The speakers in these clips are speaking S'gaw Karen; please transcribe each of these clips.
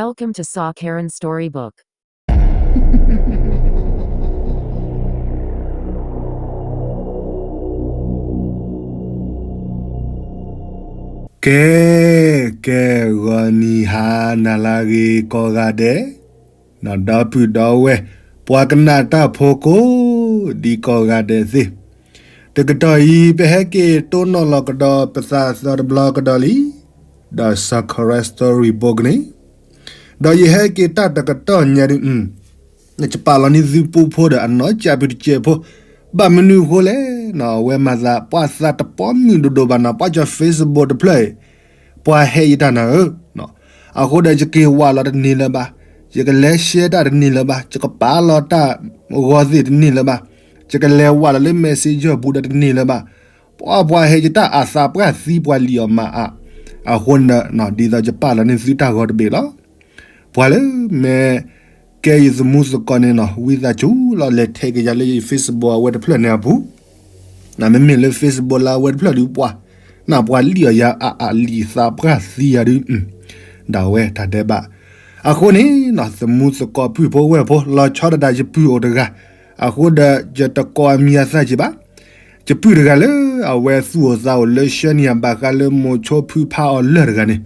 Welcome to Saw Karen Storybook. ကဲ, ကဲ, ဂီၤနံၤဟါနၤလၢအဂ့ၤကိးဂၤဒဲး, ဒီပုၢ်ဒီဝဲၢ်, ပှၤကနၣ်တၢ်ဖိကိးဒံးကိးဂၤဒဲးသ့ၣ်, တကတီၢ်အံၤ ပဟဲက့ၤတိၢ်နီၣ်လီၤကဒီးပသးသီတဘျီကဒီးလံ, ဒီး Saw Karen Storybook န့ၣ် ဒီးယဟဲက့ၤတၢ်တကတီၢ်ညါဒုး, ယပာ်လီၤန့ၢ်သုပူဖိဒီးအနီၢ်ကၠးပူၤတစဲးဖိ, ဘၣ်မနုၤအဃိလဲၣ်န့ၣ် အဝဲမၤသးပှၤသးတပီမုၢ်ဒိၣ်ဒိၣ်ဘၣ်န့ၣ် ပှၤကၠီ Facebook တဖျၢၣ်အံၤ, ပှၤဟဲယတၢ်နၤဧၢ, အဃိဒီးယက့ၤဝးလီၤတန့ၢ်လၢၤဘၣ်, ယကလဲၤ share တၢ်တန့ၢ်လၢၤဘၣ်, ယကပာ်လီၤတၢ်ဂီၤသ့ၣ်တန့ၢ်လၢၤဘၣ်, ယကလဲၤဝးလီၤလၢ Messenger ပူၤဒီးတန့ၢ်လၢၤဘၣ်, ပှၤပှၤဟဲယတၢ်အသးပှၢ်သံပှၤလံၣ်အီၣ်မၤအါ, အဃိန့ၣ်ဒီး ဒ်သိးယပာ်လီၤန့ၢ်သုတၢ်ဂီၤတဘ့ၣ်လီၤ. ပှၤလၢမ့ၢ်ကဲယသမူသကိးန့ၣ်နီၤ ဝံသးစူၤလီၤ လဲၤထဲးက့ၤယၤလၢယ Facebook အဝဲတဖျၢၣ်န့ၣ်အပူၤ, မ့မ့ၢ်လၢ Facebook လၢအဝဲတဖျၢၣ်ဒုးပှၤ, နပှၤလံၣ်အီၣ်ယၤအါအါလံၣ်သးပှၢ်သံယၤဒုး, ဒၣ်ဝဲတၢ်ဒဲးဘး, အဃိန့ၣ်နီၤ သမူသကိးပုၢ်ဖိဝဲၢ်ဖိ လီၤဆီဒၣ်တၢ်ယပုၢ်အိၣ်တဂၤ, အဃိဒီးယတကိးအမံၤအသၣ်က့ၤဘၣ် ယပုၢ်တဂၤလၢအဝဲသူၣ်အိၣ်သးအိၣ်လၢ ရှၢနံၣ် အဘၣ်ဃးလၢမိၤဆိဖုဖးအီၤလၢၢ်တဂၤန့ၣ်,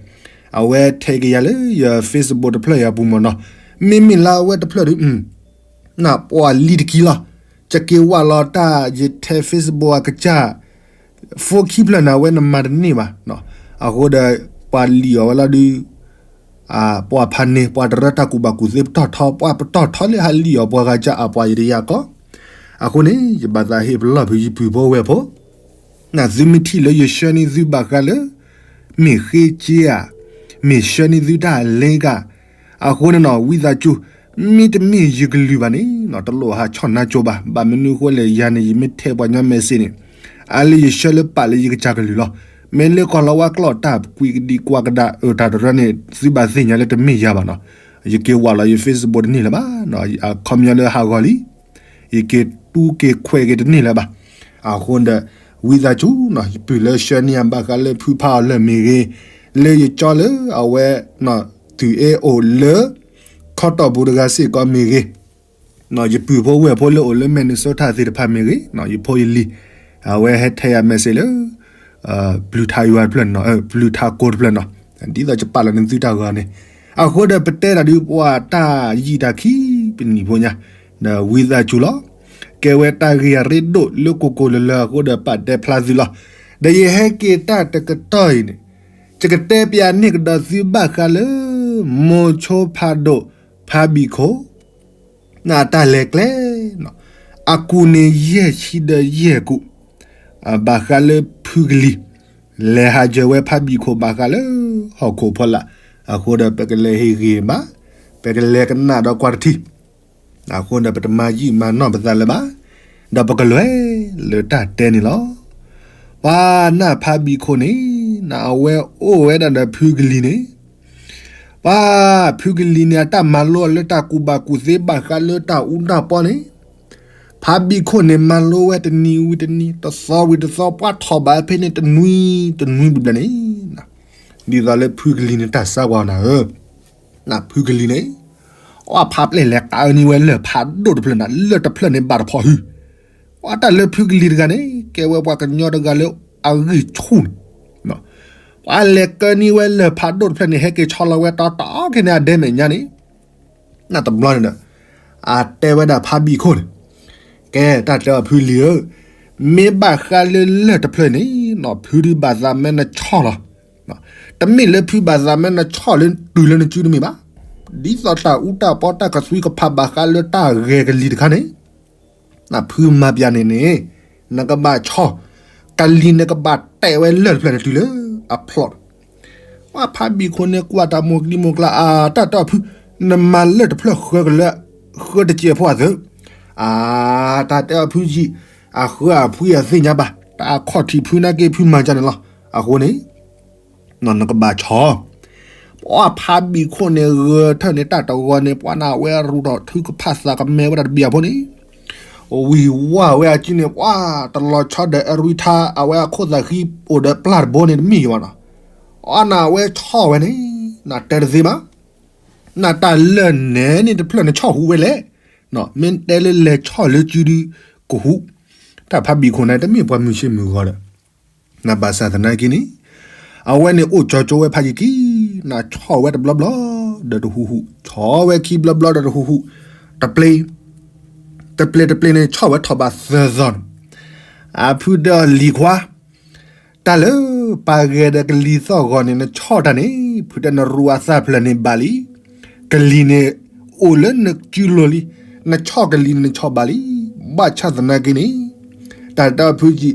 အဝဲထဲးက့ၤယၤလၢယ Facebook တဖျၢၣ်အံၤအပူၤမ့ၢ်နီၤ, မ့မ့ၢ်လၢအဝဲတဖျၢၣ်ဒုး, နပှၤလံတကံလီၤ, ယက့ၤဝးလီၤတၢ် ယထဲး Facebook အကစၢ် ဖိခံဖျၢၣ်န့ၣ် အဝဲနမၤတန့ၢ်ဘၣ်, အဃိဒီး ပှၤလံၣ်အီၣ်ဝဲလီၤဒုး ပှၤဖးန့ၢ် ပှၤတရၢတၢ်ကူၣ်ဘၣ်ကူၣ်သ့ပတီၢ်ထီ ပှၤပတီၢ်ထီလၢဟးလံၣ်အီၣ်ပှၤဂၤကၢ်အပှၤ ယတယၤကီး, အဃိန့ၣ် ယဘၣ်သးဟ့ၣ်ပလီၢ်ဖုးယပုၢ်ဖိဝဲၢ်ဖိ, နသုမ့ၢ်ထံၣ်လၢယ ရှၢနံၣ် သုဘၣ်ဃးလၢ မ့ၢ်ဃ့က့ဧါ, မ့ၢ် ရှၢနံၣ် သုတၢ်အလဲကၢ်, အဃိန့ၣ်နီၤ ဝံသးစူၤ, မ့တမ့ၢ်ယကလုၢ်ဘၣ်န့ၣ်နီၤ တလိၣ်ဟးဆီၣ်နါကၠိဘၣ်, ဘၣ်မနုၤအဃိလဲၣ် ယၤန့ၣ် ယမ့ၢ်ထဲးပှၤညီ message န့ၣ်, အါလၢယဆှၢလၢပာ်လၢယကစၢ်ကလုၢ်လီၤ, မ့ၢ်လၢကီၢ်လီၤဝါကျိာ်တၢ်ကွံကဒံကွၢ်ကဒါအၢတၢ်တရၢန့ၣ် သုဘၣ်သ့ၣ်ညါလၢတမ့ၢ်ယၤဘၣ်နီၤ, ယက့ၤဝးလီၤယ Facebook တန့ၢ်လၢၤဘၣ်, အခီပညီလၢဟးဂီၤလံ ယက့ၤတူၢ်က့ၤခွဲးက့ၤတန့ၢ်လၢၤဘၣ်, အဃိဒီး ဝံသးစူၤနီၤ ယပုၢ်လၢ ရှၢနံၣ် အဘၣ်ဃးလၢဖုဖးအီၤလၢၢ်မ့ၢ်ဂ့ၤ, လၢယကၠီလၢအဝဲ သုးအ့အိၣ်လၢ ခီတီၢ်ပူၤတဂၤစ့ၢ်ကီးမ့ၢ်ဂ့ၤ, ယပုၢ်ဖိဝဲၢ်ဖိလၢအိၣ်လၢ Minnesota သ့ၣ်တဖၣ်မ့ၢ်ဂ့ၤ, ယဖိယလံၤ, အဝဲဟဲထဲးယၤ message လၢ ဘျုးထါယွၤတဖျၢၣ်နီၤ, ဘျုးထါကိတဖျၢၣ်နီၤ, ဒ်သိးယပာ်လီၤန့ၢ်သုတၢ်ဂီၤန့ၣ်, အဃိဒီးပတဲတၢ်ဒုးပှၤတၢ်ယံာ်တၢ်ခံပနံၣ်ဖိညါ, ဒီးဝံသးစူၤလီၤ, ကဲဝဲတၢ်ဂ့ၢ်အရ့ဒိၣ်လၢကိၢ်ကိၢ်လၢၤလၢၤအဃိဒီးပာ်တဲဖျါသုလီၤ, ဒီးယဟဲက့ၤတၢ်တကတီၢ်အံၤန့ၣ်, ယကတဲပၠးန့ၢ်ကဒီးသုဘၣ်ဃးလၢ မိၤဆိဖးဒိၣ် ဖးဘံၣ်ခိၣ် နတၢ်လဲၤကျဲနီၤ, အကူၣ်န့ၣ်ယဲၢ်ဆံဒီးယဲၢ်ကူၣ်, ဘၣ်ဃးလၢဖုကလံၤ, လဲၤဟးယၢၤဝဲဖးဘံၣ်ခိၣ်ဘၣ်ဃးလၢ ဟီၣ်ခိၣ်ဖီလာ်, အဃိဒီးပကလဲၤဟ့ၣ်ဂ့ၤမး, ပကလဲၤကနၣ်ဒီးကွၢ်တထံၣ်, အဃိဒီးပတမၤယံာ်မၤနီၢ်ပသးလၢၤဘၣ်, ဒီးပကလဲၤလၢတၢ်တဲန့ၣ်လီၤ. ပှၤနၢ်ဖးဘံၣ်ခိၣ်န့ၣ်, နအဝဲအိၣ်ဝဲဒၣ်ဒီးဖုကလံၤန့ၣ် ပှၤဖုကလံၤန့ၣ် အတၢ်မၤလိအီၤလၢတၢ်ကူၣ်ဘၣ်ကူၣ်သ့ဘၣ်ဃးလၢတၢ်အူတၢ်ပီန့ၣ်, ဖးဘံၣ်ခိၣ်န့ၣ် မၤလိဝဲတနံၤဝံၤတနံၤ တသီဝံၤတသီ ပှၤထီၣ်ဘၣ်ဖဲန့ၣ်တနွံတနွံဘျီန့ၣ်, ဒ်သိးလၢဖုကလံၤန့ၣ်တၢ်ဆါကွၢ်နၤဧၢ, နဖုကလံၤန့ၣ်, အဖးပျဲၢ်လဲၤကးန့ၢ်ဝဲလၢၢ်ဖးဒိၣ်တဖျၢၣ်န့ၣ် လၢၢ်တဖျၢၣ်န့ၣ်ဘၣ်တဖီၣ်ဟု ပှၤတၢ်လၢဖုကလံၤတဂၤန့ၣ် ကဲဝဲပှၤကညီတဂၤလၢအဂံၢ်ဆူၣ်န့ၣ်, ပှၤလဲၤကၢန့ၢ်ဝဲလၢၢ်ဖးဒိၣ်တဖျၢၣ်န့ၣ် ဟဲက့ၤဆီလီၤဝဲတီတီခဲန့ၣ်အဒဲမဲာ်ညါန့ၣ်, နတဘျီန့ၣ်ဒီး, အတဲဝဲဒၣ်ဖးဘံၣ်ခိၣ်န့ၣ်, ကဲတၢ်တဲအီၤဖုလံၤဧၢ, မ့ၢ်ဘၣ်ဃးလၢလၢၢ်တဖျၢၣ်န့ၣ်နီၤ ဖုဒုးဘၣ်သးမ့ၢ်နဆီၣ်လီၤ, တမ့ၢ်လၢဖုဘၣ်သးမ့ၢ်နဆီၣ်လၢတုၤလၢနစုတမ့ၢ်ဘၣ်, ဒ်သိးတၢ်အူတၢ်ပီတၢ်ကသွံကဖးဘၣ်ဃးလၢတၢ်ဂဲၤကလံၤတခါန့ၣ် နဖုမၤပၠးန့ၣ်န့ၣ်, နကဘၣ်ဆီၣ်, ကလံၤနကဘၣ်တဲာ်ဝဲလၢၢ်တဖျၢၣ်န့ၣ်တုၤလၢအဖျီၣ်, ပှၤဖးဘံၣ်ခိၣ်န့ၣ် ကွၢ်တၢ်မိၢ်ကလံၤမိၢ်ကျါအါ တၢ်တဲအီၤဖု, နမၤလၢၢ်တဖျၢၣ်ဃၢကလၢ, ဃၢတစဲးဖိအသၢ, အါ, တၢ်တဲအီၤဖုယံာ်, အဃၢအဖှံအသ့ၣ်ညါဘၣ်, တၢ်အခီၣ်ထံးဖုနာ်က့ဖုမၤကန့ၣ်လီၤ, အဃိန့ၣ် နကဘၣ်ဆီၣ်, ပှၤဖးဘံၣ်ခိၣ်န့ၣ်ဂၢၤထၢၣ်န့ၣ်တၢ်တဂီၤန့ၣ် ပှၤနဝဲရူၢ်ထီၣ်ထုကဖၣ်သးကမဲဝဲဒၣ်တဘျီအဖိန့ၣ်, ဝံၤဝါဝဲအစုန့ၣ် ပှၤတလီၤဆီဒီးအရူထါ အဝဲအခိၣ်သးဃံအိၣ်ဒီးပျၢ်တဘိန့ၣ်တမ့ၢ်ယဘၣ်နီၤ, အနဝဲဆီၣ်ဝဲန့ၣ်, နတဲတသ့ဘၣ် နတၢ်လၢာ်နဲန့ၣ်တဖျၢၣ်နဆီၣ်ဟူးဝဲလဲၣ်. မ့ၢ်တဲလၢလဲၤဆီၣ်လၢစုဒုးကဟူး, တၢ်ဖးဘံၣ်ခိၣ်န့ၣ် တမ့ၢ်ပှၤမုၢ်ဆ့ၣ်မုၢ်ဂီၤဒီး, နဘၣ်ဆၣ်သနာ်က့န့ၣ်, အဝဲန့ၣ်အိၣ်ကၠီကၠိဝဲဖးယံာ်ကံ, နဆီၣ်ဝဲတဘျီဘျီဒီးတဟူးဟူး, ဆီၣ်ဝဲခံဘျီဘျီဒီးတဟူးဟူး, တပျ့ၤ တပျ့ၤတပျ့ၤန့ၣ် ဆီၣ်ဝဲထီၣ်ဘးသၢသီန့ၣ်, အဖုဒီးလံၤခွါ တၢ်လၢပှၤဂဲၤဒီးကလံၤသီၣ်ဂီၤန့ၣ် နဆီၣ်တၢ်န့ၣ် ဖုတဲနရူအသၣ်ဖျၢၣ်န့ၣ်ဘၣ်လံ. ကလံၤန့ၣ် အိၣ်လၢနစုလိၤလံ. နဆီၣ်ကလံၤန့ၣ် နဆီၣ်ဘၣ်လံ. ဘၣ်ဆၣ်သနာ်က့န့ၣ်, တၢ်တဲအီၤဖုကံ,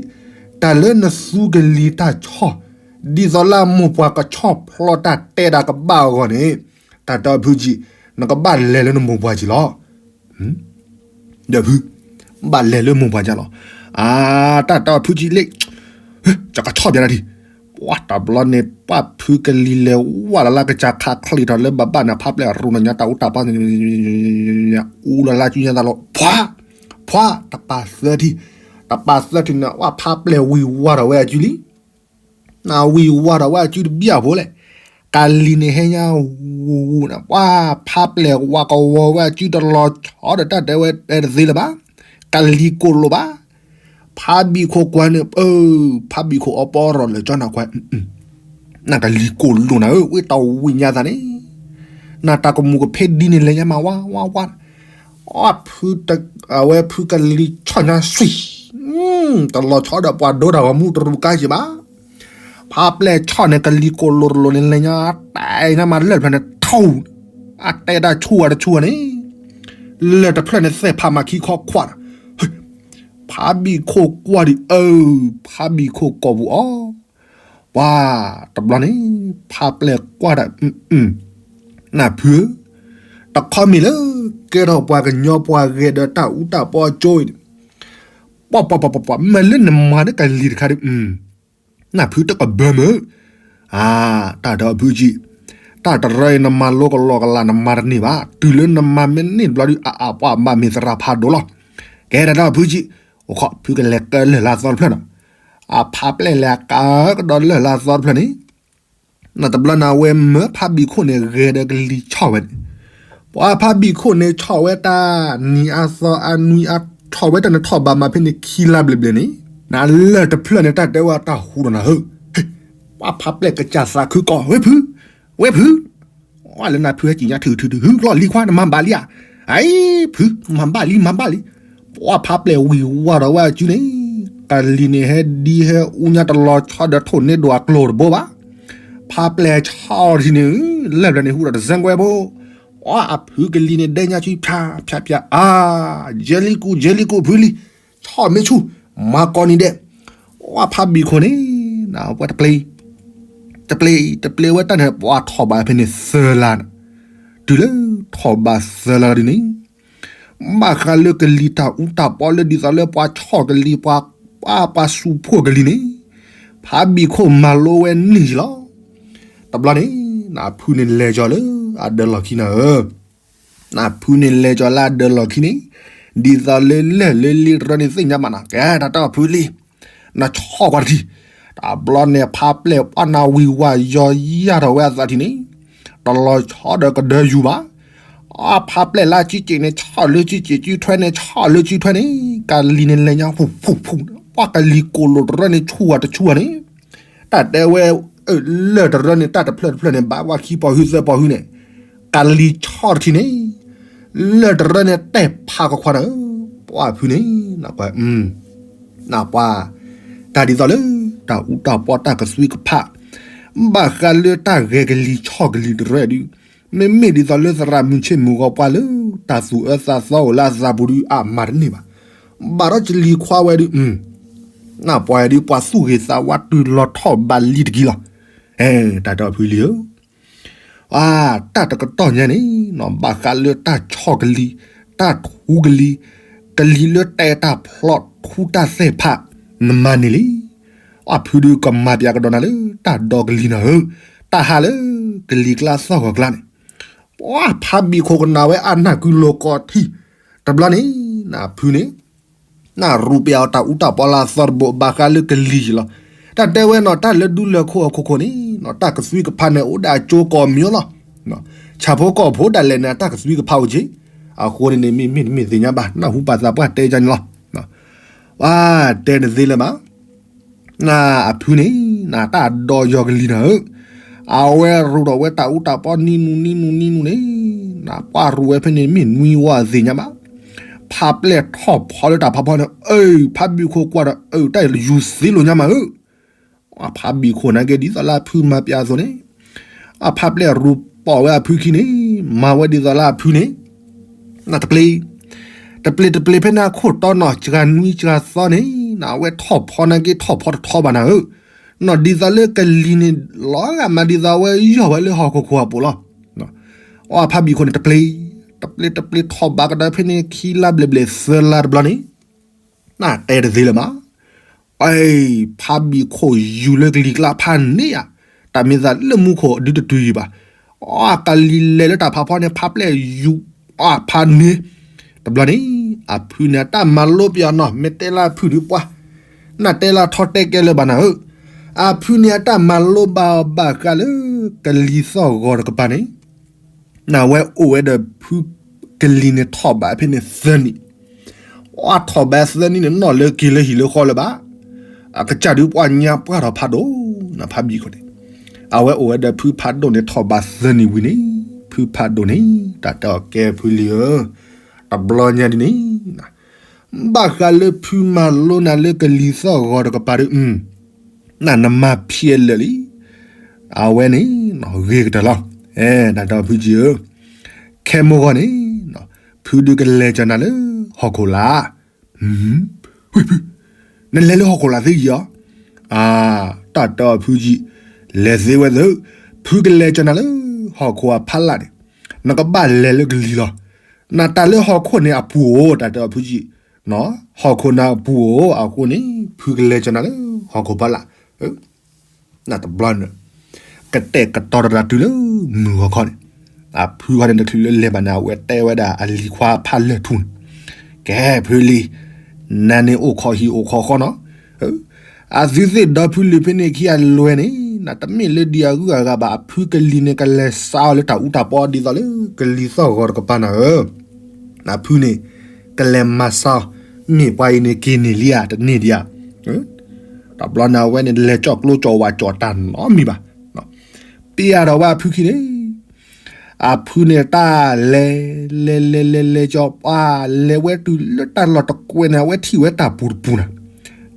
တၢ်လၢနသူကလံၤတၢ်ဆီၣ်, ဒ်သိးလၢအမိၢ်ပှၢ်ကဆီၣ်ဖျီတၢ်တဲဒၣ်ကဘၣ်အဂီၢ်န့ၣ်, တၢ်တဲအီၤဖုကံ, နကဘၣ်လဲၤလၢနမိၢ်ပှၢ်ကံလီၤ. ဒီးဖု, ဘၣ်လဲၤလၢမိၢ်ပှၢ်ကံလီၤ. အါ, တၢ်တဲအီၤဖုကံလံ, ကဆီၣ်ပၠးတၢ်ဒံး. ပှၤတဘျီန့ၣ် ပှၤဖုကလံၤလဲၤဝဲလၢ်လၢ်ကစၢ်ခးချံးထီၣ်လၢ ဘၣ်ဘၣ်န့ၣ် ဖးပျဲၢ်အရူၢ်န့ၣ် ညါတၢ်အူတၢ်ပီ အူလီၤလၢ်စုညါသးလီၤ. ပှၤ, ပှၤ, တပာ်သၢထံၣ်, တပာ်သၢထံၣ်န့ၣ် ပှၤဖးပျဲၢ်ဝံၤဝါထီၣ်ဝဲအစုလံ. နဝံၤဝါထီၣ်ဝဲအစုတဘျီဖိလဲၣ်. ကလံၤန့ၣ်ဟဲညါဝူၤဝူၤန့ၣ် ပှၤဖးပျဲၢ်ဝါကဝီၤဝဲအစုတလီၤဆီဒီး တၢ်တဲဝဲတဲတသ့လၢၤဘၣ်. ကလံၤကိၢ်လိာ်ဘၣ်. ဖးဘံၣ်ခိၣ်ကွၢ်န့ၣ်, ဖးဘံၣ်ခိၣ်အီပီရီၣ်လၢာ်ကၠီနၤကွၢ်, နကလံၤကိၢ်လိာ်နၤဧၢ, ဝံတၢ်ဝံၣ်ညါသးန့ၣ်, နတၢ်ကမူၣ်ကဖ့ဒ်န့ၣ်လဲၤညါမးဝါဝါဝါ အဖု, အဝဲဖုကလံၤဆီၣ်ညါဆံ, တလီၤဆီဒီးပှၤဒိတၢ်ဂီၤမူတရူးကါက့ၤဘၣ်. ဖးပျဲၢ်ဆီၣ်န့ၣ် ကလံၤကိၢ်လိာ်တလိာ်န့ၣ် လဲၤညါတဲညါမးလၢၢ်တဖျၢၣ်န့ၣ်ထီၣ်, အတဲဒၣ်ဆူၣ်ဝဲတဆူၣ်ဝဲန့ၣ်, လၢၢ်တဖျၢၣ်န့ၣ်သဲၣ်ဖးမၤခံခီခွါဒီး, ဖးဘံၣ်ခိၣ်ကွၢ်ဒံးအၢ, ဖးဘံၣ်ခိၣ်ကိာ်ပူၤအီၤ ပှၤတဘျီန့ၣ် ဖးပျဲၢ်ကွၢ်ဒၣ်, နၢ်ဖုဧၢ, တခီမ့ၢ်လၢ ကဲထီၣ်ပှၤကညီပှၤဂဲၤဒီးတၢ်အူတၢ်ပီအကၠိအံၤန့ၣ်, ပှၤပှၤပှၤပှၤ မ့ၢ်လၢနမၤန့ၢ်ကလံၤတခါဒီး, နၢ်ဖုတကဘၢမုၢ်, အါ, တၢ်ဒီးဖုကံ, တၢ်တရၢအံၤနမၤလိကလီကလးနမၤတန့ၢ်ဘၣ်, တုၤလၢနမၤမ့ၢ်န့ၢ်တဘျီဒီး အအပှၤဘၣ်မ့ၢ်သရၣ်ဖးဒိၣ်လီၤ. ကဲတၢ်ဒီးဖုကံ, အိၣ်ခီ ဖုကလဲၤကၢလၢၢ်လၢအသီတဖျၢၣ်နီၤ, အဖးပျဲၢ်လဲၤကၢကဒီးလၢၢ်လၢအသီတဖျၢၣ်န့ၣ်, နတဘျီန့ၣ် အဝဲမၢဖးဘံၣ်ခိၣ်န့ၣ် ဂဲၤဒီးကလံၤဆီၣ်ဝဲန့ၣ်, ပှၤဖးဘံၣ်ခိၣ်န့ၣ် ဆီၣ်ဝဲတၢ်နံၤအသီအနွံအထီၣ်ဝဲတၢ်န့ၣ်ထီၣ်ဘးမၤဖဲန့ၣ်ခံလါဘျဲၣ်ဘျဲၣ်န့ၣ်, နလၢၢ်တဖျၢၣ်န့ၣ် တၢ်တဲဝဲတၢ်ဟူးဒီးနၤဧၢ, ပှၤဖးပျဲၢ်ကစၢ်သးခုကီၢ် ဝဲဖု, ဝဲဖု လၢနၢ်ဖုဟဲကံၣ်ညါထုးထုးထုး ဟုကျီၢ်လံခွါ နမၤဘၣ်လံဧါ, အံၤ ဖု မၤဘၣ်လံ မၤဘၣ်လံ, ပှၤဖးပျဲၢ်ဝံၤဝါဒီးဝဲအစုန့ၣ်, ကလံၤန့ၣ်ဟဲဒံဟဲအူညါတလီၤဆီဒီးထိၣ်န့ၢ်ဒိၣ်အကျိၤတဘိဘၣ်, ဖးပျဲၢ်ဆီၣ်ထံၣ်န့ၣ်, လၢၢ်ဘျီန့ၣ်ဟူဒီးတစဲးကွဲဘိ, ပှၤအဖုကလံၤန့ၣ်ဒဲညါဆူဖျါဖျါဖျါ အါ, ယဲလံကူ ယဲလံကူ ဖုလံ, ဆီၣ်မ့ၢ်ဆူၣ်, မၤကီၢ်နံၤဒဲး, ပှၤဖးဘံၣ်ခိၣ်န့ၣ်, နဝဲတပျ့ၤ တပျ့ၤ တပျ့ၤဝဲတၢ်န့ၣ် ပှၤထီၣ်ဘးဖဲန့ၣ်သၢလါန့ၣ်, တုၤလၢထီၣ်ဘးသၢလါဒ်န့ၣ်, ဘၣ်ဃးလၢကလံၤတၢ်အူတၢ်ပီလၢဒ်သိးလၢပှၤဆီၣ်ကလံၤ ပှၤ ပှၤ ပှၤစူးဖှိၣ်ကလံၤန့ၣ်, ဖးဘံၣ်ခိၣ်မၤလိဝဲန့ၢ်ယံၤလီၤ. တဘျီန့ၣ်, နဖုန့ၣ်လဲၤကီၤလၢအဒၢးလီၢ်ခံနၤဧၢ, နဖုန့ၣ်လဲၤကီၤလၢအဒၢးလီၢ်ခံန့ၣ်, ဒ်သိးလၢလၢၢ်လၢလံတရၢန့ၣ်သ့ၣ်ညါဘၣ်နၤ, ကဲတၢ်တဲအီၤဖုလံ နဆီၣ်ကွၢ်တထံၣ်, တဘျီန့ၣ်ဖးပျဲၢ်ပှၤနၤဝံၤဝါယီၤယၢ်ထီၣ်ဝဲအသးထံၣ်န့ၣ်, တလီၤဆီဒီးကဒၢယူၤဘၣ်, အဖးပျဲၢ်လၢစုစ့ၣ်န့ၣ် ဆီၣ်လၢစုစ့ၣ်စုထွဲန့ၣ် ဆီၣ်လၢစုထွဲန့ၣ်, ကလံၤန့ၣ်လဲၤညါဖူဖူဖူ, ပှၤကလံၤကိၢ်လိာ်တရၢန့ၣ်ဆူၣ်ဝါတဆူၣ်ဝါန့ၣ်, တၢ်တဲဝဲ လၢၢ်တရၢန့ၣ် တၢ်တဖျၢၣ်တဖျၢၣ်န့ၣ် ဘၣ်ဝဲခံပီၢ်ဟုသၢပီၢ်ဟုန့ၣ်, ကလံၤဆီၣ်တထံၣ်န့ၣ်, လၢၢ်တရၢန့ၣ်တဲဖးကခွါနၤဧၢ, ပှၤဖုန့ၣ်, နပှၤ, တၢ်ဒ်သိးလၢ တၢ်အူတၢ်ပီတၢ်ကသွံကဖး, ဘၣ်ဃးလၢတၢ်ဂဲၤကလံၤဆီၣ်ကလံၤတရၢဒုး, မ့မ့ၢ်ဒ်သိးလၢသရၣ်မုၣ်ဆ့ၣ်မုၣ်ဂီၤပှၤလၢ တၢ်သူၣ်အၢသးသီအိၣ်လၢအသးပူၤဒုးအမၤတန့ၢ်ဘၣ်, ဘၣ်ဒီးကလံၤခွါဝဲဒုး, နပှၤဒုးပှၤသူၣ်ဂ့ၤသးဝါတုၤလီၤထီၣ်ဘးလံတက့ၢ်လီၤ, အဲ တၢ်တဲအီၤဖုလံဧၢ အါ, တၢ်တကတီၢ်ညါန့ၣ်, ဘၣ်ဃးလၢတၢ်ဆီၣ်ကလံၤ, တၢ်ထူကလံၤ, ကလံၤလၢတဲတၢ်ဖျီထူတၢ်သဲၣ်ဖး, နမၤန့ၢ်လံ, အဖုဒုးကမၤပၠးကဒီးနၤလၢတၢ်ဒီကလံၤနၤဧၢ, တၢ်ဟးလၢကလံၤကျါသီၣ်ဂီၤကျါန့ၣ်, ပှၤဖးဘံၣ်ခိၣ်ကနၣ်ဝဲအနၢ်ကုလိၤကီၢ်ထံ, တဘျီန့ၣ်, နဖုန့ၣ် နရူးပျးအီၤတၢ်အူတၢ်ပီလၢအသီတဘိ ဘၣ်ဃးလၢကလံၤယံၤလီၤ. တၢ်တဲဝဲနီၤ တၢ်လၢဒူလၢၢ်ခိၣ်အခိၣ်ခိၣ်န့ၣ်, တၢ်ကသွံကဖးန့ၣ် အိၣ်ဒၣ်အကၠိကီၢ်မံၤလီၤ. ဆၣ်ဖိကီၢ်ဖိဒၣ်လဲာ်န့ၣ် အတၢ်ကသွံကဖးအိၣ်က့ၤ, အဃိန့ၣ်န့ၣ် မ့မ့ၢ်တမ့ၢ်သ့ၣ်ညါဘၣ် နၢ်ဟူပာ်သးပှၢ်တဲကန့ၣ်လီၤ. ပှၤတဲတသ့လၢၤဘၣ်. နအဖုန့ၣ် နတၢ်ဒီးယီၤကလံၤနၤဧၢ, အဝဲရူးထီၣ်ဝဲတၢ်အူတၢ်ပီနံၤနုၤနံၤနုၤနံၤနုၤန့ၣ်, နပှၢ်ရူးဝဲဖဲန့ၣ် မ့ၢ်နွံဝီအသ့ၣ်ညါဘၣ်. ဖးပျဲၢ်ထီၣ်ဖီလၢတၢ်ဖးဖီန့ၣ်, အၢ ဖးဘံၣ်ခိၣ်ကွၢ်ဒီး အၢ တၢ်ယူၤသ့လိာ်ညါမးဧၢ. အဖးဘံၣ်ခိၣ်နာ်က့ ဒ်သိးလၢအဖုမၤပျးအသိးန့ၣ်, အဖးပျဲၢ်ရူးပိာ်ဝဲအဖုခံန့ၣ်, မၤဝဲဒ်သိးလၢအဖုန့ၣ်, နတပျ့ၤ, တပျ့ၤတပျ့ၤဖဲန့ၣ်အခိၣ်တီနီၤ စှၤနွံစှၤသီန့ၣ် နအဝဲထီၣ်ဖီနာ်က့ ထီၣ်ဖီတထီဘၣ်နၤဧၢ, နီၢ်ဒ်သိးလၢကလံၤန့ၣ် လီၤဂာ်မးဒ်သိးအဝဲယီၢ်ဝဲလၢဟီၣ်ခိၣ်ခိၣ်အပူၤလီၤ. အဖးဘံၣ်ခိၣ်န့ၣ်တပျ့ၤ, တပျ့ၤတပျ့ၤထီၣ်ဘးကဒီးဖဲန့ၣ် ခံလါဘျဲၣ်ဘျဲၣ်သၢလါတဘျီန့ၣ် နတဲတသ့လၢၤမး, အ ဖးဘံၣ်ခိၣ်ယူၤလၢကလံၤကျါဖးန့ၣ်ဧါ, တၢ်မ့ၢ်သးလၢမူခိၣ်အဒုတတုၤယံၤဘၣ်, အကလံၤလဲၤလၢတၢ်ဖးဖီန့ၣ် ဖးပျဲၢ်ယူၤ, အဖးန့ၣ်, တဘျီန့ၣ်, အဖုန့ၣ်အတၢ်မၤလိပယီၤနီၤ မ့ၢ်တဲလၢအဖုဒုးပှၢ်, နတဲလၢထီတဲကဲလၢၤဘၣ်နၤဧၢ, အဖုန့ၣ်အတၢ်မၤလိဘၣ်အီၤဘၣ်ဃးလၢ ကလံၤသီၣ်ဂီၤတကပၤန့ၣ် နဝဲအိၣ်ဝဲဒီးဖုကလံၤန့ၣ်ထီၣ်ဘးဖဲန့ၣ်သၢနံၣ်, အထီၣ်ဘးသၢနံၣ်န့ၣ် နီၢ်လၢက့ၤလၢဟံၣ်လၢဃီလၢၤဘၣ်, အကစၢ်ဒုးပှၢ်ညါပှၢ်ထီၣ်ဖးဒိၣ်, နဖးဘံၣ်ခိၣ်န့ၣ်, အဝဲအိၣ်ဝဲဒီးဖုဖးဒိၣ်န့ၣ်ထီၣ်ဘးသၢနံၣ်ဝံၤန့ၣ်, ဖုဖးဒိၣ်န့ၣ် တၢ်တဲအီၤကဲဖုလံၤဧၢ, တဘျီညါဒ်န့ၣ် ဘၣ်ဃးလၢဖုမၤလိနၤလၢကလံၤသီၣ်ဂီၤတကပၤဒီး နနမၤဖျဲးလၢာ်လံ, အဝဲန့ၣ် ဂ့ၤကတၢၢ်လီၤ, တၢ်တဲအီၤဖုကံဧၢ, ခဲမိၢ်ဂီၢ်န့ၣ် ဖုဒုးကလဲၤကၢၤနၤလၢဟီၣ်ခိၣ်လာ်, ဖု, နလဲၤလၢဟီၣ်ခိၣ်လာ်သ့ယံၤဧါ, တၢ်တဲအီၤဖုကံ, လဲၤသ့ဝဲသ့, ဖုကလဲၤကၢၤနၤလၢဟီၣ်ခိၣ်အဖီလာ်န့ၣ်, နကဘၣ်လဲၤလၢကလံၤလီၤ, နတၢ်လၢဟီၣ်ခိၣ်န့ၣ်အပူၤဧိၤ တၢ်တဲအီၤဖုကံ ဟီၣ်ခိၣ်န့ၣ်အပူၤဧိၤအဃိန့ၣ် ဖုကလဲၤကၢၤနၤလၢဟီၣ်ခိၣ်ဖီလာ်, နတဘျီန့ၣ် ကတဲာ်ကတီၤတၢ်တၢ်တုၤလၢမုၢ်ဂီၤခီန့ၣ်, အဖုဂီၢ်န့ၣ်တချုးလၢလဲၤဘၣ်န့ၣ် အဝဲတဲဝဲဒၣ်အလံၤခွါဖးလၢာ်ထူန့ၣ်, ကဲဖုလံၤ, နၤန့ၣ်အိၣ်ခိးဟံၣ်အိၣ်ခိးဃီနီၤ, အသုသ့ၣ်ဒီဖုလံၤဖဲန့ၣ်ခံအလွဲန့ၣ် နတမ့ၢ်လၢဒံးအဂုၤအဂၤဘၣ် အဖုကလံၤန့ၣ်ကလဲၤစါအီၤလၢတၢ်အူတၢ်ပီဒ်သိးလၢကလံၤသီၣ်ဂီၤတကပၤနၤဧၢ, အဖုန့ၣ် ကလဲၤမၤစါအီၤ, မ့ၢ်ပှၤအံၤန့ၣ်က့ၤန့ၢ်လံဧါ တန့ၢ်ဒံးဧါ, တဘျီန့ၣ် အဝဲန့ၣ်လဲၤကၠီၣ်ကျိကၠီၣ်ဝးကၠီၣ်တၢ်နီတမံၤဘၣ်, ပျဲအါထီၣ်ဝဲအဖုခံန့ၣ်, အဖုန့ၣ်တၢ်လဲၤ, လဲၤလဲၤလဲၤလဲၤကၠီပှၤ, လဲၤဝဲတုၤလၢတၢ်လီၢ်တကွဲးန့ၣ် အဝဲထံၣ်ဝဲတၢ်ပူၤတပူၤနၤ,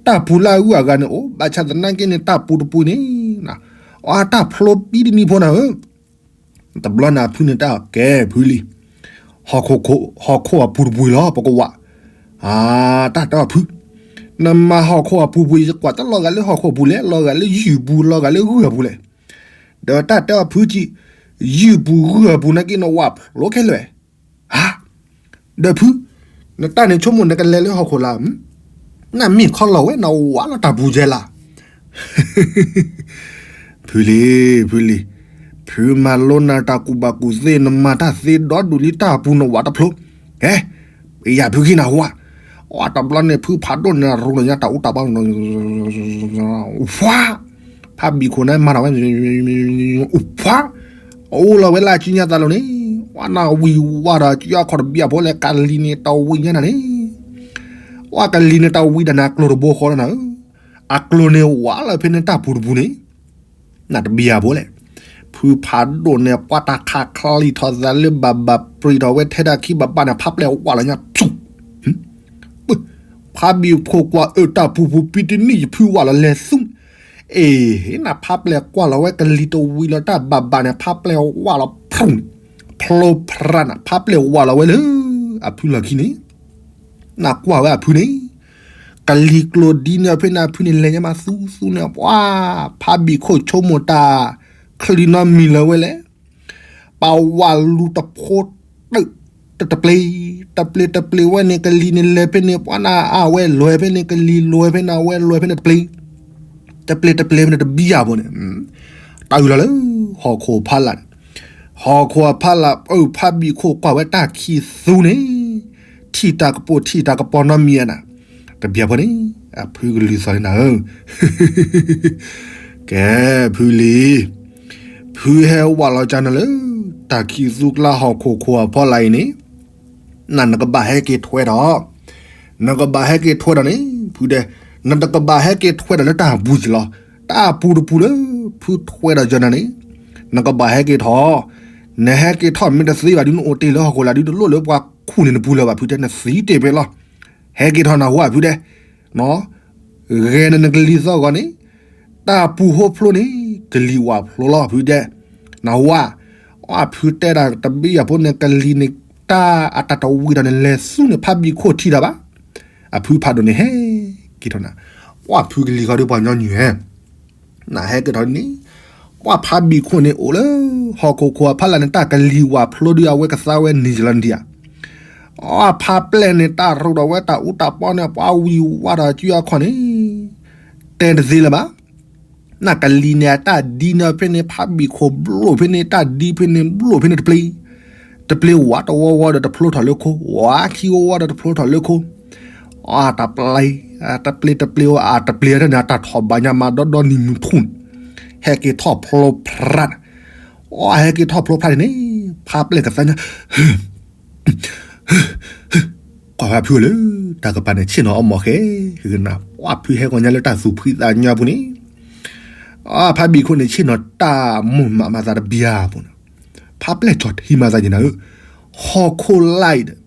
တၢ်ပူၤလၢအဂုၤအဂၤန့ၣ်အိၣ် ဘၣ်ဆၣ်သနာ်က့န့ၣ် တၢ်ပူၤတပူၤန့ၣ်, အတၢ်ဖျိပံတနံၤဖိနၤဧၢ တဘျီန့ၣ်အဖုန့ၣ်တၢ်ကဲဖုလံၤ, ဟီၣ်ခိၣ်အပူၤတပူၤလီၤ ပကဝး, တၢ်တဲအီၤဖု, နမၤဟီၣ်ခိၣ်အပူၤပူၤ ယကွၢ်တလီၤဂာ်လၢဟီၣ်ခိၣ်ပူၤလဲၣ် လီၤဂာ်လၢယုၢ်ပူၤ လီၤဂာ်လၢဂုၢ်အပူၤလဲၣ်, ဒီးတၢ်တဲအီၤဖုကံ, ယုၢ်ပူၤဂုၢ်အပူၤနာ်က့နဝးဖျိခဲလၢာ်, ဧါ, ဒီးဖု, နတၢ်န့ၣ်ဆိကမိၣ်နကလဲၤလၢဟီၣ်ခိၣ်လာ်, နမ့ၢ်ခီလီၤဝဲ နဝးလီၤတၢ်ပူၤယဲလၢ ဖုလံၤ, ဖုလံၤ, ဖုမၤလိနၤတၢ်ကူၣ်ဘၣ်ကူၣ်သ့ နမၤတၢ်သ့ဒီဒူၣ်လံတၢ်ပူၤနဝးတဖျိ, ကဲ, ယၤဖုခံနၢ်ဟူဧါ, အတဘျီန့ၣ် ဖုဖးဒိၣ်န့ၣ် ရူးလီၤညါတၢ်အူတၢ်ပီ, ဖး, ဖးဘံၣ်ခိၣ်န့ၣ်မၤထီၣ်ဝဲ, ဖး, အိၣ်လီၤဝဲလၢအစုညါသးလိၤန့ၣ်, ဝဲနဝံၤဝါဒီး ကယီခီၣ်တဘံၣ်အဖိလဲၣ် ကလံၤန့ၣ်တဝံၤညါနၤန့ၣ် ဝဲကလံၤန့ၣ်တဝံၤဒီးန့ၣ် အကျိၤတဘိဃီလီၤနၤဧၢ, အကျိၤန့ၣ်ဝးလီၤဖဲန့ၣ်တၢ်ပူၤတပူၤန့ၣ်, နတဘံၣ်အဖိလဲၣ်, ဖုဖးဒိၣ်န့ၣ် ပှၤတၢ်ခးချံးထီၣ်သးလၢဘၣ်ဘၣ်ပြံးထီၣ်ဝဲထဲဒၣ်ခံဘၣ်ဘၣ်န့ၣ် ဖးပျဲၢ်ဝးလီၤညါ, ဖးဘံၣ်ခိၣ်ကွၢ်အၢ တၢ်ပူၤပူၤပံတနံၣ် ယဖုဝးလီၤလဲၤသူ, အ့ၣ် နဖးပျဲၢ်ကွၢ်လီၤဝဲကလံၤတဝံၤလီၤတၢ်ဘၣ်ဘၣ်န့ၣ် ဖးပျဲၢ်ဝးလီၤဖျိးန့ၣ်, ဖျိးဖြးနၤ ဖးပျဲၢ်ဝးလီၤဝဲလၢ အဖုလီၢ်ခံန့ၣ်, နကွၢ်ဝဲအဖုန့ၣ်, ကလံၤကျိၤဒ်န့ၣ်ဖဲန့ၣ် အဖုန့ၣ်လဲၤညါမးသူသူန့ၣ် ပှၤ, ဖးဘံၣ်ခိၣ်ဆိကမိၣ်တၢ်, ချံးနီတမံၤလၢၤဝဲလဲၣ် ပှၤဝးလူၤတဖိတၢၣ်, တပျ့ၤ, တပျ့ၤတပျ့ၤဝဲန့ၣ် ကလံၤန့ၣ်လဲၤဖဲန့ၣ် ပှၤနၤအဝဲလဲၤဖဲန့ၣ် ကလံၤလဲၤဖဲန့ၣ် အဝဲလဲၤဖဲန့ၣ်တပျ့ၤ, တပျ့ၤတပျ့ၤဖဲန့ၣ်တဘံၣ်ယၤဘိန့ၣ်, တၢ်အုၣ်လီၤလၢ ဟီၣ်ခိၣ်ဖီလာ်န့ၣ်, ဟီၣ်ခိၣ်အဖီလာ် အၢ ဖးဘံၣ်ခိၣ်ကွၢ်ဝဲတၢ်ခံးသူန့ၣ်, ထံၣ်တၢ်ကပိာ်ထံၣ်တၢ်ကပီၤနီတမံၤဧါနၤ, တဘံၣ်ယၤဘိန့ၣ်, အဖုကလုၢ်သီၣ်န့ၣ်နၤဧၢ ကဲ, ဖုလံၤ, ဖုဟဲဝးလီၤကၢနၤလၢ တၢ်ခံးသူကျါဟီၣ်ခိၣ်ခိၣ်အဖီလာ်အံၤန့ၣ် နနကဘၣ်ဟဲက့ၤထွဲဒီး, နကဘၣ်ဟဲက့ၤထွဲဒီးန့ၣ် ဖုဒဲး, နတကဘၣ်ဟဲက့ၤထွဲဒီးလၢတၢ်ပူၤက့ၤလီၤ. တၢ်ပူၤတပူၤလၢ ဖုထွဲဒီးယၤနၤန့ၣ် နကဘၣ်ဟဲက့ၤထီၣ်, နဟဲက့ၤထီၣ်မ့ၢ်တသ့ဘၣ်ဒုး နအိၣ်တ့ၢ်လၢဟီၣ်ခိၣ်လာ်ဒုး တလိၣ်လၢပှၤခူၣ်န့ၢ်နပူၤလၢၤဘၣ် ဖုတဲ နသံတ့ၢ်ဖဲလီၤ. ဟဲက့ၤထီၣ်နၢ်ဟူဧါ ဖုတဲ ဂဲၤနနကလံၤသီၣ်ဂီၤန့ၣ် တၢ်ပူၤဟိဖျိန့ၣ် ကလံၤဝၣ်ဖျိလီၤ ဖုတဲ, နၢ်ဟူဧါ, အဖုတဲဒၣ်တဘ့ၣ်ယၤဖိန့ၣ် ကလံၤန့ၣ် တၢ်အတၢ်တဝံၤဒီးန့ၣ် လဲၤဆူန့ၣ် ဖးဘံၣ်ခိၣ်ထံၣ်တၢ်ဘၣ်, အဖုဖးဒိၣ်န့ၣ်ဟဲက့ၤထီၣ်နၤ, ပှၤဖုကလံၤဃီဒုးပှၤညီနုၢ်ဟဲ နဟဲက့ၤထီၣ်န့ၣ် ပှၤဖးဘံၣ်ခိၣ်န့ၣ်အိၣ်လၢ ဟီၣ်ခိၣ်ခိၣ်အဖီလာ်န့ၣ် တၢ်ကလံၤဝၣ်ဖျိဒုး အဝဲကသါဝဲနံၤယလီၤနံၤဧါ, အဖးပျဲၢ်န့ၣ် တၢ်ရူးဒီးဝဲတၢ်အူတၢ်ပီန့ၣ် ပှၤဝံၤဝါဒီးစုအခီၣ်န့ၣ် တဲတသ့လၢၤဘၣ်. နကလံၤန့ၣ် အတၢ်ဒ်န့ၣ်ဖဲန့ၣ် ဖးဘံၣ်ခိၣ်ဘျိၣ်ဖဲန့ၣ် တၢ်ဒ်ဖဲန့ၣ်ဘျိၣ်ဖဲန့ၣ်တပျ့ၤ, တပျ့ၤဝးတဝီဝီဒီးတဖျိထီၣ်လၢခိ, ဝးခံဝီဝီဒီးတဖျိထီၣ်လၢခိ, အတပျ့ၤ, တပျ့ၤတပျ့ၤဝဲ အတပျ့ၤတန့ၣ် အတၢ်ထီၣ်ဘၣ်ညါမၤဒီဒီနံၤမုၢ်ထူၣ်န့ၣ်, ဟဲက့ၤထီၣ်ဖျိဖရး, အဟဲက့ၤထီၣ်ဖျိဖရးန့ၣ်န့ၣ် ဖးပျဲၢ်ကသါညါ ကွၢ်ဖးဖုလၢ တၢ်ကပၤန့ၣ် ဆ့ၣ်နီၤအီၣ်မီၢ်ဃဲ, ဂ့ၤနၤ ပှၤဖုဟဲဂီၤညါလၢတၢ်သူၣ်ဖှံသးညီအပူၤန့ၣ်, အဖးဘံၣ်ခိၣ်န့ၣ် ဆ့ၣ်နီၤတၢ်မိၢ်မးမၤသးတဘျီအပူၤန့ၣ်, ဖးပျဲၢ်ထီၣ်ထံမၤသးယနၤဧၢ, ဟီၣ်ခိၣ်လာ်ဒီး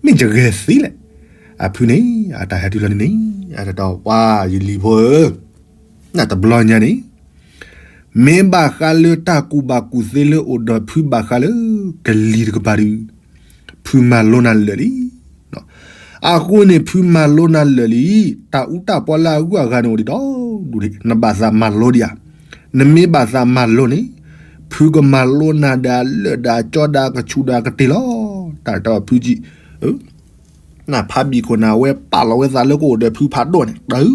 မ့ၢ်ယဂဲၤသ့လဲၣ်, အဖုန့ၣ် အတၢ်ဟဲတုၤလီၤန့ၣ်န့ၣ် အတတီၤပှၤယလံၤဖိဧၢ နတဘျီညါန့ၣ် မ့ၢ်ဘၣ်ဃးလၢတၢ်ကူၣ်ဘၣ်ကူၣ်သ့လၢအိၣ်ဒီးဖုဘၣ်ဃးလၢ ကလံၤတကပၤဒုး ဖုမၤလိနၤလၢာ်လံ. အဃိန့ၣ် ဖုမၤလိနၤလၢာ်လံ, တၢ်အူတၢ်ပီလၢအဂုၤအဂၤန့ၣ်အိၣ်ဒံးဒီဒူၣ်ဒံး, နဘၣ်သးမၤလိဒံးဧါ. နမ့ၢ်ဘၣ်သးမၤလိန့ၣ် ဖုကမၤလိနၤဒီးအလၢာ်ဒီးအကၠီဒီးအကဆူၣ်ဒီးအကတ့ၢ်လီၤ. တၢ်တတီၤဖုကံ နဖးဘံၣ်ခိၣ်န့ၣ် အဝဲပာ်လီၤဝဲသးလၢကအိၣ်ဒီးဖုဖးဒိၣ်န့ၣ် တၢ်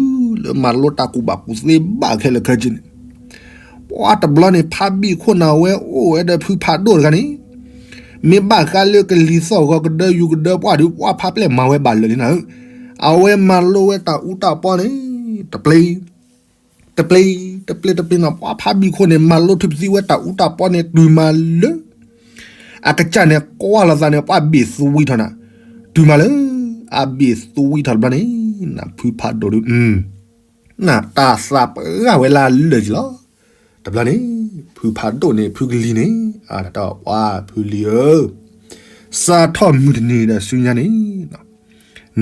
လၢမၤလိတၢ်ကူၣ်ဘၣ်ကူၣ်သ့ဘၣ်ခဲလၢာ်ခဲဆ့န့ၣ်, ပှၤတဘျီန့ၣ် ဖးဘံၣ်ခိၣ်န့ၣ် အဝဲအိၣ်ဝဲဒီးဖုဖးဒိၣ်တဂၤန့ၣ်, မ့ၢ်ဘၣ်ဃးလၢကလံၤသီၣ်ဂီၤကဒၢယူၤကဒၢပှၢ်ဒီး ပှၤဖးပျဲၢ်မၤဝဲဘၣ်လၢာ်လံနၤဧၢ, အဝဲမၤလိဝဲတၢ်အူတၢ်ပီန့ၣ် တပျ့ၤ တပျ့ၤ တပျ့ၤတပျ့ၤန့ၣ် ပှၤဖးဘံၣ်ခိၣ်န့ၣ် မၤလိထုးပသံဝဲတၢ်အူတၢ်ပီန့ၣ် တုၤမးလၢ အကစၢ်န့ၣ် ကွၢ်လီၤသးန့ၣ် ပှၤဘ့ၣ်သဝံထီၣ်နၤ, တုၤမးလၢ အဘ့ၣ်သဝံထီၣ်တဘျီန့ၣ် နဖုဖးဒိၣ်ဒုး နတၢ်သးပှၢ်ဝဲလၢအလၢာ်က့ၤလီၤ. တဘျီန့ၣ် ဖုဖးဒိၣ်န့ၣ် ဖုကလံၤန့ၣ် အတတီၤပှၤဖုလံၤဧၢ, စးထီၣ်မုၢ်တနံၤဒီးဆူညါန့ၣ်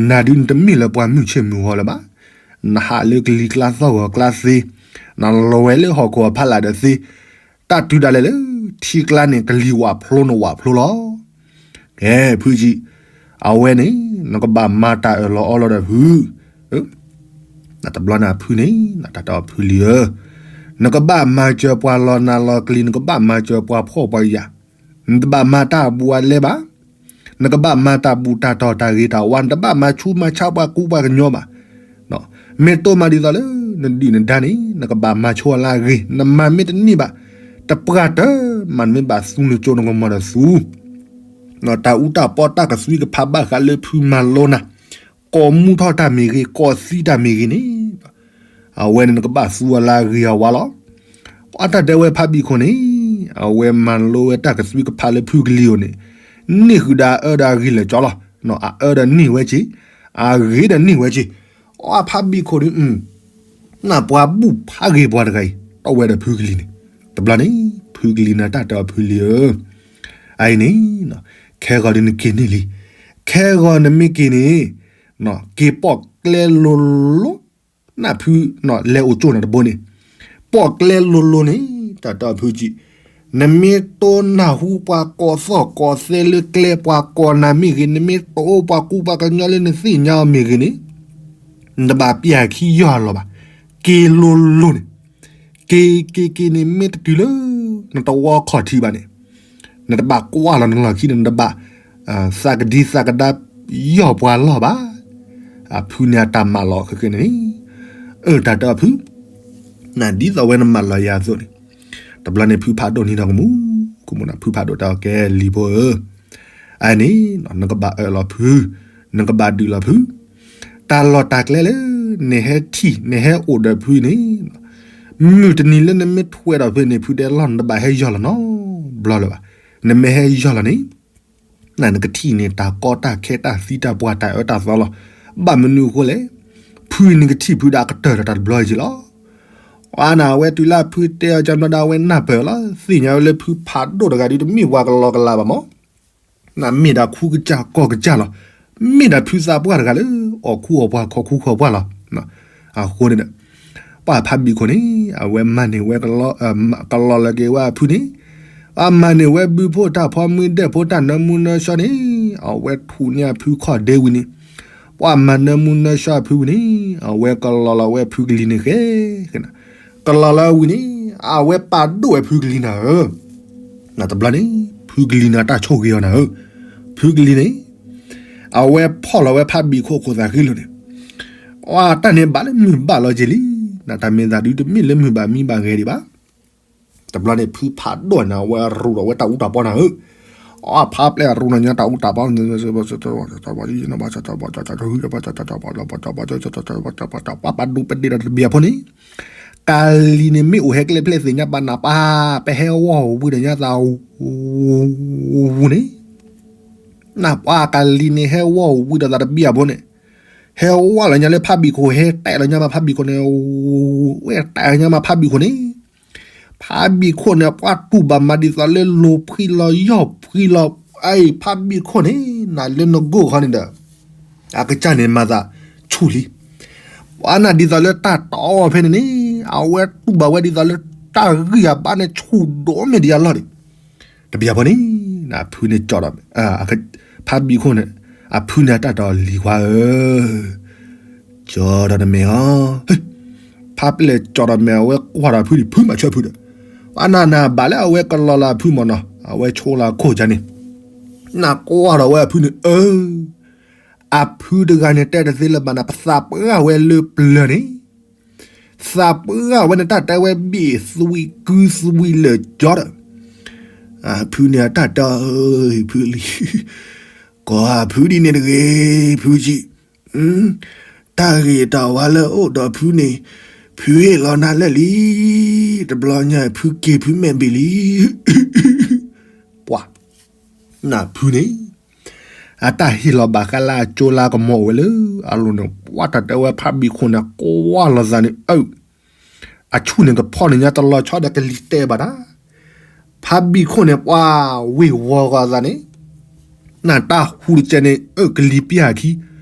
နၤဒုးနတမ့ၢ်လၢပှၤမုၢ်ဆ့ၣ်မုၢ်ဂီၤလၢၤဘၣ်. နဟးလၢကလံၤကျါသီၣ်ဂီၤကျါသ့, နလဲၤဝဲလၢဟီၣ်ခိၣ်အဖီလာ်ဒီးသ့, တၢ်တုၤဒၣ်လဲာ်လၢ ထံကျါန့ၣ် ကလံၤဝၣ်ဖျိနဝၣ်ဖျိလီၤ. ကဲ ဖုကံ, အဝဲန့ၣ် နကဘၣ်မၤတၢ်အၢၣ်လီၤအီလီၤဒီးဖု တဘျီန့ၣ်အဖုန့ၣ် နတတီၤဖုလံၤဧၢ, နကဘၣ်မၤစၢၤပှၤလီၤနၤလီၤကလံၤ, နကဘၣ်မၤစၢၤပှၤဖှီၣ်ပှၤယာ်, နတဘၣ်မၤတၢ်အဘူးအလဲဘၣ်, နကဘၣ်မၤတၢ်ဘူးတၢ်တီၤတၢ်ဂ့ၤတၢ်ဝါ, နတဘၣ်မၤဆူးမၤဆါပှၤကူပှၤကညီဘၣ်. မ့ၢ်တိၢ်မၤဒ်သိးလၢ နဒုၣ်နဒါန့ၣ် နကဘၣ်မၤဆိအလၢအဂ့ၤ, နမၤမ့ၢ်တန့ၢ်ဘၣ်, တပှၢ်တၢၢ်မး နမ့ၢ်ဘၣ်သူနကၠိနကမီၤဒီးသူ တၢ်အူတၢ်ပီတၢ်ကသွံကဖးဘၣ်ဃးလၢဖုမၤလိနၤ, ကိးမူထီၣ်တၢ်မ့ၢ်ဂ့ၤ, ကိးသံတၢ်မ့ၢ်ဂ့ၤန့ၣ်, အဝဲန့ၣ်နကဘၣ်သူအလၢအဂ့ၤအဝါလီၤ. ပှၤတၢ်တဲဝဲဖးဘံၣ်ခိၣ်န့ၣ်, အဝဲမၤလိဝဲတၢ်ကသွံကဖးလၢဖုကလံၤဧိၤန့ၣ်, န့ၢ်ဃုာ်ဒီးအအၢဒီးအဂ့ၤလၢာ်ကၠီလီၤ. အအၢဒီးန့ၢ်ဝဲက့ၤ, အဂ့ၤဒီးန့ၢ်ဝဲက့ၤ, အဖးဘံၣ်ခိၣ်ဒီး နပှၤဘူၣ်ဖးဂ့ၤပှၤတဂၤအံၤ တီဝဲဒီးဖုကလံၤန့ၣ်, တဘျီန့ၣ် ဖုကလံၤန့ၣ်တၢ်တဲအီၤဖုလံၤဧၢ, အအံၤန့ၣ်, ခဲဂီၤဒုးနက့ၤန့ၢ်လံ, ခဲဂီၤနမ့ၢ်က့ၤန့ၣ်, က့ၤပိာ်ကျဲလိၤလိၤ, နဖု, လဲၤအိၣ်ကၠိနၤတဘိန့ၣ်, ပိာ်ကျဲလိၤလိၤန့ၣ် တၢ်တဲအီၤဖုကံ, နမ့ၢ်တိၢ်နၢ်ဟူပှၤကိးသီၣ်ကိးသဲလၢကျဲပှၤကိးနၤမ့ၢ်ဂ့ၤ, နမ့ၢ်တိၢ်ပှၤကူပှၤကညီလၢနသ့ၣ်ညါအီၤမ့ၢ်ဂ့ၤန့ၣ်, နတဘၣ်ပျၢ်ခံယီၢ်လီၤဘၣ်, က့ၤလိၤလိၤန့ၣ်, က့ၤက့ၤက့ၤန့ၣ် မ့ၢ်တတုၤလၢ နတဝီခီၣ်ထံးဘၣ်န့ၣ်, နတဘၣ်ကွၢ်လီၤနလီၢ်ခံန့ၣ် နတဘၣ် သးကဒံသးကဒါယီၢ်ပှၤလီၢ်ဘၣ်. အဖုန့ၣ်အတၢ်မၤလီၤဃဲၤဃဲၤန့ၣ်, အၢ တၢ်တဲအီၤဖု, နဒ်သိးဝဲနမၤလီၤယၤအသိးန့ၣ်, တဘျီန့ၣ်ဖုဖးဒိၣ်န့ၣ်ဒီးကမူ, ကမူနၤ ဖုဖးဒိၣ်တဲအီၤကဲလံၤဖိဧၢ, အန့ၣ် နကဘၣ်အၢၣ်လီၤဖု, နကဘၣ်ဒုးလီၤဖု, တၢ်လီၢ်တၢ်ကျဲလၢ နဟဲထံၣ် နဟဲအိၣ်ဒီးဖုန့ၣ်, မုၢ်တနံၤလၢနမ့ၢ်ထွဲဒီးဖုန့ၣ် ဖုတဲလီၤနတဘၣ်ဟဲယီၢ်လီၤနီတဘျီလၢၤဘၣ်. နမ့ၢ်ဟဲယီၢ်လီၤန့ၣ် နကထံၣ်န့ၢ်တၢ်ကီတၢ်ခဲတၢ်သံတၢ်ပှၢ်တၢ်အၢတၢ်သီလီၤ. ဘၣ်မနုၤအဃိလဲၣ်, ဖုန့ၣ်ကထံၣ်ဖုဒီးအကတၢၢ်ဒီးတၢ်တဘျီအံၤက့လီၤ. အဝဲတုၤလၢဖုတဲအီၤကၢ်ဘျီဒီးအဝဲနၢ်ပၢၢ်လီၤ. သ့ၣ်ညါဝဲလၢဖုဖးဒိၣ်တဂၤဒုးတမ့ၢ်ပှၤကလီကလီဘၣ်မး, နမ့ၢ်ဒၣ်ခူကစၢ်ကီၢ်ကစၢ်လီၤ. မ့ၢ်ဒၣ်ဖုသးပှၢ်တဂၤလၢ အီၣ်ခူအီၣ်ပှၢ်ခီၣ်ခူခီၣ်ပှၢ်လီၤ. အဃိန့ၣ်ဒီး ပှၢ်ဖးဘံၣ်ခိၣ်န့ၣ် အဝဲမၤန့ၢ်ဝဲ ကလီလီၤက့ၤဝဲအဖုန့ၣ်, အမၤန့ၢ်ဝဲဘုဖိတၢ်ဖီမုၢ်ဒဲးဖိတၢ်နၢမူနၢဆှီန့ၣ်, အဝဲထူၣ်န့ၢ်အဖုခီၣ်ဒ့ဝံၤန့ၣ်, ပှၢ်မၤနၢမူနၢဆှီအဖုဝံၤန့ၣ်, အဝဲကလီလီၤဝဲအဖုကလံၤန့ၣ်ဃဲ, ကလီလီၤဝံၤန့ၣ်, အဝဲပာ်ဒိၣ်ဝဲဖုကလံၤနၤဧၢ, နတဘျီန့ၣ် ဖုကလံၤန့ၣ်တၢ်ဆိၣ်ဂ့ၤအီၤနၤဧၢ, ဖုကလံၤန့ၣ် အဝဲဖီၣ်လီၤဝဲဖးဘံၣ်ခိၣ်ခိၣ်သးဃံလိာ်န့ၣ်, အတၢ်န့ၣ်ဘၣ်လၢမုၢ်ဘၣ်လီၤက့ၤလံ, နတၢ်မ့ၢ်သးဒုးတမ့ၢ်လၢမုၢ်ဘၣ်မံဘၣ်ဂဲၤဒံးဘၣ်. တဘျီန့ၣ် ဖုဖးဒိၣ်န့ၣ် အဝဲရူးဒီးဝဲတၢ်အူတၢ်ပီနၤဧၢ, အဖးပျဲၢ်ရူးန့ၣ်ညါတၢ်အူတၢ်ပီ ပှၤပဒူပဒ့ဒီးတဘံၣ်အဖိန့ၣ်, ကလံၤန့ၣ်မ့ၢ်အိၣ်ဟဲကျဲဖျဲၣ်သ့ၣ်ညါဘၣ်နၤပၢ်, ပဟဲဝီၢ်ဝံၤဒီးညါသးဝူန့ၣ်, နပှၤကလံၤန့ၣ်ဟဲဝီၢ်ဝံၤဒီးသးတဘံၣ်အဖိန့ၣ်, ဟဲဝီၢ်လီၤညါလၢဖးဘံၣ်ခိၣ် ဟဲတဲာ်လီၤညါမးဖးဘံၣ်ခိၣ်န့ၣ်, ဝဲတဲာ်လီၤညါမးဖးဘံၣ်ခိၣ်န့ၣ်, ဖးဘံၣ်ခိၣ်န့ၣ်ပှၤတူၢ်ဘၣ်မးဒ်သိးလၢလိၤဖှံလီၤယီၢ်ဖှံလီၤ, အဖးဘံၣ်ခိၣ်န့ၣ် နၤလၢနဂိၢ်ခီန့ၣ်ဒီး အကစၢ်န့ၣ်မၤသးဆူၣ်လံ, ပှၤနၤဒ်သိးလၢတၢ်တီအီၤဖဲန့ၣ်န့ၣ်, အဝဲတူၢ်ဘၣ်ဝဲဒ်သိးလၢတၢ်ဂံၢ်အဘါန့ၣ်ဆူၣ်ဒိၣ်မ့ၢ်ဒံးအလီၢ်န့ၣ်, တဘံၣ်အဖိန့ၣ်, ဖုန့ၣ်ကၠီဒီး, ဖးဘံၣ်ခိၣ်န့ၣ်, အဖုန့ၣ်အတၢ်တီလံၤခွါဧၢ ကၠီဒီးနမဲာ်အီၤ, ဖးပျဲၢ်ကၠီဒီးမဲာ် အဝဲကွၢ်ဒီးဖုန့ၣ် ဖုမၤဆၢဖုဒီး, အနၤနၤဘၣ်လၢအဝဲကလီလီၤအဖုမၢ်နီၤ, အဝဲဆိလီၤခိၣ်ကန့ၣ်, နကွၢ်ဒီးဝဲအဖုန့ၣ်အၢ, အဖုတဂၤန့ၣ်တဲတသ့လၢၤဘၣ်နၤ ပသးပှၢ်ဝဲလၢပျၢၤန့ၣ်, သးပှၢ်ဝဲန့ၣ်တၢ်တဲဝဲဘ့ၣ်သွံကုသွံလၢာ်ကၠီဒီး, ဖုန့ၣ်အတၢ်တီ, ဖုလံၤ, ကိးဖုဒ်န့ၣ်တဂ့ၤ, ဖုကံ, တၢ်ဂ့ၤတၢ်ဝါလၢအိၣ်ဒီးဖုန့ၣ်, ဖုဟ့ၣ်လီၤနၤလၢာ်လံ, တဘျီညါဖုက့ၤဖုမဲာ်ဘ့ၣ်လံ, ပှၤ, နဖုန့ၣ် အတၢ်ဟ့ၣ်လီၤဘၣ်ဃးလၢအကၠိလၢကမီၤအိၣ်ဝဲလၢအလိၤန့ၣ်, ပှၤတၢ်တဲဝဲဖးဘံၣ်ခိၣ်န့ၣ် ကွၢ်လီၤသးန့ၣ်အၢ, အဆူၣ်န့ၣ်ကဖီၣ်န့ၣ်ညါတလီၤဆီဒီးကလံၤတဲဘၣ်တၢ်, ဖးဘံၣ်ခိၣ်န့ၣ် ပှၤဝ့ၢ်ဝီၤဂီၤသးန့ၣ်, နတၢ်ဟူးတကဲန့ၣ် အၢ ကလံၤပျၢ်ခံ,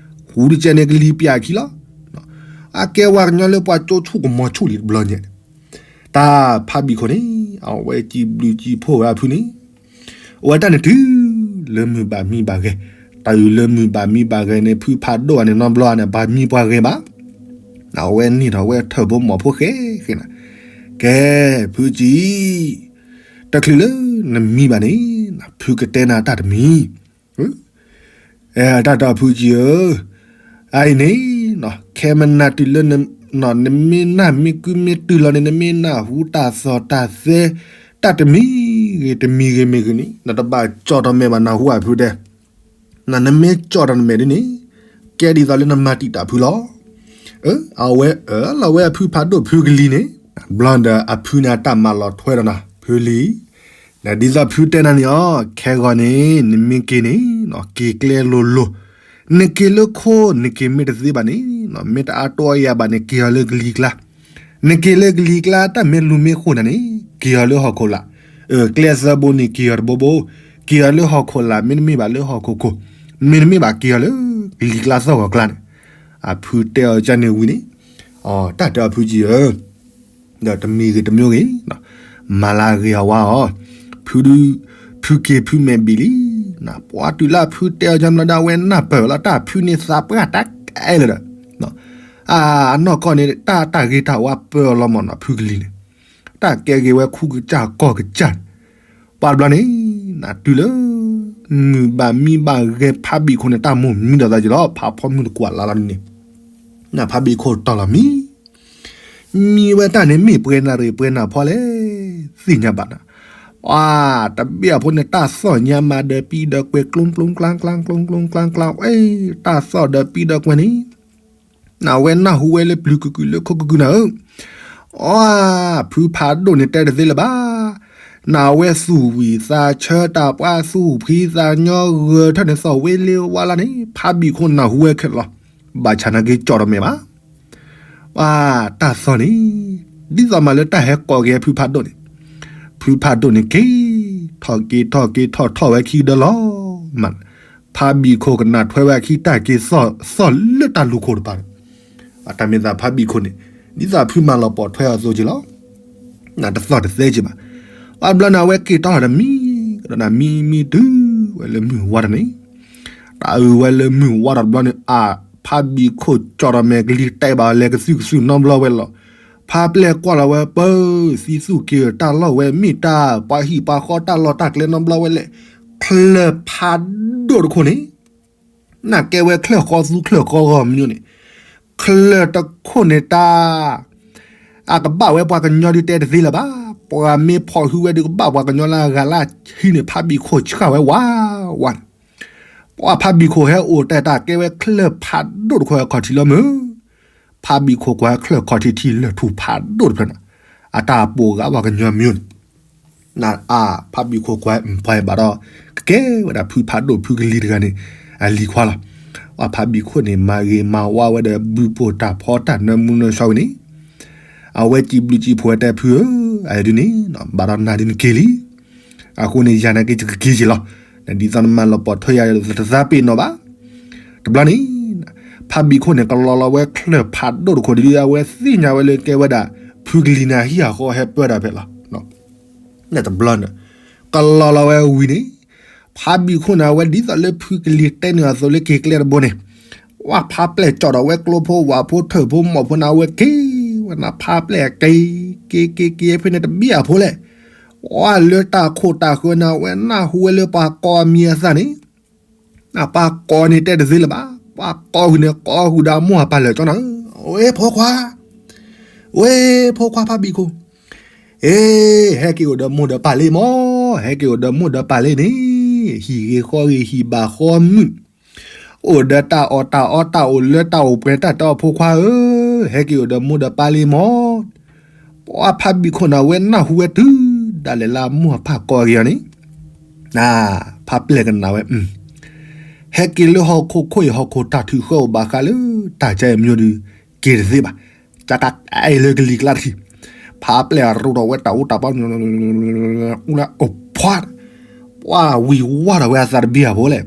ဟူးတကဲန့ၣ်ကလံၤပျၢ်ခံလီၤ, အကဲဝဲကညီလၢပှၤကၠိဆူၣ်ကမီၤဆူၣ်လံတဘျီညါန့ၣ်, တၢ်ဖးဘံၣ်ခိၣ်န့ၣ် အဝဲစံးဘျုးစံးဖှိၣ်ဝဲအဖုန့ၣ် အဝဲတၢ်န့ၣ်တုၤလၢမုၢ်ဘၣ်မံဘၣ်ဂဲၤ, တုၤလၢမုၢ်ဘၣ်မံဘၣ်ဂဲၤန့ၣ် ဖုဖးဒိၣ်န့ၣ်နီတဘျီန့ၣ် ဘၣ်မံပှၤဂဲၤဘၣ်, အဝဲန့ၢ်ထီၣ်ဝဲထၢၣ်ဖိမီၤဖိဃဲဃဲနၤ, ကဲ ဖုကံ, တချုးလၢနမံဘၣ်န့ၣ် ဖုကတဲနၤတၢ်တမံၤ တၢ်တီဖုကံဧၢ, အအံၤန့ၣ် ခဲမနၤတုၤလၢ နမ့ၢ်နၢ်မ့ၢ်ကုမ့ၢ်တုၤလီၤန့ၣ် နမ့ၢ်နၢ်ဟူတၢ်သီၣ်တၢ်သဲ တၢ်တမံၤဂ့ၤတမံၤဂ့ၤမ့ၢ်ဂ့ၤန့ၣ် နတဘၣ်ကၠီၣ်ထီၣ်မဲာ်ဘၣ်နၢ်ဟူအဖုဒဲး, နမ့ၢ်ကၠီၣ်ထီၣ်နမဲာ်ဒ်န့ၣ် ကဲဒ်သိးလၢနမၤတံာ်တာ်ဖုလီၤ. အဝဲအၢၣ်လီၤဝဲအဖုဖးဒိၣ်ဖုကလံၤန့ၣ် ဘျီဒီးအဖုန့ၣ်အတၢ်မၤလီၤထွဲဒီးနၤ ဖုလံၤ ဒ်သိးဖုတဲနၤန့ၣ်အီၤ ခဲဂီၤန့ၣ် နမ့ၢ်က့ၤန့ၣ် က့ၤကျဲလိၤလိၤ, နက့ၤလၢခိ နက့ၤမ့ၢ်တသ့ဘၣ်န့ၣ် မ့ၢ်တအါတီအယၤဘၣ်န့ၣ် က့ၤအီၤလၢကလံၤကျါ, နက့ၤလၢကလံၤကျါ တၢ်မ့ၢ်လူၤမ့ၢ်ဃိၣ်နၤန့ၣ် က့ၤအီၤလၢဟီၣ်ခိၣ်လာ်, ကျဲသၢဘိန့ၣ်က့ၤအီၤတဘိဘိ, က့ၤအီၤလၢဟီၣ်ခိၣ်လာ် မ့တမ့ၢ်ဘၣ်လၢဟီၣ်ခိၣ်ခိၣ်, မ့တမ့ၢ်ဘၣ်က့ၤအီၤလၢကလံၤကျါသီၣ်ဂီၤကျါန့ၣ်, အဖုတဲအီၤကန့ၣ်ဝံၤန့ၣ်, တၢ်တဲအီၤဖုကံဧၢ ဒီးတမံၤဂ့ၤတမံၤဂ့ၤ, မၤလၢဂ့ၤအဝါအီၤ, ဖုဒုး, ဖုက့ၤဖုမဲာ်ဘံၣ်လံ, ပှၤတုၤလၢဖုတဲအီၤကမျီဒၣ်ဝဲနၢ်ပၢၢ်လီၤ တၢ်ဖုန့ၣ်သးပှၢ်တၢ်ကဲလၢာ်ဒီး, အနီၢ်ကီၢ်န့ၣ် တၢ်တၢ်ဂ့ၤတၢ်ဝါပၢအီၤလီၤမၢ်နီၤ ဖုကလံၤန့ၣ်, တၢ်ကဲဂ့ၤဝဲခူကစၢ်ကီၢ်ကစၢ်, ပှၤဘျီန့ၣ်, နတုၤလၢ, မုၢ်ဘၣ်မံဘၣ်ဂဲၤဖးဘံၣ်ခိၣ်န့ၣ် တၢ်မိၢ်မံဒီးသးက့ၤလီၤ ဖးဖီမုၢ်တကွၢ်လါလီၤန့ၣ်, နဖးဘံၣ်ခိၣ်တီၢ်လီၤမံ မံဝဲတၢ်န့ၣ်မ့ၢ်ပှဲၤနၣ်ရံၣ်ပှဲၤနၣ်ဖီလဲၣ်, သ့ၣ်ညါဘၣ်နၤ, ပှၤတဘ့ၣ်အဖိန့ၣ် တၢ်သီၣ်ညါမးဒီးပံဒီးကွဲၤကျိကျိကျါကျါကျိကျိကျါကျါ ဝဲ, တၢ်သီၣ်ဒီးပံဒီးကွဲၤန့ၣ်, နဝဲနၢ်ဟူဝဲလၢပျုၤကကုာ်လၢခိကကုာ်နၤဧၢ, အီ, ဖုဖးဒိၣ်န့ၣ်တဲတသ့လၢၤဘၣ်, နဝဲသူၣ်ဝံၣ်သးဆၢတၢ် ပှၤသူၣ်ဖှံသးညီ ဂဲၤထၢၣ်န့ၣ် သီၣ်ဝ့လ့ဝါလၢ်န့ၣ် ဖးဘံၣ်ခိၣ်နၢ်ဟူဝဲခဲလၢာ်လီၤ. ဘၣ်ဆၣ်နာ်က့ကၠီၣ်တမဲာ်ဘၣ်. တၢ်သီၣ်န့ၣ် ဒ်သိးမးလၢတၢ်ဟဲကိးက့ၤဖုဖးဒိၣ်န့ၣ်, ဖုဖးဒိၣ်န့ၣ်က့ၤထီၣ်က့ၤထီၣ်က့ၤထီၣ်ထီၣ်ဝဲခံကဒီးလီၤ. မး ဖးဘံၣ်ခိၣ်ကနၣ်ထွဲဝဲအခံ တၢ်က့ၤသီၣ်လၢတၢ်လူၤခိၣ်တပၤန့ၣ်, တၢ်မ့ၢ်သးဖးဘံၣ်ခိၣ်န့ၣ် ဒ်သိးဖုမၤလီၤပိာ်ထွဲအီၤအသိးက့ၤလီၤ. နတသီၣ်တသဲက့ၤဘၣ်. ပှၤတဘျီန့ၣ် အဝဲက့ၤတီထီၣ်ဒီးမံ, ကဒီးနၤမံမံတုၤဝဲလၢမုၢ်ဝါထီၣ်န့ၣ်, တၢ်အုးဝဲလၢမုၢ်ဝါထီၣ်တဘျီန့ၣ် အါ ဖးဘံၣ်ခိၣ်ကၠီၣ်တမဲာ်ကလံၤတဲဘၣ် လဲၤကသုၣ်ကသုၣ်နီတဘျီဝဲလီၤ. ဖးပျဲၢ်ကွၢ်လီၤဝဲ ပၢ် သံသူၣ်က့ၤတၢ်လီၢ်ဝဲ မ့ၢ်တၢ်ပှၤဟံၣ်ပှၤဃီတၢ်လီၢ်တၢ်ကျဲနီတဘျီဝဲလဲၣ်. ချၢၣ်ဖးဒိၣ်တခိၣ်န့ၣ် နကဲဝဲချၢၣ်ဃီသူချၢၣ်ဃီဂီၤမနုၤန့ၣ်, ချၢၣ်တခိၣ်န့ၣ်တၢ် အကဘၣ်ဝဲပှၤကညီဒုးတဲတသ့လၢၤဘၣ်. ပှၤမ့ၢ်ဖီၣ်ဟုဝဲဒုးကဘၣ်ပှၤကညီလၢအဂၤလၢအဟံးန့ၣ် ဖးဘံၣ်ခိၣ်ဆှၣ်ဝဲဝးဝးန့ၣ်, ပှၤဖးဘံၣ်ခိၣ်ဟဲအိၣ်တဲတၢ်ကဲဝဲချၢၣ်ဖးဒိၣ်တခိၣ်အခီၣ်ထံးလီၤမုၢ်, ဖးဘံၣ်ခိၣ်ကွၢ်ချၢၣ်ခီၣ်ထံးထံလၢာ်ထူၣ်ဖးဒိၣ်တဖျၢၣ်န့ၣ်, အတၢ်ပိာ်ဂာ်ပှၤကညီမနုၤန့ၣ် နအါ ဖးဘံၣ်ခိၣ်ကွၢ်ပှဲၤဘၣ်ဒီး ကကဲဝဲဒၣ်ဖုဖးဒိၣ်ဖုကလံၤတဂၤန့ၣ် အလံၤခွါလီၤ. ပှၤဖးဘံၣ်ခိၣ်န့ၣ် မၤဂ့ၤမၤဝါဝဲဒီးဘုပိာ်တၢ်ဖီတၢ်နၢမူနၢဆှီဝဲန့ၣ်, အဝဲစံးဘျုးစံးဖှိၣ်ဝဲတဲဖုဧၢ, အဒုန့ၣ် ဘၣ်ဒီးနၤဒုန့ၣ်က့ၤလံ. အဃိန့ၣ် ယၤနာ်က့ယကက့ၤက့ၤလီၤ. ဒ်သိးနမၤလီၤပိာ်ထွဲယၤတသးပ့ၤနီၣ်ဘၣ်. တဘျီန့ၣ် ဖးဘံၣ်ခိၣ်န့ၣ် ကလီၤလီၤဝဲချၢၣ်ဖးဒိၣ်တခိၣ်ဒ်အဝဲသ့ၣ်ညါဝဲလၢကဲဝဲဒၣ် ဖုကလံၤန့ၣ် အဟံၣ်အဃီဟဲပၢတၢ်ဖဲလီၤ. တဘျီန့ၣ် ကလီၤလီၤဝဲဝံၤန့ၣ် ဖးဘံၣ်ခိၣ်န့ၣ် အဝဲဒ်သိးလၢဖုကလံၤတဲန့ၢ်အသိးလၢက့ၤကျဲတဘိန့ၣ်, ပှၤဖးပျဲၢ်ကၠီၣ်ဒီးဝဲကျိဖိဝၣ်ဖိထၢၣ်ဖိမီၢ်ဖိန့ၣ် အဝဲက့ၤဝဲန့ၣ် ဖးပျဲၢ်က့ၤ က့ၤက့ၤက့ၤဖဲန့ၣ်တဘံၣ်အဖိလဲၣ်, ပှၤလၢတၢ်ခိၣ်တၢ်ဃၢန့ၣ် အဝဲနၢ်ဟူဝဲလၢပှၤကိးအမံၤအသၣ်န့ၣ် ပှၤကိးန့ၣ်တဲတသ့လၢၤဘၣ်. ပှၤကိးဃုာ်န့ၣ် ကိးဃုာ်ဒီးအမိၢ်အပၢ်လၢာ်ကၠီန့ၣ်, ဝဲဖိခွါ, ဝဲဖိခွါဖးဘံၣ်ခိၣ်, အ့ ဟဲက့ၤအိၣ်ဒီးမိၢ်ဒီးပၢ်လံမၢ်, ဟဲက့ၤအိၣ်ဒီးမိၢ်ဒီးပၢ်လံန့ၣ်, ဟံၣ်ဂ့ၤဃီဂ့ၤ ဟံၣ်ဘၣ်ဃီမုာ်, အိၣ်ဒီးတၢ်အီၣ်တၢ်အီတၢ်အိၣ်လၢတၢ်အိၣ်ပှဲၤတၢ်တီ ဖိခွါဧၢ, ဟဲက့ၤအိၣ်ဒီးမိၢ်ဒီးပၢ်လံမၢ်. ပှၤဖးဘံၣ်ခိၣ်န့ၣ် အဝဲနၢ်ဟူဝဲတုၤဒၣ်လဲာ်လၢအမိၢ်အပၢ်ကိးအဂ့ၢ်အီၤန့ၣ်, ဖးပျဲၢ်ကနၣ်ဝဲ, ဟဲက့ၤလၢဟီၣ်ခိၣ်ခိၣ်အံၤ ဟီၣ်ခိၣ်တၢ်ထုးဃၢအိၣ်ဘၣ်ဃးလၢတၢ်ကဲအမံၤဒုး က့ၤတသ့ဘၣ်. ကကအဲၣ်လၢကလံၤကျါတထံၣ်, ဖးပျဲၢ်အရူးထီၣ်ဝဲတၢ်အူတၢ်ပီ အိၣ်ဖျါ, ပှၤဝံၤဝါထီၣ်ဝဲအသးတဘံၣ်အဖိလဲၣ်.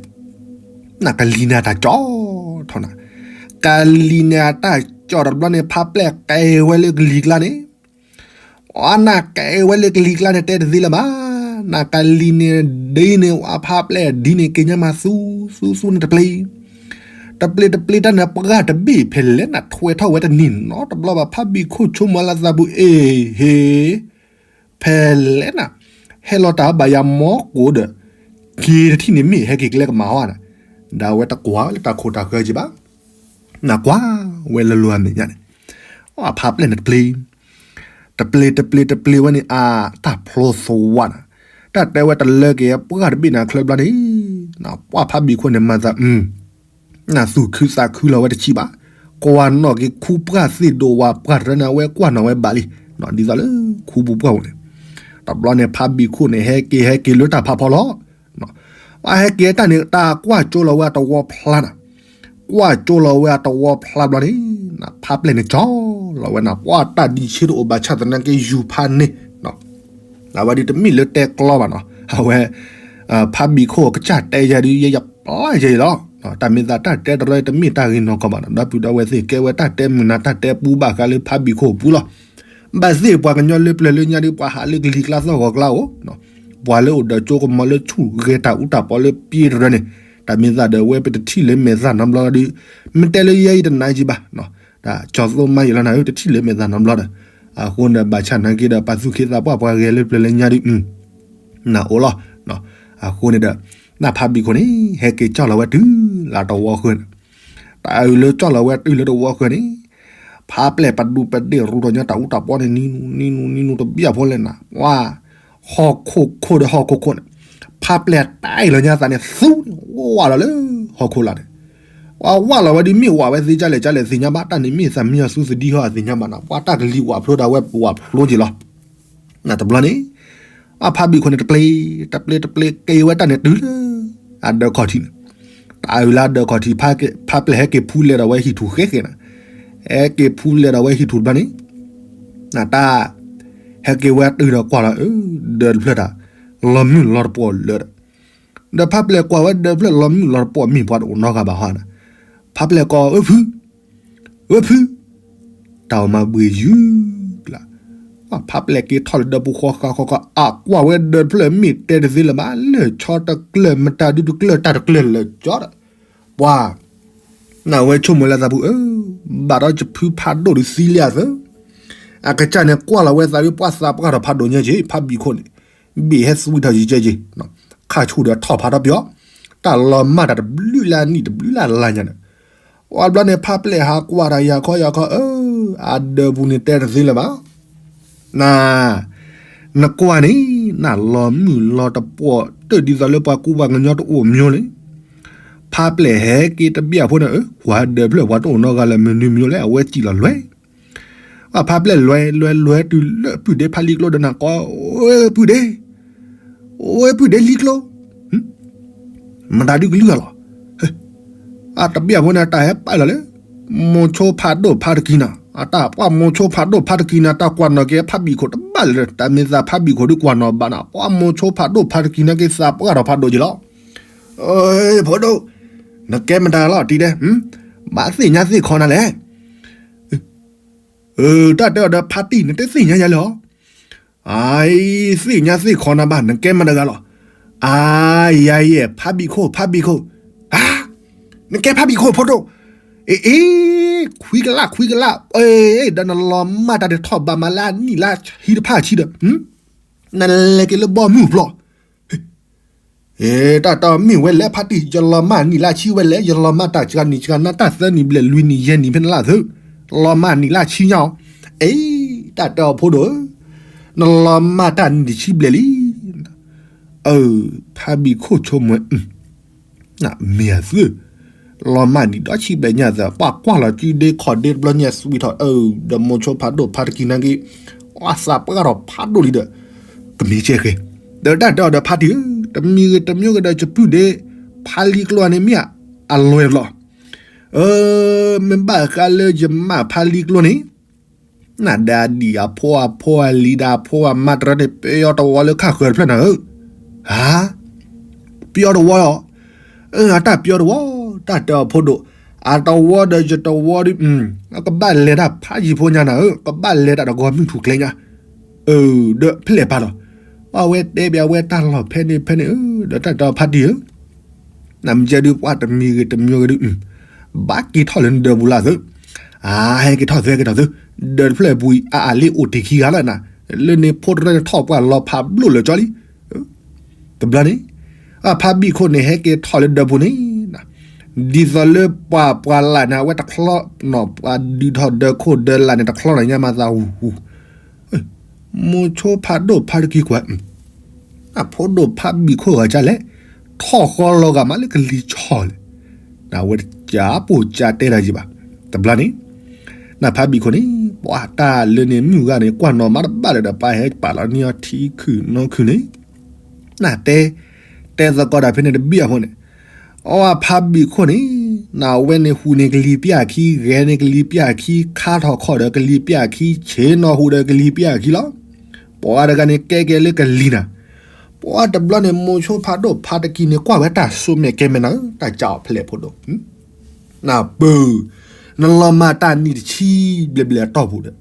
နကလံၤန့ၣ်အတၢ်ကၠီၣ်ထီၣ်နၤ, ကလံၤန့ၣ်အတၢ်ကၠီၣ်တဘျီန့ၣ် ဖးပျဲၢ်ကဲဝဲလၢကလံၤကျါန့ၣ် အနၢ်ကဲဝဲလၢကလံၤကျါန့ၣ် တဲတသ့လၢၤဘၣ်. နကလံၤန့ၣ်ဒ်န့ၣ် ဝဲဖးပျဲၢ်ဒ်န့ၣ် က့ၤညါမးသူသူသူန့ၣ်တပျ့ၤ, တပျ့ၤတပျ့ၤတၢ်န့ၣ် ပှၢ်တဘ့ၣ်ဖဲလဲၣ်နၤ ထွဲထီၣ်ဝဲတန့ၢ်နီတဘျီဘၣ်. ဖးဘံၣ်ခိၣ်ဆိကမိၣ်လၢသးပူၤ အ့ဟ့ ဖဲလဲၣ်နၤ ဟဲလီၤတၢ်ဘၣ်ယၤမီကိးဒီး က့ၤတထံၣ်န့ၣ်မ့ၢ်ဟဲက့ၤကျဲကမၤဟီနၤ, ဒီးအဝဲတကွၢ်လၢတၢ်ခိၣ်တၢ်ဃၢက့ၤဘၣ်. နကွၢ်ဝဲလၢလိၤအမဲာ်ညါန့ၣ်, အဖးပျဲၢ်န့ၣ်တပျ့ၤ တပျ့ၤတပျ့ၤတပျ့ၤဝဲန့ၣ် အတၢ်ဖျိသဝးနၤ, တၢ်တဲဝဲတလၢက့ၤပှၢ်တဘ့ၣ်နၤချၢဘျီန့ၣ်, ပှၢ်ဖးဘံၣ်ခိၣ်န့ၣ်မၤသး နသူၣ်ခုသးခုလီၤဝဲတဆံးဘၣ်. ကွၢ်နီၣ်က့ၤခူပှၢ်သ့ၣ်ဒိၣ်ဝးပှၢ်တရၢန့ၣ် အဝဲကွၢ်နီၣ်ဝဲဘၣ်လံ, ဒ်သိးလၢခူပူၤပှၢ်ပူၤန့ၣ်, တဘျီန့ၣ် ဖးဘံၣ်ခိၣ်န့ၣ် ဟဲက့ၤဟဲက့ၤလၢတၢ်ဖးဖီလီၤ. ပှၤဟဲက့ၤတၢ်န့ၣ် တၢ်ကွၢ်ကၠိလီၤဝဲအတဝီဖျါနၤ, ကွၢ်ကၠိလီၤဝဲအတဝီဖျါဘျီန့ၣ်, ဖးပျဲၢ်န့ၣ်ကၠီလီၤဝဲနၤ, ပှၢ်တၢ်ဒံးဆ့တအိၣ်ဘၣ်ဆၣ်သနာ်က့ယူၤဖးန့ၣ် အဝဲဒ်တမ့ၢ်လၢတဲကျီဘၣ်နီၤ, အဝဲ ဖးဘံၣ်ခိၣ်ကစၢ်တဲယၤဒုး ယဲယပျၢ်ယဲအံၤလီၤ. တၢ်မ့ၢ်သးတၢ်တဲတရၢတမ့ၢ်တၢ်ဂ့ၤနီၢ်ကီၢ်ဘၣ်နီၤ, ဒီပုၢ်ဒီဝဲၢ်သ့ၣ် ကဲဝဲတၢ်တဲမုာ်နၤတၢ်တဲပူဘၣ်ဃးလၢဖးဘံၣ်ခိၣ်အပူလီၤ. ဘၣ်သ့ၣ်ပှၤကညီလၢပျၢၤလၢညါဒုး ပှၤဟးလၢကလံၤကျါသီၣ်ဂီၤကျါအိၣ်, ပှၤလၢအိၣ်ဒီးကၠိကမီၤလၢဆူၣ်ဂဲၤတၢ်အူတၢ်ပီလၢပျ့တရၢန့ၣ်, တၢ်မ့ၢ်သးဒီးဝဲပတထံၣ်လၢမဲာ်သၣ်နီတဘျီဒီး, မ့ၢ်တဲလၢယဲအံၤတနာ်က့ဘၣ် တၢ်ကၠီသိၣ်မါယံာ်လီၤနၤဧၢ တထံၣ်လၢမဲာ်သၣ်နီတဘျီဒီး, အဃိန့ၣ် ဘၣ်ဆၣ်နာ်က့ဒီး ပာ်သူၣ်ခ့သးပှၢ်ပှၤဂဲၤလၢပျၢၤလၢညါဒုး နအိၣ်လီၤ. အဃိန့ၣ်ဒီး နဖးဘံၣ်ခိၣ်န့ၣ် ဟဲက့ၤကၠီၣ်လီၤဝဲတုၤလၢတဝီဃၢၤန့ၣ်, တၢ်အုးလၢကၠီၣ်လီၤဝဲတုၤလၢတဝီဃၢၤန့ၣ်, ဖးပျဲၢ်ပဒူပဒ့ၣ်ရူးထီၣ်ညါတၢ်အူတၢ်ပီန့ၣ် နံၤနူနံၤနူနံၤနူတဘျီဖိလဲၣ်နၤ, ဝါ ဟီၣ်ခိၣ်ခိၣ်ဒီးဟီၣ်ခိၣ်ခိၣ်န့ၣ်, ဖးပျဲၢ်တၢ်အ့ၣ်လီၤညါသးန့ၣ် သူန့ၣ် ဝါလီၤလၢဟီၣ်ခိၣ်လာ်န့ၣ်, ဝါဝါလီၤဝဲဒုး မ့ၢ်ဝးဝဲသ့ဒ်လဲၣ်ဒ်လဲၣ်သ့ၣ်ညါဘၣ်, တၢ်န့ၣ်မ့ၢ်သးမံယီၤသူသဒံဟီအသ့ၣ်ညါဘၣ်နၤ, ပှၤတၢ်ကလံၤဝးဖျိဒၣ်ဝဲဝးဖျိက့ၤလီၤ. နတဘျီန့ၣ် အဖါဘံၣ်ခိၣ်န့ၣ် တပျ့ၤ တပျ့ၤ တပျ့ၤ က့ၤဝဲတၢ်န့ၣ်တုၤလၢ အဒၢးခီၣ်ထံးန့ၣ်, တၢ်အုၣ်လၢအဒၢးခီၣ်ထံး ဖါပျဲၢ်ဟဲက့ၤဖူလဲၤဒီးဝဲဟံၣ်ထူၣ်ဃဲဃဲနၤ, ဟဲက့ၤဖူလဲၤဒီးဝဲဟံၣ်ထူၣ်တဘျီန့ၣ်, နတၢ် ဟဲက့ၤဝဲတုၤဒီးကွၢ်လီၤ အၢ ဒၢးတဖျၢၣ်တၢ် လီၤမုၢ်လီၤတပှီၢ်လၢာ်ဒီး, ဒီးဖါပျဲၢ်ကွၢ်ဝဲဒၢးတဖျၢၣ်လီၤမုၢ်လီၤတပှီၢ် မ့ၢ်ပှၤတအိၣ်နီတဂၤဘၣ်ဟီနၤ, ဖါပျဲၢ်ကိး အၢ ဖု အၢ ဖု, တၢ်အိၣ်မၤဘှံးယုၢ်ကျါ, ဖါပျဲၢ်က့ၤထီၣ်လၢဒၢးပူၤဃီဃီဃီဃီ အကွၢ်ဝဲဒၢးတဖျၢၣ်မ့ၢ်တဲတသ့လၢၤဘၣ် လၢၢ်ဆီတကျၢၢ် မတၤဒုတကျၢၢ် တၢ်တကျၢၢ်လၢာ်ကၠီဒီး, ပှၤ နဝဲဆိကမိၣ်လၢသးပူၤ အၢ ဘၣ်ဒီးယဖုဖးဒိၣ်ဒုးသံလံအသၢ, အကစၢ်န့ၣ်ကွၢ်လီၤဝဲသးဒုး ပှၤသးပှၢ်ထီၣ်ဖးဒိၣ်ညါက့ၤ ဖါဘံၣ်ခိၣ်န့ၣ်, ဘ့ၣ်ဟဲသွံထီၣ်ယံၤကဲက့ၤ, ခါဆူၣ်ဒီးထီၣ်ဖးထီၣ်ပယီၤ, တၢ်လီၤမၢ်တၢ်တဘျုးလၢနံၣ်တဘျုးလၢလါညါန့ၣ်, ပှၤဘျီန့ၣ် ဖါပျဲၢ်ဟးကွၢ်တၢ်ယၤခီယၤခီ အၢ အဒၢးပူၤန့ၣ်တဲတသ့လၢၤဘၣ် နၤ, နကွၢ်န့ၣ် နလီၤမုၢ်လီၤတပှီၢ် တၢ်ဒ်သိးလၢပှၤကူပှၤကညီတအိၣ်မၠိလၢ, ဖါပျဲၢ်ဟဲက့ၤတဘ့ၣ်အဖိန့ၣ် အၢ ကွၢ်ဒၢးဖျၢၣ်ပှၤတအိၣ်နီတဂၤလၢမနုၤမၠိလဲၣ် အဝဲစံၣ်လီၤလွဲၢ်, အဖါပျဲၢ်လွဲၢ်လွဲၢ်လွဲၢ်တုၤလၢပုၢ်ဒ့ဖါလံကျိဒီးနၤ ကိး အၢ ပုၢ်ဒ့ အိ ပုၢ်ဒ့လံကျိ မတၤဒုကလုၢ်အလီၤ, အတဘ့ၣ်အဖိန့ၣ် တၢ်ဟဲပာ်လီၤလၢ မိၤဆိဖးဒိၣ်ဖါတကံၤနၤ, အတၢ်ပှၤမိၤဆိဖးဒိၣ်ဖါတကံၤနၤ တၢ်ကွၢ်နီၣ်က့ၤဖါဘံၣ်ခိၣ်တဘၣ်လၢၤဒီး တၢ်မ့ၢ်သးဖါဘံၣ်ခိၣ်ဒုကွၢ်နီၣ်ဘၣ်နၤ ပှၤမိၤဆိဖးဒိၣ်ဖါတကံၤနၤက့ၤသးပှၢ်ထီၣ်ဖးဒိၣ်က့ၤလီၤ, ဖိဒိၣ်, နကဲမတၤလီၤတံၤဒဲး, ဘၣ်သ့ၣ်ညါသ့ၣ်ခီနၤလဲၣ် တၢ်တဲအီၤဒီးဖါတံၢ် နတသ့ၣ်ညါယၤလၢၤ, အသ့ၣ်ညါသ့ၣ်ခီနၤဘၣ် နကဲမတၤတဂၤလီၤ, အယၤယဲ ဖါဘံၣ်ခိၣ် ဖါဘံၣ်ခိၣ်, နကဲဖါဘံၣ်ခိၣ်ဖိဒိၣ်, အ့ အ့ ခွံကလး ခွံကလး, ဒီးနလီၤမၢ်တၢ်ဒုးထီၣ်ဘးမးလၢအနံၣ်လါဆံတဖၣ်ဆံဒီး, နလဲၤက့ၤလၢဘီမုၢ်ပျီ တၢ်တဲအီၤမ့ၢ်ဝဲလဲၣ်ဖါတံၢ် ယလီၤမၢ်နံၣ်လၢဆံဝဲလဲၣ် ယလီၤမၢ်တၢ်စှၤနံၣ်စှၤနါ တၢ်သၢနံၣ်ဘျဲၣ်လွံၢ်နံၣ်ယဲၢ်နံၣ်ဖဲန့ၣ်လၢသု, လီၤမၢ်နံၣ်လၢဆံညါအီၤ, အ့ တၢ်တဲအီၤဖိဒိၣ်ဧၢ, နလီၤမၢ်တၢ်နံၣ်တဆံဘျဲၣ်လံ, အၢ ဖါဘံၣ်ခိၣ်ဆိကမိၣ် မ့ၢ်အသု, လီၤမၢ်နံၣ်ဒီးဆံဘျဲၣ်ညါသၢ ပှၤကွၢ်လီၤစုဒ့ခီၣ်ဒ့တဘျီညါ သွံထီၣ်အၢ ဒီးမိၤဆိဖးဒိၣ်ဖါတကံၤနာ်က့ၤ, အသးပှၢ်ထီၣ်ဖးဒိၣ်လံဒီး, ကမ့ၢ်ကဲဃဲ, ဒီးတၢ်တဲအီၤဒီးဖါတံၢ်ဧၢ, တမံၤဂ့ၤတမံၤဂ့ၤဒီးယပုၢ်ဒ့, ဖါလံကျိန့ၣ်မ့ၢ်အလွဲၢ်လီၤ, အၢ မ့ၢ်ဘၣ်ဃးလၢယမၢ်ဖါလံကျိန့ၣ် နဒၣ်ဒံၣ်အဖိအဖိအလံၤဒီးအဖိအမါတရၢန့ၣ် ပယီၤတဝီလၢခါဃၢၤတဖျၢၣ်နၤဧၢ, ဟါ, ပယီၤတဝီလီၤ, အၢ အတၢ်ပယီၤတဝီ, တၢ်တဲအီၤဖိဒိၣ်, အတဝီဒီးယတဝီဒီး, ကဘၣ်လဲၤတၢ်ဖးယံၤဖိညါနၤဧၢ, ကဘၣ်လဲၤတၢ်တဂီၤမုၢ်ထူၣ်ကျဲညါ, အၢ ဒီးဖဲလဲၣ်ပာ်လီၤ, အဝဲတဲဘၣ်ဝဲတၢ်လီၢ်ဖဲန့ၣ်ဖဲန့ၣ်ဧၢ, ဒီးတၢ်တဲအီၤဖါတံၢ်ဧၢ နမ့ၢ်ကဲဒုးပှၤတမံၤဂ့ၤတမံၤဂ့ၤဒုး, ဘၣ်က့ၤထီၣ်လၢနဒၢးပူၤလၢသု, အဟဲက့ၤထီၣ်သု ဟဲက့ၤထီၣ်သု, ဒၢးတဖျၢၣ်ပူၤအံၤ အအလ့အိၣ်တ့ၢ်ခံဂၤလီၤနၤ, လၢန့ၣ်ဖိတရၢန့ၣ်ထီၣ်ပှၢ်လီၤဖးဘျိၣ်လၢာ်ကၠီလံ, တဘျီန့ၣ်, အဖါဘံၣ်ခိၣ်န့ၣ်ဟဲက့ၤထီၣ်လၢဒၢးပူၤန့ၣ်, ဒ်သိးလၢပှၤပှၤလၢ်န့ၣ် အဝဲတချီနီၣ် ပှၤဒုးထီၣ်ဒၢးခိၣ်ဒၢးလၢ်န့ၣ် တချီနီၣ်ညါမၤသးဝူၤဝူၤ မိၤဆိဖးဒိၣ်ဖါတကံၤကွၢ်, အဖိဒိၣ်ဖါဘံၣ်ခိၣ်ဂၤကၢ်လဲၣ်, ထီၣ်ဃီလီၤဂာ်မးလၢကလံၤဆီလဲၣ်, နဝဲတကးပိာ်ကးတဲတၢ်ယံၤဘၣ်, တဘျီန့ၣ်, နဖါဘံၣ်ခိၣ်န့ၣ် ပှၤတၢ်လၢန့ၣ်မုၢ်ဂၤန့ၣ် ကွၢ်နီၣ်မးတဘၣ်လၢၤဒီး ပှၤဟဲပာ်လီၤန့ၢ်အီၤထံခုၣ်နီၢ်ခုၣ်န့ၣ်, နတဲ, တဲသကိးတၢ်ဖဲန့ၣ်တဘ့ၣ်အဃိန့ၣ်, အဖါဘံၣ်ခိၣ်န့ၣ်, နဝဲန့ၣ်ဟူးန့ၢ်ကလံၤပျၢ်ခံ ဂဲၤန့ၢ်ကလံၤပျၢ်ခံ ခါထီၣ်ခီၣ်ဒီးကလံၤပျၢ်ခံ ဆ့ၣ်နီၤဟူးဒီးကလံၤပျၢ်ခံလီၤ, ပှၤတဂၤန့ၣ်ကဲကဲလၢကလံၤနၤ, ပှၤတဘျီန့ၣ် မိၤဆိဖးဒိၣ်ဖါတကံၤန့ၣ် ကွၢ်ဝဲတၢ်စိမဲာ်ကဲမဲာ်နၤဧၢ တၢ်ကၢ်အီၤဖဲလဲၣ်ဖိဒိၣ် နပၢၢ်, နလီၤမၢ်တၢ်နံၣ်တဆံဘျဲၣ်ဘျဲၣ်အတီၢ်ပူၤဒီး,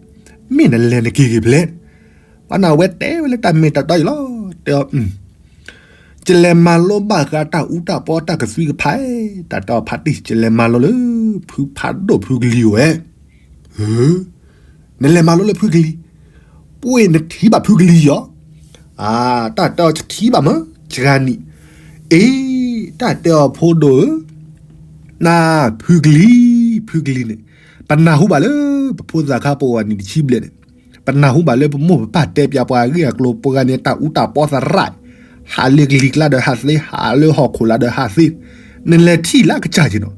မ့ၢ်နလဲၤနက့ၤက့ၤဖဲလဲၣ်, ပှၤနဝဲတဲဝဲလၢတၢ်မ့ၢ်တၢ်တီအံၤလီၤ, တဲအီၤ, ကလဲၤမၤလိဘၣ်ဃးတၢ်အူတၢ်ပီတၢ်ကသွံကဖး, တၢ်တဲအီၤဖါတံၢ် ကလဲၤမၤလိလၢ ဖုဖးဒိၣ်ဖုကလံၤဧိၤဝဲ နလဲၤမၤလိလၢဖုကလံၤ, ပှ့ၤနထံၣ်ဘၣ်ဖုကလံၤယီၤ, တၢ်တဲအီၤတထံၣ်ဘၣ်မ့ၢ်စှၤနံၣ်, အ့ တၢ်တဲအီၤဖိဒိၣ်ဧၢ, နဖုကလံၤ, ဖုကလံၤန့ၣ်, ပနၢ်ဟူဘၣ်လၢ ပဖိသၣ်ခါပဝဲနံၣ်တဆံဘျဲၣ်န့ၣ်, ပနၢ်ဟူဘၣ်လၢပမိၢ်ပပၢ်တဲပၠးပှၤအဂ့ၢ်အကျိၤ ပှၤဂၤန့ၣ် တၢ်အူတၢ်ပီသရၣ်, ဟးလၢကလံၤကျါဒီးဟးသ့, ဟးလၢဟီၣ်ခိၣ်လာ်ဒီးဟးသ့, နလဲၤထံၣ်လၢကစၢ်က့ၤနီၤ,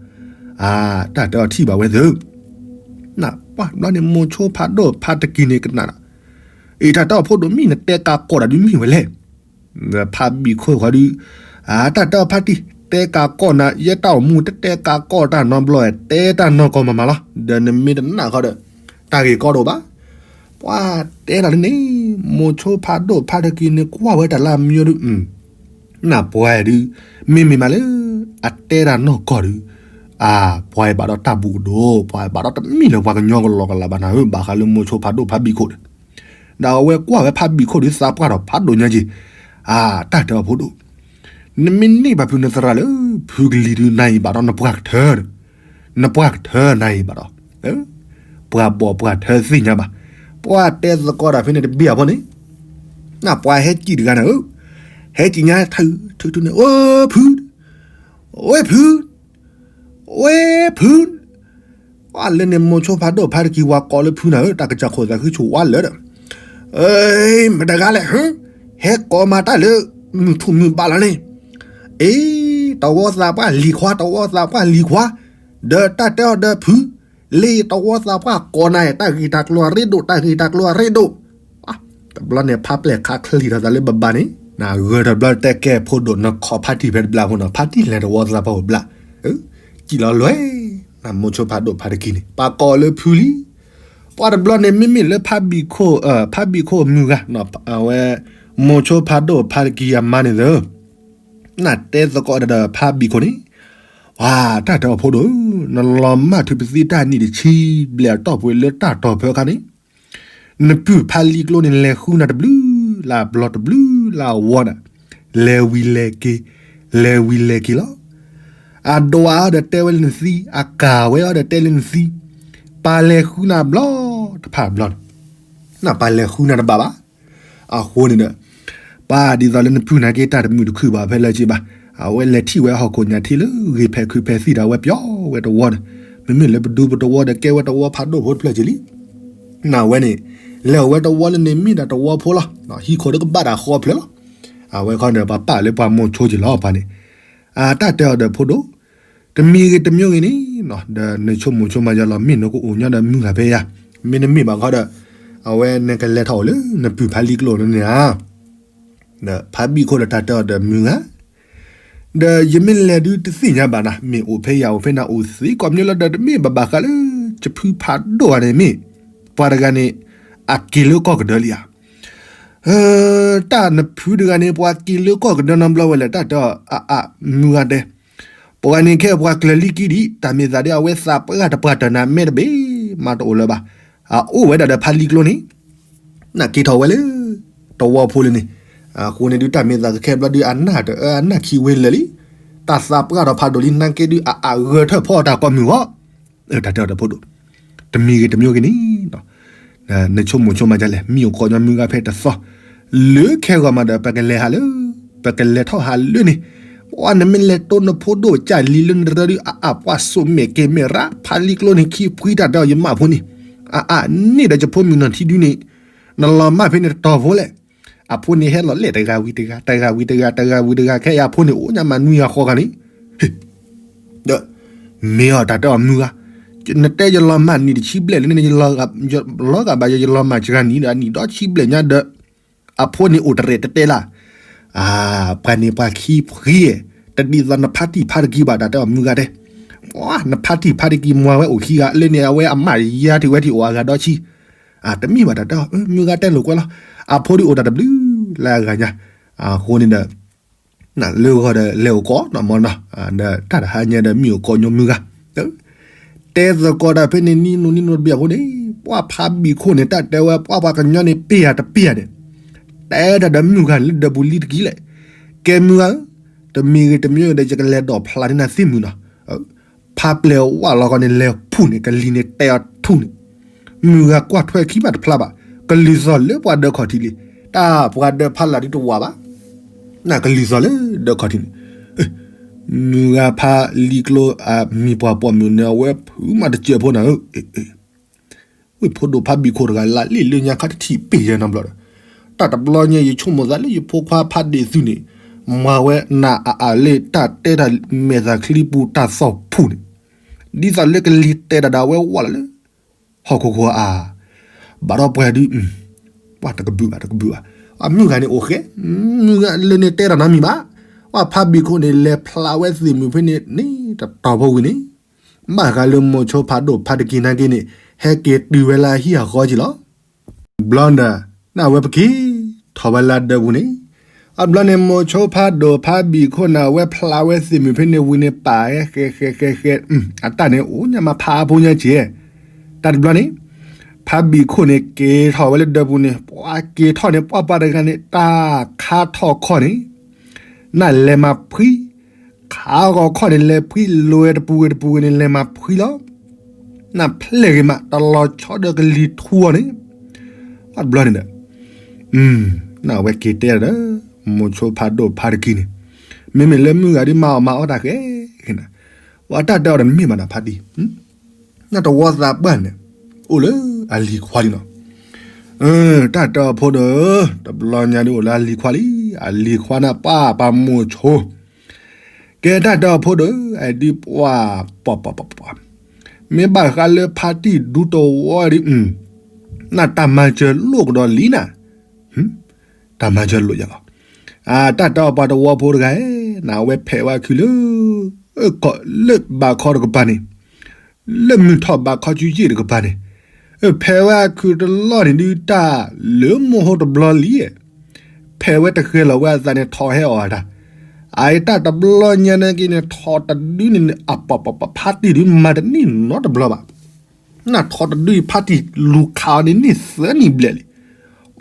တၢ်တဲအီၤထံၣ်ဘၣ်ဝဲသ့ၣ် နပှၢ်ဘျီန့ၣ် မိၤဆိဖးဒိၣ်ဖါတကံၤန့ၣ်ကနၣ်ဒီး, အ့ တၢ်တဲအီၤဖိဒိၣ်မ့ၢ်နတဲကးကိးတၢ်ဒုးမ့ၢ်ဝဲလဲၣ်, ဖးဘံၣ်ခိၣ်ဃီဒုး, အတၢ်တဲအီၤဖးတံၢ် တဲကးကီၢ်နၤ ယဲတၢ်အိၣ်မူ တတဲကးကီၢ်တၢ်နီတဘျီ, တဲတၢ်နီၢ်ကီၢ်မၤမၤလီၤ. ဒီးနမ့ၢ်တနာ်ဃီဒီး တၢ်ဂ့ၢ်ကီတအိၣ်ဘၣ်. ပှၤတဲတၢ်လၢန့ၣ် မိၤဆိဖးဒိၣ်ဖးတကံန့ၣ် ကွၢ်ဝဲတၢ်လၢအမံၤဒုး နၢ်ပှၤဒုး မ့မ့ၢ်မးလၢ အတဲတၢ်နီၢ်ကီၢ်ဒုး, အပှၤအံၤဘၣ်ဒီးတၢ်ဘူးကဒိၣ်, ပှၤအံၤဘၣ်ဒီးတမ့ၢ်လၢပှၤကညီကလီကလးဘၣ်နၤဧၢ, ဘၣ်ဃးလၢမိၤဆိဖးဒိၣ်ဖးဘံၣ်ခိၣ်ဒီး, ဒီးအဝဲကွၢ်ဝဲဖးဘံၣ်ခိၣ်ဒုး သးပှၢ်ထီၣ်ဖးဒိၣ်ညါက့ၤ, အတၢ်တဲအီၤဖိဒိၣ်, နမ့ၢ်န့ၢ်ဘၣ်ဖုးနသရၣ်လၢ ဖုကလံၤဒုး နၤအံၤဘၣ်ဒီးနပှၢ်ကထၢ, နပှၢ်ကထၢနၤအံၤဘၣ်ဒီး ပှၤဘီၣ်ပှၤထၢသ့ၣ်ညါဘၣ်. ပှၤတဲသကိးတၢ်ဖဲန့ၣ်တဘ့ၣ်အဖီန့ၣ်, နၢ်ပှၤဟဲကံၣ်တဂၤနၤဧၢ, ဟဲကံၣ်ညါထုထုန့ၣ် အိၣ်ဖု, ဝဲဖု, ဝဲဖု, ပှၤလၢန့ၣ်မိၤဆိဖးဒိၣ်ဖးတကံ ဝၤကိးလၢဖုနၤဧၢ, တၢ်ကစၢ်ခိၣ်သးခုဆူၣ်ဝါလၢာ်ဒီး, မတၤတဂၤလဲၣ်, ဟဲကိးမၤတၢ်လၢ မုၢ်ထူၣ်မုၢ်ဘၣ်လီၤန့ၣ်, အ့ တဝီသးပှၢ်လံၤခွါ, တဝီသးပှၢ်လံၤခွါ, ဒီးတၢ်တဲအီၤဒီးဖု လၢတဝီသးပှၢ်ကိးနၤ တၢ်ဂ့ၢ်တၢ်ကျိၤအရ့ဒိၣ်, တၢ်ဂ့ၢ်တၢ်ကျိၤအရ့ဒိၣ်. တဘျီန့ၣ် ဖးပျဲၢ်ခးချံးထီၣ်သးလၢဘဘါန့ၣ်, နဂၢၢ်တဘျီတဲကဲဖိဒိၣ် နခိးဖါတံၢ်ဖဲတဘျီဖိနီၤ, ဖါတံၢ်လဲၤတဝီသးပှၢ်အိၣ်ဘျၣ်, ကံၣ်လီၤလွဲၢ်, နမိၤဆိဖးဒိၣ်ဖးတကံန့ၣ် ပှၤကိးလၢဖုလံ. ပှၤတဘျီန့ၣ် မ့မ့ၢ်လၢဖးဘံၣ်ခိၣ်, ဖးဘံၣ်ခိၣ်မုၢ်ဂၤ, အဝဲ မိၤဆိဖးဒိၣ်ဖးတကံအမါန့ၣ်သၢ နတဲသကိးတၢ်ဒီးဖးဘံၣ်ခိၣ်န့ၣ်, ပှၤတၢ်တဲအီၤဖိဒိၣ်, နလီၤမၢ်ထုးပသံတၢ်နံၣ်တဆံဘျဲၣ်အတီၢ်ပူၤလၢတၢ်တီၤဖၢခါန့ၣ်, နပုၢ်ဖးလံကျိန့ၣ် လဲၤဃုနၤတဘျုးလၢအဘျီတဘျုးလၢအဝီနၤ, လဲၤဝံၤလဲၤက့ၤ, လဲၤဝံၤလဲၤက့ၤလီၤ. အဒွးအီၤဒီးတဲဝဲလၢနသံ, အကၢ်ဝဲအီၤဒီးတဲလၢနသံ, ပၢ်လဲၤဃုနၤဘျီတဖၣ်ဘျီန့ၣ်, နပၢ်လဲၤဃုနၤတဘၣ်ဘၣ်. အဃိန့ၣ်ဒီး ပၢ်ဒ်သိးလၢနပုၢ်နာ်က့ တၢ်တမုာ်တခုၣ်ဘၣ်ဖဲလၢက့ဘၣ်, အဝဲလဲၤထံၣ်ဝဲဟီၣ်ခိၣ်ညါထံလၢဂ့ၤဖဲးခုးဖဲးသံၣ်ဒီး အဝဲပျီဝဲတဝီန့ၣ်, မ့မ့ၢ်လၢပဒူပတဝီဒီးကဲဝဲတဝီဖးဒိၣ်ဖိတဖျၢၣ်က့ၤလံ. နဝဲန့ၣ် လဲၤအိၣ်ဝဲတဝီလၢန့ၣ်မ့ၢ်ဒၣ်တဝီဖိလီၤ, ဟံၣ်ခိၣ်ဒီးကဘၣ်ဒၣ်ဃီဖျၢၣ်လီၤ. အဝဲခီန့ၣ် ပှၤပာ်လၢပှၤမိၤဆိက့ၤလီၤပှၤန့ၣ်, အတၢ်တဲအီၤဒီးဖိဒိၣ်, တမံၤဂ့ၤတမံၤဂ့ၤန့ၣ်, ဒီးနဆိကမိၣ်ဆိကမးယလီၤ မ့ၢ်နကအိၣ်ညီဒီးမုၢ်ဂၤဖဲယၤ, မ့တမ့ၢ်ဘၣ်ခီဒီး အဝဲနကလဲၤထီၣ်အိၣ်လၢနပုၢ်ဖးလံကျိန့ၣ်ဧါ. ဒီးဖးဘံၣ်ခိၣ်ဒီးတၢ်တဲအီၤဒီးမုၢ်ဂၤ, ဒီးယမ့ၢ်လဲၤဒုးတသ့ၣ်ညါဘၣ်နၤ, မ့ၢ်အိၣ်ဖဲယၤအိၣ်ဖဲနၤအိၣ်သ့ကိးမံၤလၢဒီး တမ့ၢ်ဘၣ်ဘၣ်ဃးလၢ ယဖုဖးဒိၣ်ဂၤန့ၣ်မ့ၢ်, ပှၤတဂၤန့ၣ် အက့ၤလၢကီၢ်ကဒၢလံဧါ. တၢ်နဖုတဂၤန့ၣ် ပှၤက့ၤလၢကီၢ်ကဒၢနီတဘျီဝဲလဲၣ် တၢ်တဲအီၤ အအ မုၢ်ဂၤတဲ, ပှၤန့ၣ်ခဲအံၤပှၤကျၢၤလံကံဒံး တၢ်မ့ၢ်သးဒ်အဝဲသးပှၢ်တပှၢ်တၢၢ်နၤ မဲာ်တဘ့ၣ်မးတအိၣ်လၢၤဘၣ်, အအိၣ်ဝဲဒၣ်ဒီးဖးလံကျိန့ၣ်, နက့ၤထီၣ်ဝဲလၢ တဝီဖိလၢန့ၣ်, အဃိန့ၣ်ဒုး တၢ်မ့ၢ်သးကခဲဘျီဒုး အနၢ်တအၢအနၢ်ခံဝဲလၢာ်လံ, တၢ်သးပှၢ်ထီၣ်ဖးဒိၣ်လံ နာ်က့ဒုး အအဂၢၢ်ထၢၣ်ဖီအီၣ်တၢ်ကိးမုၢ်ဂီၢ် တၢ်တဲအီၤဒီးဖိဒိၣ်, တမံၤဂ့ၤတမံၤဂ့ၤန့ၣ်, နဆိကမိၣ်ဆိကမးဒ်လဲၣ် မ့ၢ်အိၣ်ကိးညီမုၢ်ဂၤဖဲတသီ, လၢခဲဂီၤမးဒီး ပကလဲၤဟးလၢ, ပကလဲၤထီၣ်ဟးလၢန့ၣ်, ပှၤနမ့ၢ်လဲၤတိၢ်နဖိဒိၣ်ကၢ်လံလၢနတရၢဒုး အအ ပှၤစိာ်မဲာ်ကဲမဲာ်ရၣ် ဖးလံကျိန့ၣ် ခံဖှံတၢ်တဲအီၤ ယမၢ်ဖိန့ၣ်, အအ န့ၢ်ဒီးယဖိမုၣ်နီၢ်ထံဒုန့ၣ်, နလီၤမၢ်ဖဲန့ၣ်တတီၤဖိလဲၣ် အဖိန့ၣ်ဟဲလီၤလဲၣ်တဂၤဝံၤတဂၤ တဂၤဝံၤတဂၤ ခဲအံၤအဖိန့ၣ် အိၣ်ညါမၤနွံဂၤဃိးဂၤန့ၣ်, ဒီး မ့ၢ်အီၤတၢ်တဲအီၤမုၢ်ဂၤ, နတဲယလီၤမၢ်နံၣ်တဆံဘျဲၣ်လၢန့ၣ် လီၤဂာ်ဘၣ်ယလီၤမၢ်စှၤနံၣ်ဒီး အနံၣ်ဒီဆံဘျဲၣ်ညါဒီး, အဖိန့ၣ်အိၣ်တရဲၣ်တတဲလၢ်, ပှၤန့ၣ်ပှၤခံဖှံ, တဒ်သိးနဖါတံၢ်ဖါတကံဘၣ် တၢ်တဲအီၤမုၢ်ဂၤတဲ, နဖါတံၢ်ဖါတကံမွၤဝဲအိၣ်ခံဂၤ လၢန့ၣ် အဝဲအမၢ်ယါထံၣ်ဝဲထံၣ်အိၣ်အဂၤဒီဆံ တမ့ၢ်ဘၣ်တၢ်တဲအီၤ မုၢ်ဂၤတဲလိာ်ကွဲလီၤ, အဖိဒုးအိၣ်တၢ်တဘျုးလၢအဂၤညါ, အဃိန့ၣ်ဒီး, လၢဂီၤဒီးလဲၤအိၣ်ကိးနီၢ်မီၢ်နီၢ်, ဒီးတၢ်တဟါညါဒီးမ့ၢ်အိၣ်ကိးညီမုၢ်ဂၤ, တဲသကိးတၢ်ဖဲန့ၣ်နံၣ်နံၣ်နံၣ်တဘျီအဃိန့ၣ်, ပှၤဖးဘံၣ်ခိၣ်န့ၣ် တၢ်တဲဝဲပှၤပှၤကညီန့ၣ် ပ့ၢ်ယၤတပ့ၢ်ယၤန့ၣ်, တဲတၢ်ဒီးမုၢ်ဂၤလၢဒၢးပူၤလံတကံၢ်လဲၣ်, ကဲမုၢ်ဂၤဧၢ, တမံၤဂ့ၤတမံၤဂ့ၤဒီး ယကလဲၤဒိးဖျါန့ၢ်နၤသ့ၣ်မုၢ်နီၢ် ဖးပျဲၢ်ဝၣ်လီၤဂီၢ်န့ၣ် လဲၤဖူၣ်န့ၣ် ကလံၤန့ၣ်တဲအီၤထူၣ်န့ၣ်, မုၢ်ဂၤကွၢ်ထွဲခံဘၣ်တဖျါဘၣ်, ကလုၢ်သီၣ်လၢပှၤဒၢးခီၣ်ထံးလံ, တၢ်ပှၤဒၢးဖးလၢ်ဒုးတဝၢ်ဘၣ်, နကလုၢ်သီၣ်လၢဒၢးခီၣ်ထံးန့ၣ်, မုၢ်ဂၤဖးလံကျိအမံၤပှၢ်ပိာ်မုၣ်န့ၣ် အဝဲဖုးမးတစဲးဖိနၤဧၢ ဝ့ၢ်ဖိဒိၣ်ဖးဘံၣ်ခိၣ်တဂၤ လၢလံာ်လၢညါခါတထံၣ်ပ့ၢ်ယဲနီတဘျီဒီး, တၢ်တဘျီညါ ယဆိကမိၣ်သးလၢယဖိခွါဖးဒ့ၣ်သုန့ၣ်, မၤဝဲနၤအအးလၢတၢ်တဲတၢ်မဲာ်သၣ်ချံပူၤတၢ်သီၣ်ဖူၣ်န့ၣ်, ဒ်သိးလၢကလံၤတဲတၢ်ဒီးအဝဲဝၣ်လီၤလၢ ဟီၣ်ခိၣ်ခိၣ်အါ, ဘၣ်ဒီးပှၤဒုး, ပှၤတကဘုးဘၣ်တကဘုးဘၣ်, အမုၢ်ဂၤန့ၣ်အိၣ်ဃဲ, မုၢ်ဂၤလၢန့ၣ်တဲတၢ်နီတမံၤဘၣ်. ပှၤဖးဘံၣ်ခိၣ်န့ၣ် လဲၤဖျါဝဲသ့ၣ်မုၣ်ဖဲန့ၣ်န့ၣ် တတီၤဖိဝံၤန့ၣ်, ဘၣ်ဃးလၢမိၤဆိဖးဒိၣ်ဖးတကံၤနာ်က့န့ၣ် ဟဲက့ၤတုၤဝဲလၢဟံၣ်အဃီက့ၤလီၤ. ဘျီန့ၣ် နဝဲပက့ၤထီၣ်ဝဲလၢဒၢးပူၤန့ၣ်, အဘျီန့ၣ် မိၤဆိဖးဒိၣ်ဖးဘံၣ်ခိၣ်န့ၣ် အဝဲဖျါဝဲသ့ၣ်မုၣ်ဖဲန့ၣ်ဝံၤန့ၣ် ပာ်ဃဲဃဲဃဲဃဲဃဲ, အတၢ်န့ၣ်အိၣ်ညါမးဖးဖိညါက့ၤ, တၢ်တဘျီန့ၣ် ဖးဘံၣ်ခိၣ်န့ၣ် က့ၤထီၣ်ဝဲလၢဒၢးပူၤန့ၣ် ပှၤက့ၤထီၣ်န့ၣ် ပှၤပှၤတဂၤန့ၣ် တၢ်ခါထီၣ်ခီၣ်န့ၣ် နလဲၤမၤဖှံ, ခါဂီၤခီၣ်န့ၣ် လဲၤဖှံလိၤဝဲတပူၤဂ့ၤတပူၤဂ့ၤန့ၣ် လဲၤမၤဖှံလီၤ. နဖျဲၣ်ဂ့ၤမး တလီၤဆီဒီးကလံၤထူအီၤန့ၣ်, အဘျီန့ၣ်ဒီး နဝဲက့ၤတဲဒီး မိၤဆိဖးဒိၣ်ဖးတကံၤန့ၣ်, မ့မ့ၢ်လၢမုၢ်ဂၤဒ်မၤအီၣ်မၤအီတၢ်ဃဲ, ပှၤတၢ်တဲအီၤတမ့ၢ်ဘၣ်နဖါတံၢ်, နတဝီသးပှၢ်န့ၣ် အိၣ်လၢအလံၤခွါလံနီၤ. တၢ်တဲအီၤဖိဒီး တဘျီညါဒ်အိၣ်လၢအလံၤခွါလံ, အလံၤခွါန့ၣ်ပှၤပှၤမိၤဆိ ကဲတၢ်တဲအီၤဖိဒီး အဒုးပှၤ ပှၤပှၤပှၤပှၤ, မ့ၢ်ဘၣ်ဃးလၢဖါတံၢ်ဒူတဝီဒီး နတၢ်မၤစၢၤလိာ်ကဒီးလံနၤ, တၢ်မၤစၢၤလိာ်ယၤလီၤ. တၢ်တဲအီၤပှၤတဝီဖိတဂၤ, နဝဲဖဲးဝဲအခုၣ်လၢ ကီးလၢဘးခီတကပၤန့ၣ်, လၢမုၢ်ထီၣ်ဘးခီဆူယ့ၣ်တကပၤန့ၣ်, ဖဲးဝဲအခုၣ်တလီၢ်န့ၣ်ဒုး တၢ်လၢမိၢ်ဟိတဘျီလံ, ဖဲးဝဲတဃဲၤလီၤဝဲအသးန့ၣ် ထီၣ်ဟဲအီၣ်အတၢ်, အတၢ်တဘျီညါနာ်က့န့ၣ် ထီၣ်တဒုန့ၣ် အပပပဖါတံၢ်ဒုးမၤတန့ၢ်နီတဘျီဘၣ်. နထီၣ်တဒုအံၤ ဖါတံၢ်လူၤခးအီၤန့ၣ်န့ၢ်သၢနံၣ်ဘျဲၣ်လံ.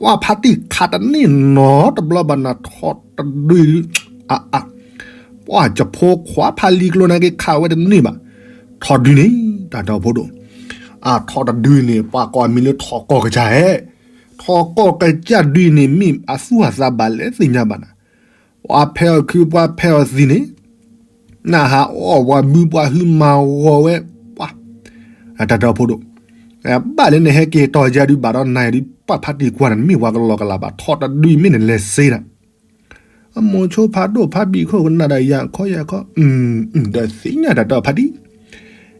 ပှၤဖါတံၢ်ခးတန့ၢ်နီတဘျီဘၣ် နထီၣ်တဒုအံၤ, အအ, ပှၤကဖိခွါဖးလံၤကျိနာ်က့ခးဝဲတန့ၢ်ဘၣ်. ထီၣ်ဒုန့ၣ် တၢ်တဲအီၤဖိဒိၣ်, အထီၣ်တဒုန့ၣ် ပှၤကိးအမံၤလၢထီၣ်ကီၢ်ကစၢ်ဧဲ, ထီၣ်ကီၢ်ကစၢ်ဒုန့ၣ်မ့ၢ်အသူၣ်အသးဘၣ်လဲၣ်သ့ၣ်ညါဘၣ်နၤ, ပှၤဖဲးအီၤခု ပှၤဖဲးအီၤသံန့ၣ် နဟးအီၣ်ပှၤဘုပှၤဟုမၤဂီၤဝဲ, ပှၤ, တၢ်တဲအီၤဖိဒိၣ်, ဘၣ်လၢနဟဲက့ၤတီၤယၤဒုးဘၣ်ဒီးနၤဒုး ပှၤဖါတံၢ်ကွၢ်နမ့ၢ်ပှၤကလီကလးဘၣ် ထီၣ်တဒုအံၤမ့ၢ်နလဲၤစ့နၤ, အမိၤဆိဖးဒိၣ်ဖးဘံၣ်ခိၣ်ကနၣ်ဒီးယၤခီယၤခီ, ဒီးသ့ၣ်ညါတၢ်တဲအီၤဖါတံၢ်,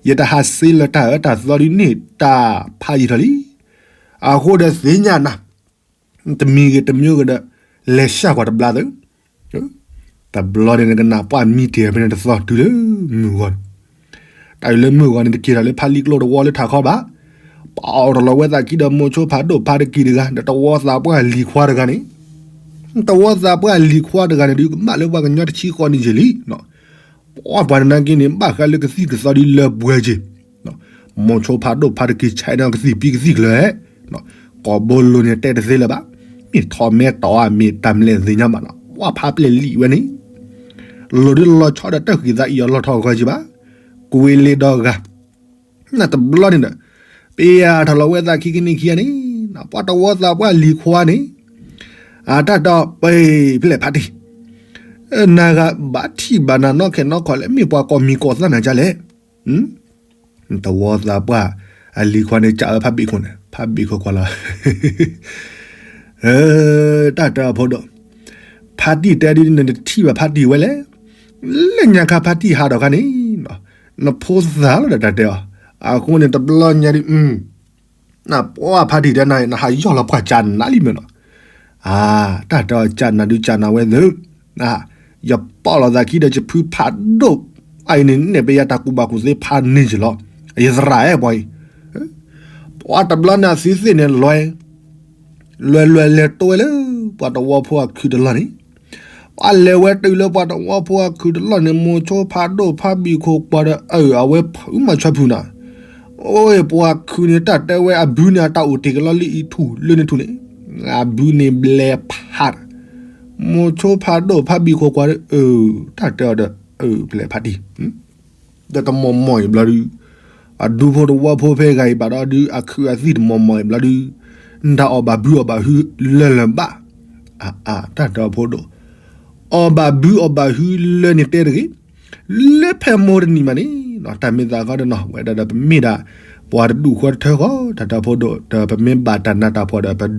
ယတဟးစ့လၢတၢ်အၢတၢ်သီဒုးန့ၣ်တၢ်ဖးယံာ်ထီၣ်လံ, အဃိဒီးသ့ၣ်ညါနၤ တမံၤဂ့ၤတမံၤဂ့ၤဒီး လဲၤဆှၣ်ကွၢ်တဘျါသု, တဘျီန့ၣ်နကနၣ်ပှၢ်မံတ့ၢ်ဖဲန့ၣ်တသီတုၤလၢမုၢ်ဂီၤန့ၣ်, တၢ်အံၤလၢမုၢ်ဂီၤန့ၣ်တက့ၤထီၣ်လၢဖါလံၤကျိတဝီလၢထးခီဘၣ်, ပအီၣ်တလီၤဝဲသးခံဒီးမိၤဆိဖးဒိၣ်ဖးတကံၤတဂၤ ဒီးတဝီသးပှၢ်လံၤခွါတဂၤန့ၣ်, တဝီသးပှၢ်လံၤခွါတဂၤန့ၣ်ဒုးကမၣ်လၢပှၤကညီတဆံဃီနံၣ်ယဲၢ်လံ, ပှၤပှၤနာ်က့န့ၣ် ဘၣ်ဃးလၢကသံၣ်ကသီဒ်လၢပှဲၤက့ၤ, မိၤဆိဖးဒိၣ်ဖးတကံၤဆဲးန့ၣ်ကသံၣ်ပံကသံၣ်ကျၢၤ, ကိးဘိလိၤန့ၣ်တဲတသ့လၢၤဘၣ်, မ့ၢ်ထီၣ်မဲထီၣ်ဧါ မ့ၢ်တၢ်မလဲၣ်သ့ၣ်ညါဘၣ်နီၤ, ပှၤဖးပျဲၢ်လံာ်ဝဲန့ၣ်, လိၤဒ်လီၤဆီဒီးတၢ်ဃံသးအံၤအီၤလီၤထီၣ်ဂီၤက့ၤဘၣ်, ကွ့လ့ဒီဂၤ နတဘျီန့ၣ်ဒီး ပယၤထီၣ်လီၤဝဲသးခံကန့ၢ်ခံဂၤန့ၣ်, ပှၤတဝီသးပှၢ်လံၤခွါန့ၣ်, အတၢ်တဲအီၤပှဲၤဖျဲၣ်ဖါတံၢ်, နဂၤဘၣ်ထံၣ်ဘၣ်နၤနီၢ်ခဲနီၢ်ခီလဲၣ် မ့ၢ်ပှၤကိးမံၤကိးသၣ်နၤဒ်လဲၣ်, တဝီသးပှၢ်အလံၤခွါန့ၣ် ကးဝဲဖးဘံၣ်ခိၣ်န့ၣ် ဖးဘံၣ်ခိၣ်ကွၢ်လီၤ တၢ်တဲအီၤဖိဒိၣ်, ဖါတံၢ်တဲဒ်နတထံၣ်ဘၣ်ဖါတံၢ်ဝဲလဲၣ်, လၢညါခါဖါတံၢ်ဟးထီၣ်ခါန့ၣ်, နဖိသၣ်လီၤဒီးတၢ်တဲအီၤ, အဃိန့ၣ်တဘျီညါဒ်, နပှၢ်ဖါတံၢ်တဲနၤ နဟးယီၢ်လီၤပှၢ်ကၢ်နၤလံမ့ၢ်နီၤ, တၢ်တဲအီၤကၢ်နၤဒုးကၢ်နၤဝဲသု, ယပီၣ်လီၤသးခံဒီးယဖုဖးဒိၣ်, အအံၤန့ၣ်နဲၣ်ပယၤတၢ်ကူၣ်ဘၣ်ကူၣ်သ့ဖးန့ၢ်ယလီၤ, ယသရၣ်အဲၣ်ပှၤအံၤ, ပှၤတဘျီန့ၣ်အသုသ့ၣ်န့ၣ်လွဲ လွဲလွဲလဲၤတိဝဲလၢ ပှၤတဝီဖိအခုၣ်တလီၢ်န့ၣ်, ပှၤလဲၤဝဲတုၤလၢပှၤတဝီဖိအခုၣ်တလီၢ်န့ၣ် မိၤဆိဖးဒိၣ်ဖးဘံၣ်ခိၣ်ကွၢ်ဒီးအၢၣ် အဝဲဖုမၤဆီဖုနၤ, အိၣ်ပှၤခုၣ်န့ၣ် တၢ်တဲဝဲအဘုန့ၣ် အတၢ်အိၣ်တ့ၢ်ကလီလၢအံၤထူၣ်လၢန့ၣ်ထူၣ်န့ၣ်, အဘုန့ၣ်ဘျဲးဖး, မိၤဆိဖးဒိၣ်ဖးဘံၣ်ခိၣ်ကွၢ်ဒီးအၢၣ်, တၢ်တဲအီၤဒီး အၢၣ်ဖျဲၣ်ဖးတံၢ် ဒီးတမီၢ်မီၢ်အံၤဘျီဒုး, အဒူဖိတဝီဖိဖဲဂၤအံၤဘၣ်ဒီးဒုး အခုၣ်အသံၣ်တမီၢ်မီၢ်အံၤဘျီဒုး, နတၢ်အီၣ်ဘၣ်ဘုအီၣ်ဘၣ်ဟုလၢာ်လၢာ်ဘၣ်, အအတၢ်တဲအီၤဖိဒိၣ်, အီၣ်ဘၣ်ဘုအီၣ်ဘၣ်ဟုလၢာ်န့ၣ်တဲတဂ့ၤ, လၢဖဲမိၢ်တနံၤမးန့ၣ်, တၢ်မ့ၢ်သးခီဒီးနီၤ ဝဲဒၣ်ဒီးပမ့ၢ်ဒၣ် ပှၤတဒူၣ်ဃီတထၢဃီ တၢ်တဲအီၤဖိဒိၣ် ဒီးပမ့ၢ်ဘၣ်တၢ်နးတၢ်ဖှီၣ်ဒီး ပဒုးအီၣ်လီၤပသးလီ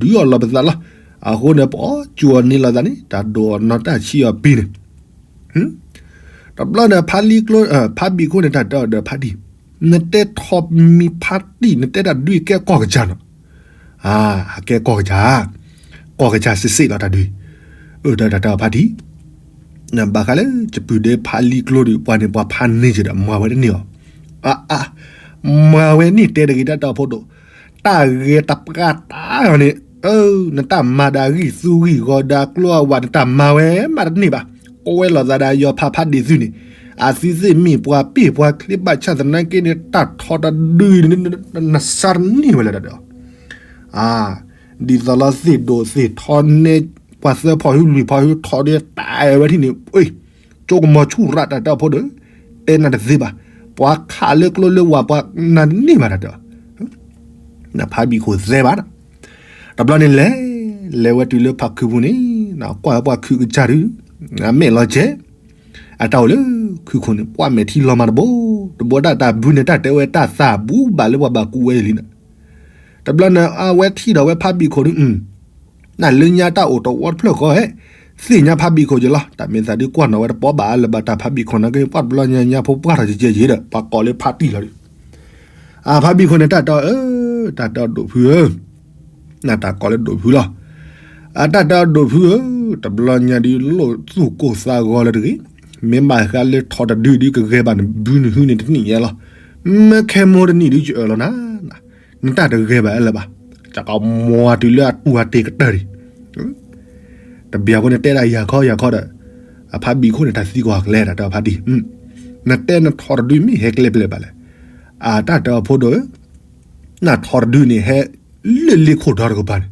ၤ, အဃိန့ၣ် ပအီၣ်ကၠူအီၤန့ၢ်လီၤသးန့ၣ် တၢ်ဒိၣ်အီၤနီၢ်တၢ်ဆံးအီၤပံၤန့ၣ် တဘျီန့ၣ် ဖါလံကျိ ဖါဘံၣ်ခိၣ်န့ၣ် တၢ်တဲအီၤဒီးဖါတံၢ်, နတဲထီၣ်မံၤဖါတံၢ် နတဲတၢ်ဒုးကဲကီၢ်ကစၢ်နီၤ, အကဲကီၢ်ကစၢ်, ကိးကစၢ်စ့ၣ်စ့ၣ်လီၤတၢ်ဒုး, အၢ တၢ်တၢ်တၢ်ဖါတံၢ်, နဘၣ်ဃးလၢ ယပုၢ်ဒဲဖးလံကျိဒီး ပှၤန့ၣ်ပှၤဖးန့ၢ်ကဒီး မၤဝဲတန့ၢ်အီၤ, အါအါ, မၤဝဲန့ၢ်တဲတဂ့ၤ တၢ်တၢ်ဖိဒိၣ်, တၢ်ဂဲၤတပှၢ်တၢ်အီၤန့ၣ်, အၢ နတၢ်မၤဒၣ်ဂံၢ်သူဂံၢ်ဂီၤဒၣ်ကျိအဝဲ နတၢ်မၤဝဲမးတန့ၢ်ဘၣ်, ကွဲလီၤသးဒၣ်ယီၤဖးဖးဒ့ၣ်သုန့ၣ်, အသုသ့ၣ်မ့ၢ်ပှၤပ့ၢ်ပှၤချ့ဘၣ်ဆၣ်သနာ်က့န့ၣ် တၢ်ထီတဒုအံၤန့ၣ် နစါတန့ၢ်ဝဲလၢၤဒီး အါ, ဒ်သိးလီၤသ့ၣ်ဒိၣ်သ့ၣ်ထီနဲ ပှၤသၢဖီၣ်ဟူလွံၢ်ဖီၣ်ဟူထီၣ်ဒီးတၢ်အဲၣ်ဝဲထံၣ်န့ၣ်, ကၠိကမီၤဆူၣ်ရၣ်တၢ်တၢ်ဖိဒီး, တဲနၤတသ့ဘၣ်, ပှၤခးလၢကျိလၢဝၢ်ပှၤနၤတန့ၢ်ဘၣ်တၢ်တဲ, နဖးဘံၣ်ခိၣ်သဲဘၣ်နၤ, တဘျီန့ၣ်လဲၤ, လဲၤဝဲတုၤလၢဖးခုပူၤန့ၣ်, ကွၢ်ဝဲပှၤခုကစၢ်ဒုး, မဲာ်လီၤကဲ, အတၢ်အိၣ်လၢခုခိၣ်န့ၣ် ပှၤမဲာ်ထံလီၤမးတဘိ, တဘိဒၣ်တၢ်ဘုန့ၣ် တၢ်တဲဝဲတၢ်သးဘူးဘၣ်လၢပှၤဘၣ်ကူဝဲအံၤလံနၤ တဘျီန့ၣ် အဝဲထံၣ်ဒီးဝဲဖးဘံၣ်ခိၣ်ဒုး, နလၢညါတၢ်အိၣ်တဝီတဖျၢၣ်ဃီဧဲ, သ့ၣ်ညါဖးဘံၣ်ခိၣ်ယလီၤ, တၢ်မ့ၢ်သးဒုးကွၢ်နီၣ်ဝဲတပီဘၣ်လၢၤဘၣ် တၢ်ဖးဘံၣ်ခိၣ်နာ်က့ ပှၤတဘျီညါညါဖိပှၢ်ထီၣ်ကဲကဲယဲဒီး ပှၤကိးလၢဖးတံၢ်လီၤဒုး, အဖးဘံၣ်ခိၣ်န့ၣ် တၢ်တဲအီၤဧၢ, တၢ်တဲအီၤဒိၣ်ဖုဧၢ, နတၢ်ကိးလၢဒိၣ်ဖုလီၤ, အတၢ်တဲအီၤဒိၣ်ဖုဧၢ, တဘျီညါဒုးလိၣ်သူၣ်ကိၢ်သးဂီၤလၢၤတဂ့ၤ, မ့ၢ်ဘၣ်ဃးလၢထီတဒုဒုးကဂဲၤဘၣ်နဘုနဟုန့ၣ်တနံၣ်ညါလီၤ, မ့ၢ်ခဲမိၢ်တနံၣ်ဒုးယအၢၣ်လီၤနၤ, နတၢ်တဂဲၤဘၣ်အလၢၤဘၣ်, ကကမွၤတုၤလၢအတူၢ်အတ့ၢ်ကတၢၢ်ဒံး, တဘျီဖိန့ၣ်တဲဒၣ်ယၤခီယၤခီဒီး, အဖးဘံၣ်ခိၣ်န့ၣ် တၢ်သံကွၢ်ကျဲတၢ်တဲအီၤဖးတံၢ်, နတဲနထီတဒုမ့ၢ်ဟဲကျဲဖဲလဲၣ်ဘၣ်လဲၣ်, အတၢ်တဲအီၤဖိဒိၣ်ဧၢ, နထီတဒုန့ၣ်ဟဲလၢလ့ခိၣ်ဒီတကပၤန့ၣ်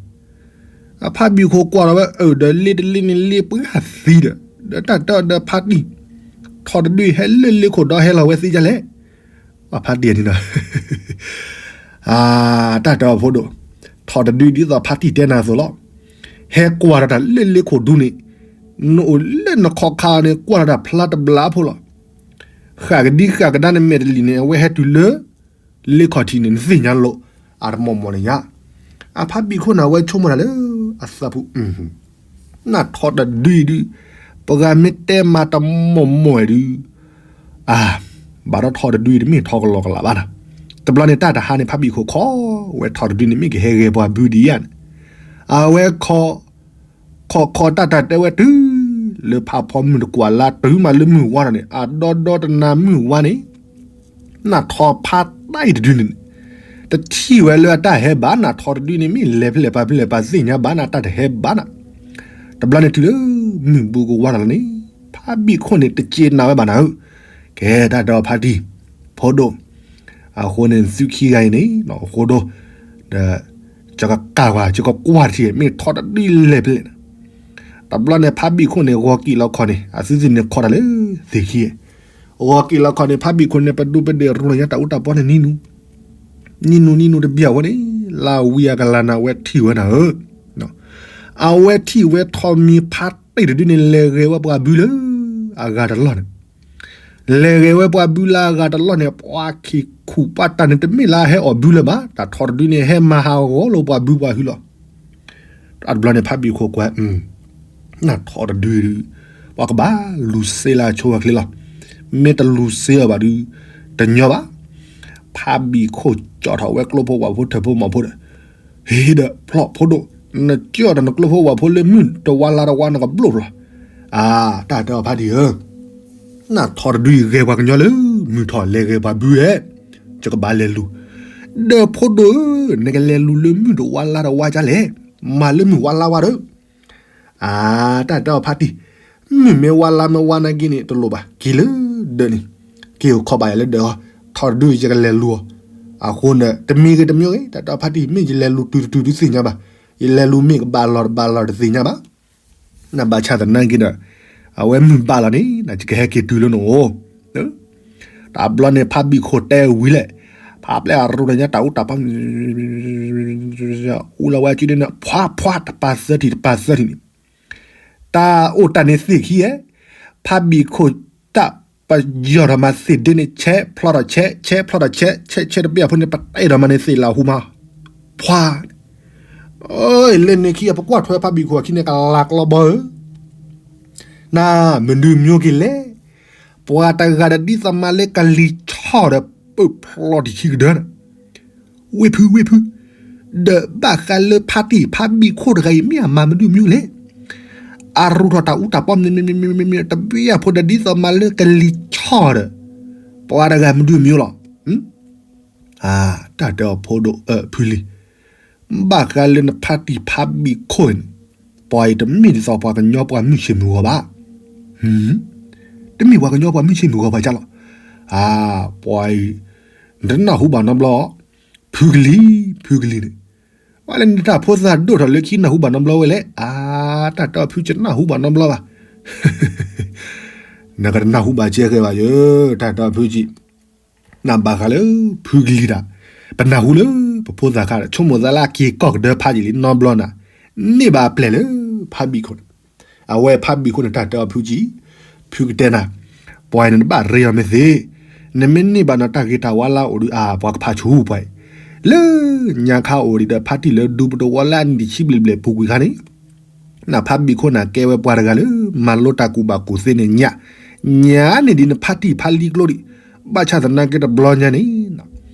အဖးဘံၣ်ခိၣ်ကွၢ်လီၤဝဲအၢၣ်ဒီးလ့တလ့န့ၣ်လ့ပှၢ်သံဒီး, ဒီးတၢ်တဲအီၤဒီးဖးတံၢ်, ထီတဒုဟဲလၢလ့ခိၣ်ဒီဟဲလီၤဝဲသ့ဒ်လဲၣ်, အဖးတံၢ်န့ၣ်ဒီး, တၢ်တဲအီၤဖိဒိၣ်, ထီတဒုဒ်သိးဖးတံၢ်တဲနၤအသိးလီၤ, ဟဲကွၢ်ဒီးတၢ်လၢလ့ခိၣ်ဒူန့ၣ်, နအိၣ်လၢနခီခါန့ၣ် ကွၢ်ဒီးတၢ်ဖျါတဘျါဖိလီၤ, ဃၣ်ကဒံဃၣ်ကဒါန့ၣ်မဲာ်တလံၢ်န့ၣ် အဝဲဟဲတုၤလၢ လ့ခီၣ်ထံးန့ၣ် နသ့ၣ်ညါလိာ်, အတမီၢ်မီၢ်န့ၣ်ညါ, အဖးဘံၣ်ခိၣ်န့ၣ် အဝဲဆိကမိၣ်တၢ်လၢအသးပူၤ, နထီတဒုအံၤဒုး, ပှၤမ့ၢ်တဲမၤတမီၢ်မီၢ်ဒုး, အါ, ဘၣ်ဒီးထီတဒုအံၤတမ့ၢ်ထီကလီကလးဘၣ်နၤ, တဘျီန့ၣ်တၢ်တဟါန့ၣ် ဖးဘံၣ်ခိၣ်ခိးဝဲထီတဒုန့ၣ် မ့ၢ်ကဟဲဂဲၤပှၤဘုဒံးယါန့ၣ်, အဝဲခီ ခီခီတၢ်တၢ်တဲဝဲတုၤ လၢဖးဖီမုၢ်တကွၢ်လါတုၤမးလၢမုၢ်ဝါထီၣ်န့ၣ် အဒီဒီတနၤမုၢ်ဝါန့ၣ် နၢ်ထီဖးတၢ်အံၤတဒုန့ၣ် တထံၣ်ဝဲလၢအတၢ်ဟဲဘၣ် နၢ်ထီတဒုန့ၣ် မ့ၢ်လဲၤဖဲလဲၣ်ပာ်ဖဲလဲၣ်ပာ်သ့ၣ်ညါဘၣ် နတၢ်တဟဲဘၣ်နၤ, တဘျီန့ၣ်တုၤလၢမုၢ်ဘူးကဝါထီၣ်လီၤန့ၣ် ဖးဘံၣ်ခိၣ်န့ၣ် တက့ၤနၤဝဲဘၣ်နၤဧၢ, ကဲတၢ်ဒီးဖးတံၢ် ဖိဒိၣ် အဃိန့ၣ်သုခံဂၤအံၤန့ၣ် အဃိဒီး ဒီး ကကကွၢ်ကွၢ် ကကွၢ်ထံၣ် မ့ၢ်ထီတဒုလဲၤဖဲလဲၣ်န့ၣ်, တဘျီန့ၣ် ဖးဘံၣ်ခိၣ်န့ၣ် ဂီၤက့ၤလီၤခီန့ၣ် အသုသ့ၣ်န့ၣ်ခီတၢ်လၢသ့ၣ်ခံ, ဂီၤက့ၤလီၤခီန့ၣ် ဖးဘံၣ်ခိၣ်န့ၣ် ပဒူပဒ့ၣ်ရူၢ်လီၤညါတၢ်အူတၢ်ပီန့ၣ်နံၤနူၤ, နံၤနူၤနံၤနူၤတဘျီဝဲန့ၣ် လၢဝံအကလၤနၤဝဲထံၣ်ဝဲနၤဧၢ, အဝဲထံၣ်ဝဲထီမံၤဖးတံၢ်တဒုန့ၣ် လဲၤဂဲၤဝဲပှၤဘုလၢ အဂၤတလီၢ်န့ၣ် လဲၤဂဲၤဝဲပှၤဘုလၢအဂၤတလီၢ်န့ၣ် ပှၤခံခူၣ်ပှၤတၢ်န့ၣ် တမ့ၢ်လၢအဟဲအီၣ်ဘုလၢၤဘၣ်, တၢ်ထီတဒုန့ၣ် ဟဲမၤဟးဂီၤလိာ်ပှၤဘုပှၤဟုလီၤ. တဘျီန့ၣ် ဖးဘံၣ်ခိၣ်ကွၢ်, နၢ်ထီတဒုဒု, ပှၤကဘၣ်လူၤစ့လၢအဆိအချ့လီၤ. မ့ၢ်တလူၤစ့အီၤဘၣ်ဒု, တညီဘၣ်. ဖးဘံၣ်ခိၣ်ကၠီၣ်ထီၣ်ဝဲကျိဖိဝၣ်ဖိထၢၣ်ဖိမီၤဖိဒီး ဟ့ၣ်ဒီးဖျီၣ်ဖိဒိၣ်, နကၠီၣ်ဒီးနကျိဖိဝၣ်ဖိလၢမုၢ်တဝါလါတဝါ နကဘျိၣ်ဖျီၣ်. အါ, တၢ်တဲအီၤဖးတံၢ်ဧၢ, နၢ်ထီတဒုအံၤဂဲၤပှၤကညီလၢမုၢ်ထီၣ် လဲၤဂဲၤပှၤဘုဧဲ, ယကဘၣ်လဲၤလူၤ. ဒီးဖိဒိၣ်ဧၢ, နကလဲၤလူၤလၢမုၢ်တဝါလါတဝါဒ်လဲၣ်, မၤလၢမုၢ်ဝါလါဝါဒီး အါ, တၢ်တဲအီၤဖးတံၢ်, မုၢ်မ့ၢ်ဝါလါမ့ၢ်ဝါနာ်က့န့ၣ် တလိၣ်ဘၣ်, က့ၤလၢဒၢးန့ၣ်, က့ၤအိၣ်ခိးဘၣ်ယၤလၢဒၢးအီၤ, ထီတဒုယကလဲၤလူၤအီၤ. အဃိန့ၣ် တမံၤဂ့ၤတမံၤဂ့ၤ တၢ်တဲအီၤဖးတံၢ်, မ့ၢ်ယလဲၤလူၤတုၤတတုၤဒုးသ့ၣ်ညါဘၣ်, ယလဲၤလူၤမ့ၢ်ကဘၣ်လီၤတဘၣ်လီၤတသ့ၣ်ညါဘၣ်. နဘၣ်ဆၣ်သနာ်က့ဒီး အဝဲမုၢ်ဘၣ်လီၤန့ၣ် နကဟဲက့ၤတုၤလၢနအိၣ် တဘျီန့ၣ် ဖးဘံၣ်ခိၣ်တဲဝံၤလဲၣ်, ဖးပျဲၢ်အရူၢ်တညါတၢ်အူတၢ်ပီ အူလီၤဝဲအစုန့ၣ် ဖှါဖှါ တပာ်သၢထံၣ် တပာ်သၢထံၣ်န့ၣ်, တၢ်အိၣ်တၢ်န့ၣ်သ့ၣ်ခံဧဲ, ဖးဘံၣ်ခိၣ်တၢ်ပယီၤထီၣ်မၤသ့ၣ်ဒ့န့ၣ် ဆဲးဖျီထီၣ်ဆဲး ဆဲးဖျီထီၣ်ဆဲး ဆဲးဆဲးတဘ့ၣ်အဖိန့ၣ် ပတအဲၣ်ဒိးမၤန့ၣ်သ့ၣ်လၢအဟူမး, ဖှါ လၢန့ၣ်ခံ ပကွၢ်ထွဲဖးဘံၣ်ခိၣ်အခံန့ၣ် ကလၤကျီဘီဧၢ, နမနုၤမၠိက့ၤလဲၣ်, ပှၤတဂၤဒီးဒ်သိးမၤလၢကလံၤဆီၣ်ဒီး ပၢၢ်ဖျီတဆံကဒၢန့ၣ်, ဝ့ၢ်ဖု ဝ့ၢ်ဖု, ဒီးဘၣ်ဃးလၢဖါတံၢ်ဖါဘံၣ်ခိၣ်တဂၤအံၤ မ့ၢ်အမၤမနုၤမနုၤလဲၣ်. အရူၢ်ထီၣ်တၢ်အူတၢ်ပီ မ့မ့မ့မ့မ့ တဘျီအဖိဒီးဒ်သိးမၤလၢကလံၤဆီၣ်ဒီး ပှၤတဂၤမနုၤမနုၤလီၤ. တၢ်တဲအီၤဖိဒိၣ်ဖုလံၤ, ဘၣ်ဃးလၢနဖါတံၢ်ဖါဘံၣ်ခိၣ်န့ၣ်, ပှၤအံၤတမ့ၢ်ဒ်သိးပှၤကညီပှၤမုၢ်ဆ့ၣ်မုၢ်ဂီၤဘၣ်. တမ့ၢ်ပှၤကညီပှၤမုၢ်ဆ့ၣ်မုၢ်ဂီၤပှၤကၢ်လီၤ. ပှၤအံၤ နတနၢ်ဟူဘၣ်နီတဘျီ, ဖုကလံၤ, ဖုကလံၤန့ၣ်, ပှၤလၢနတၢ်ဖိသၣ်ဒိၣ်ထီၣ်လၢခံနၢ်ဟူဘၣ်နီတဘျီဝဲလဲၣ်. အါ, တၢ်တဲအီၤဖုကၠံ နၢ်ဟူဘၣ်နီတဘျီဘၣ်. နကတနၢ်ဟူဘၣ်ကဲဃဲဘၣ်ယ, တၢ်တဲအီၤဖုကၠံ, နဘၣ်ဃးလၢ ဖုကလံၤတၢ်, ပနၢ်ဟူလၢ ပဖိသၣ်ခါဒီး ဆိကမိၣ်သးလၢအက့ၤကီၢ်ကဒၢဖးယံာ်လံနီတဘျီနၤ, န့ၢ်ဘၣ်အပျဲၢ်လၢ ဖါဘံၣ်ခိၣ်န့ၣ်, အဝဲဖါဘံၣ်ခိၣ်န့ၣ် တၢ်တဲအီၤဖုကၠံ, ဖုကတဲနၤ, ပှၤအံၤန့ၣ်နဘၣ်ရ့အီၤမ့ၢ်သ့, နမ့ၢ်န့ၢ်ဘၣ်နီၤတၢ်ဂ့ၤတၢ်ဝါလၢအအိၣ်ဒီးအါ ပှၤကဖးဆူပှၤအံၤ, လၢညါခါအိၣ်ဒံးဒီးဖါတံၢ်လၢဒူပတဝီလၢအနံၣ်တဆံဘျဲၣ်ဘျဲၣ်ပူၤကွံာ်ခါန့ၣ် နဖါဘံၣ်ခိၣ်န့ၣ် ကဲဝဲပှၤတဂၤလၢ မၤလိတၢ်ကူၣ်ဘၣ်ကူၣ်သ့န့ၣ်ညါ, ညါန့ၢ်ဒံးနဖါတံၢ်ဖါလံၤကျိဒံး, ဘၣ်ဆၣ်သနာ်က့တဘျီညါန့ၣ်,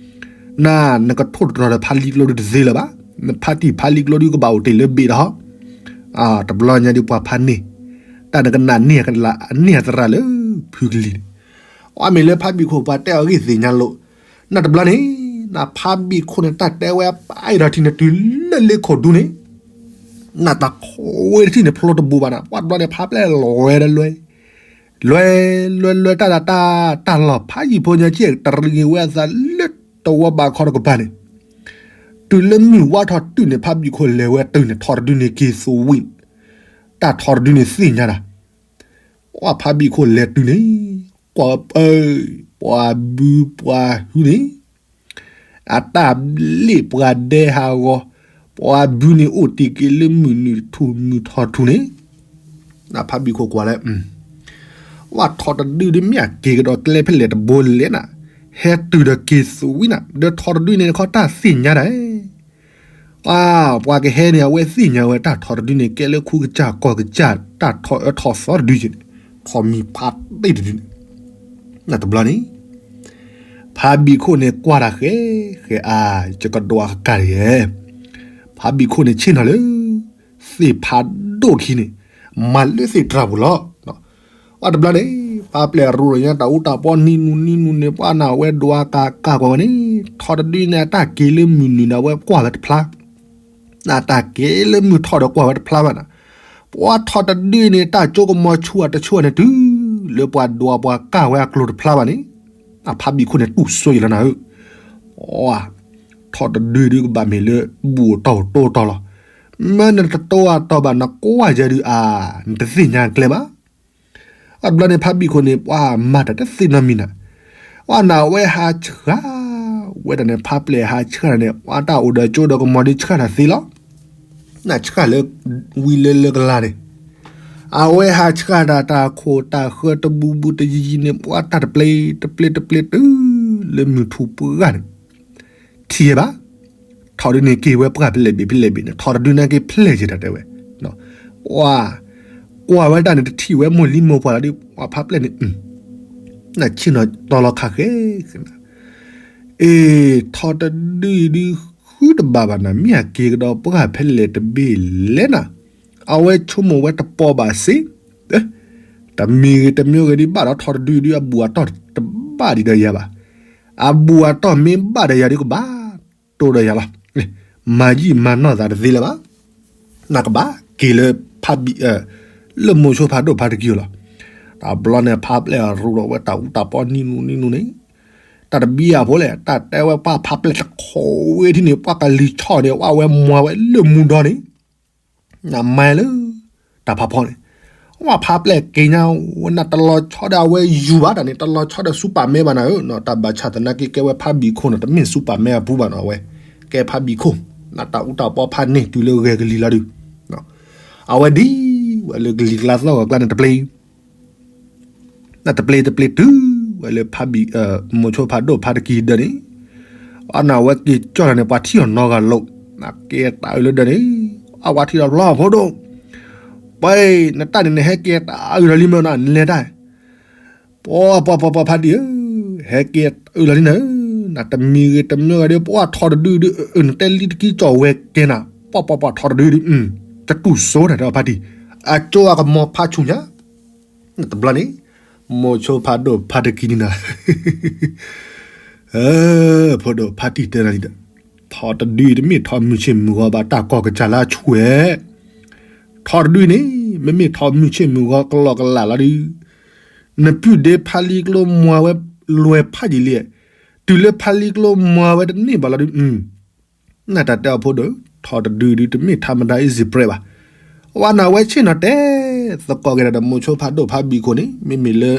န, နကထိၣ်သတြီၤဒီးဖါလံၤကျိဒံးတသ့လၢၤဘၣ်, နဖါတံၢ်ဖါလံၤကျိဒံးကဘၣ်အိၣ်တ့ၢ်လၢဘ့ၣ်ဒီးဟီ, တဘျီညါဒံးပှၤဖါန့ၢ်, တၢ်နကနၣ်န့ၢ်အသရၣ်လၢဖုကလံၤန့ၣ်, အမ့ၢ်လၢဖါဘံၣ်ခိၣ်ပှၤတဲအီၤဂ့ၢ်သ့ၣ်ညါလိာ်, နတဘျီန့ၣ်, နဖါဘံၣ်ခိၣ်န့ၣ် တၢ်တဲဝဲပာ်အံၤဒီးထံန့ၣ်တုၤလၢလ့ခိၣ်ဒူန့ၣ် နတၢ်ခိးဝဲတထံၣ်န့ၣ်ဖျိတဘူးဘၣ်နၤ, ပှၤတဘျီန့ၣ် ဖါပျဲၢ်လွဲဒီးလွဲ, လွဲ, လွဲ, လွဲတၢ်ဒၣ်တၢ်, တၢ်လီၢ်ဖးယံၤဖိညါကဲတရံးက့ၤဝဲအသးလၢတဝီဘးခီတကပၤန့ၣ်, တုၤလၢမုၢ်ဝါထီၣ်တုၤန့ၣ် ဖါဘံၣ်ခိၣ်လဲၤဝဲတုၤန့ၣ် ထီၣ်တဒုန့ၣ်က့ၤသူဝံၣ်, တၢ်ထီၣ်တဒုန့ၣ်သ့ၣ်ညါဒၣ်, ပှၤဖါဘံၣ်ခိၣ်လဲၤတုၤန့ၣ်, ကွၢ်ပၢ, ပှၤဘုပှၤဟုန့ၣ် အတၢ်ဘျ့ၣ်ပှၤဒဲဟးဂီၤ, ပှၤဘုန့ၣ်အိၣ်တ့ၢ်က့ၤလၢမုၢ်နုာ်ထူၣ်မုၢ်ထီၣ်ထူၣ်န့ၣ်, နဖါဘံၣ်ခိၣ်ကွၢ်လၢ, ဝဲထီၣ်တဒုဒုမ့ၢ်အက့ၤကဒီးကျဲဖဲလဲၣ်တဘိလဲၣ်နၤ, ဟဲတုၤဒီးက့ၤသူဝံၣ်နၤ, ဒီးထီၣ်တဒုန့ၣ်တခီတၢ်သ့ၣ်ညါဒၣ် ပှၤကဟဲန့ၣ် အဝဲသ့ၣ်ညါဝဲတၢ်ထီၣ်တဒုန့ၣ် ကဲလၢခူကစၢ်ကီၢ်ကစၢ် တၢ်ထီၣ်အၢထီၣ်သီတဒုက့ၤန့ၣ်, ထီၣ်မံၤဖးတ့ၢ်တဒုန့ၣ်, နတဘျီန့ၣ်, ဖါဘံၣ်ခိၣ်န့ၣ်ကွၢ်တၢ်ဃဲ, ဃဲအါ, ယကဒွးကါတဂ့ၤ, ဖါဘံၣ်ခိၣ်န့ၣ်ဆ့ၣ်နီၤလၢ သ့ၣ်ဖးဒိၣ်ခံန့ၣ်, မၤလၢသ့ၣ်တြၢ်ပူၤလီၤ. ပှၤတဘျီန့ၣ်, ပှၤပျဲၢ်အရူၢ်ဒီးညါတၢ်အူတၢ်ပီနံၤနူနံၤနူန့ၣ် ပှၤနဝဲဒွးကါကါကွၢ်ဝဲန့ၣ်, ထီၣ်တဒုန့ၣ် အတၢ်က့ၤလၢမုၢ်နုာ်န့ၣ် အဝဲကွၢ်ဝဲတဖျါ, အတၢ်က့ၤလၢမုၢ်ထီၣ်ဒီးကွၢ်ဝဲတဖျါဘၣ်နၤ, ပှၤထီၣ်တဒုန့ၣ် တၢ်ကၠိကမီၤဆူၣ်အတဆူၣ်န့ၣ် တုၤလၢပှၤဒွးပှၤကါဝဲအကျိၤတဖျါဘၣ်န့ၣ်, အဖါဘံၣ်ခိၣ်န့ၣ်တူၢ်စိယလီၤနၤဧၢ, ထီၣ်တဒုဒုကဘၣ်မ့ၢ်လၢဘူၣ်အတီၢ်အိၣ်တိတီလီၤ. မ့ၢ်နတတိအတီၢ်ဘၣ် နကွၢ်ယၤဒုးအါ, နတသ့ၣ်ညါကျဲဘၣ်. အတဘျီန့ၣ် ဖါဘံၣ်ခိၣ်န့ၣ် ပှၤမၤတၢ်တသ့နီတမံၤနၤ, ပှၤနဝဲဟးဆှၣ်ဝဲဒၣ်န့ၣ် ဖါပျဲၢ်ဟးဆှၣ်န့ၣ် ပှၤတၢ်အိၣ်ဒီးကၠိဒီးကမီၤဒုးဆှၣ်တၢ်သ့လီၤ. နဆှၣ်လၢ ဝံၤလၢလၢကလါန့ၣ်, အဝဲဟးဆှၣ်တၢ် တၢ်ခိၣ်တၢ်ဃၢတဘူးဘူးတယံၤယံၤန့ၣ် ပှၤတၢ်တပျ့ၤတပျ့ၤတပျ့ၤတုၤလၢမုၢ်ထူၣ်ပှၢ်န့ၣ်, ထံၣ်ဝဲဘၣ်, ထီၣ်ဒုန့ၣ်က့ၤဝဲပှၢ်ဖဲလဲၣ်ဘ့ၣ်ဖဲလဲၣ်ဘ့ၣ်န့ၣ် ထီၣ်တဒုန့ၣ်က့ၤဖျဲၣ်က့ၤတၢ်တဲဝဲ, ပှၤ ကွၢ်ဝဲတၢ်န့ၣ် တထံၣ်ဝဲမိၢ်လံမိၢ်ပှၢ်လီၤဒုး ပှၤဖါပျဲၢ်န့ၣ်, နဆ့ၣ်နီၤတီလီၤခါဃဲ, အ့ ထီၣ်တဒုအံၤဒုး ဃုတဘၣ်ဘၣ်နၤ မ့ၢ်အက့ၤကဒီးပှၢ်ဖဲလဲၣ်တဘ့ၣ်လဲၣ်နၤ, အဝဲဆိကမိၣ်ဝဲတပီၤဘၣ်စ့, တမံၤဂ့ၤတမံၤဂ့ၤဒုး ဘၣ်ဒီးထီၣ်တဒုအံၤဒုး အဘူၣ်အတီၢ်တဘၣ်ဒံးဒီးယၤဘၣ်, အဘူၣ်အတီၢ်မ့ၢ်ဘၣ်ဒီးယၤဒုးကဘၣ်တိၢ်ဒီးယၤလီၤ, မၤယံာ်မၤနီၢ်သးတသ့လၢၤဘၣ်. နကဘၣ်က့ၤလၢဖးဘံၣ်, လၢမိၤဆိဖးဒိၣ်ဖးတကံၢ်လီၤ. တဘျီန့ၣ် ဖါပျဲၢ်အရူၢ်ဒီးဝဲတၢ်အူတၢ်ပီနံၤနူနံၤနူန့ၣ်, တၢ်တဘံၣ်အဖိလဲၣ် တၢ်တဲဝဲပှၤဖါပျဲၢ်တခိးဝဲထံန့ၣ် ပှၤကလံၤဆီၣ်န့ၣ် ဝဲမွၤဝဲလၢမူဒီန့ၣ်, နမၤလၢ တၢ်ဖးဖီန့ၣ်, ဝဲဖါပျဲၢ်က့ၤညါဝဲနၤ တလီၤဆီဒီးအဝဲယူၤဘၣ်တၢ်န့ၣ် တလီၤဆီဒီးစူပာ်မဲဘၣ်နၤဧၢ, တၢ်ဘၣ်ဆၣ်သနာ်က့ကဲဝဲဖးဘံၣ်ခိၣ်န့ၣ် တမ့ၢ်စူပာ်မဲအပူၤဘၣ်နီၤ အဝဲ, ကဲဖးဘံၣ်ခိၣ်, နတၢ်အူတၢ်ပီဖးန့ၢ်တုၤလၢဂဲၤကလံၤလီၤဒုး, အဝဲဒ်ဝဲလၢကလံၤကျါသီၣ်ဂီၤကျါန့ၣ်တပျ့ၤ နတပျ့ၤတပျ့ၤတုၤဝဲလၢဖးဘံၣ်, မိၤဆိဖးဒိၣ်ဖးတကံၢ်ဒၢးန့ၣ်, အနဝဲက့ၤကၠီၣ်လီၤန့ၣ် ပှၤထံၣ်အီၤနီတဂၤလိာ်, နကဲတၢ်အုးလၢဒၢးန့ၣ်, အဝဲထံၣ်ဒီးဖျီဖိဒိၣ်, ပှၤ, နတၢ်န့ၣ်နဟဲကဲတၢ်အုးလီၤလံမ့ၢ်နၤ နလဲၤတၢ်, ပှၤပှၤပှၤပှၤဖးဒံၣ်ဧၢ, ဟဲကဲတၢ်အုးလီၤလံနၤဧၢ နတမံၤဂ့ၤတမံၤဂ့ၤဒီး ပှၤထီတဒုဒု နတဲလံတကံကၠီၣ်ဝဲကဲနၤ ပှၤပှၤပှၤထီတဒုဒု တတူၢ်စိတၢ်ဒီးဖါတံၢ် အကၠိအကမီၤဖးဆူၣ်ညါ တဘျီန့ၣ် မိၤဆိဖးဒိၣ်ဖါတကံန့ၣ်ဒီး ဖိဒိၣ်ဖါတံၢ်တဲနၤလံဒီး ထီတဒုအံၤတမ့ၢ်ထီမုၢ်ဆ့ၣ်မုၢ်ဂီၤဘၣ် တၢ်ကီၢ်ကစၢ်လၢအဆူၣ်ဝဲ ထီတဒုအံၤန့ၣ် မ့မ့ၢ်ထီမုၢ်ဆ့ၣ်မုၢ်ဂီၤကလီကလးလီၤဒု နပုၢ်ဒ့ဖါလံကျိမွၤဝဲလွဲဖးယံာ်လံ တုၤလၢဖါလံကျိမွၤဝဲတန့ၢ်ဘၣ်လီၤဒု နတၢ်တဲအီၤဖိဒိၣ် ထီတဒုဒုတမ့ၢ်ထါမတၤ easy bread ဘၣ်. ဝဲနဝဲဆ့ၣ်နီၤတဲသကိးက့ၤဒီး မိၤဆိဖးဒိၣ်ဖါဘံၣ်ခိၣ်န့ၣ် မ့မ့ၢ်လၢ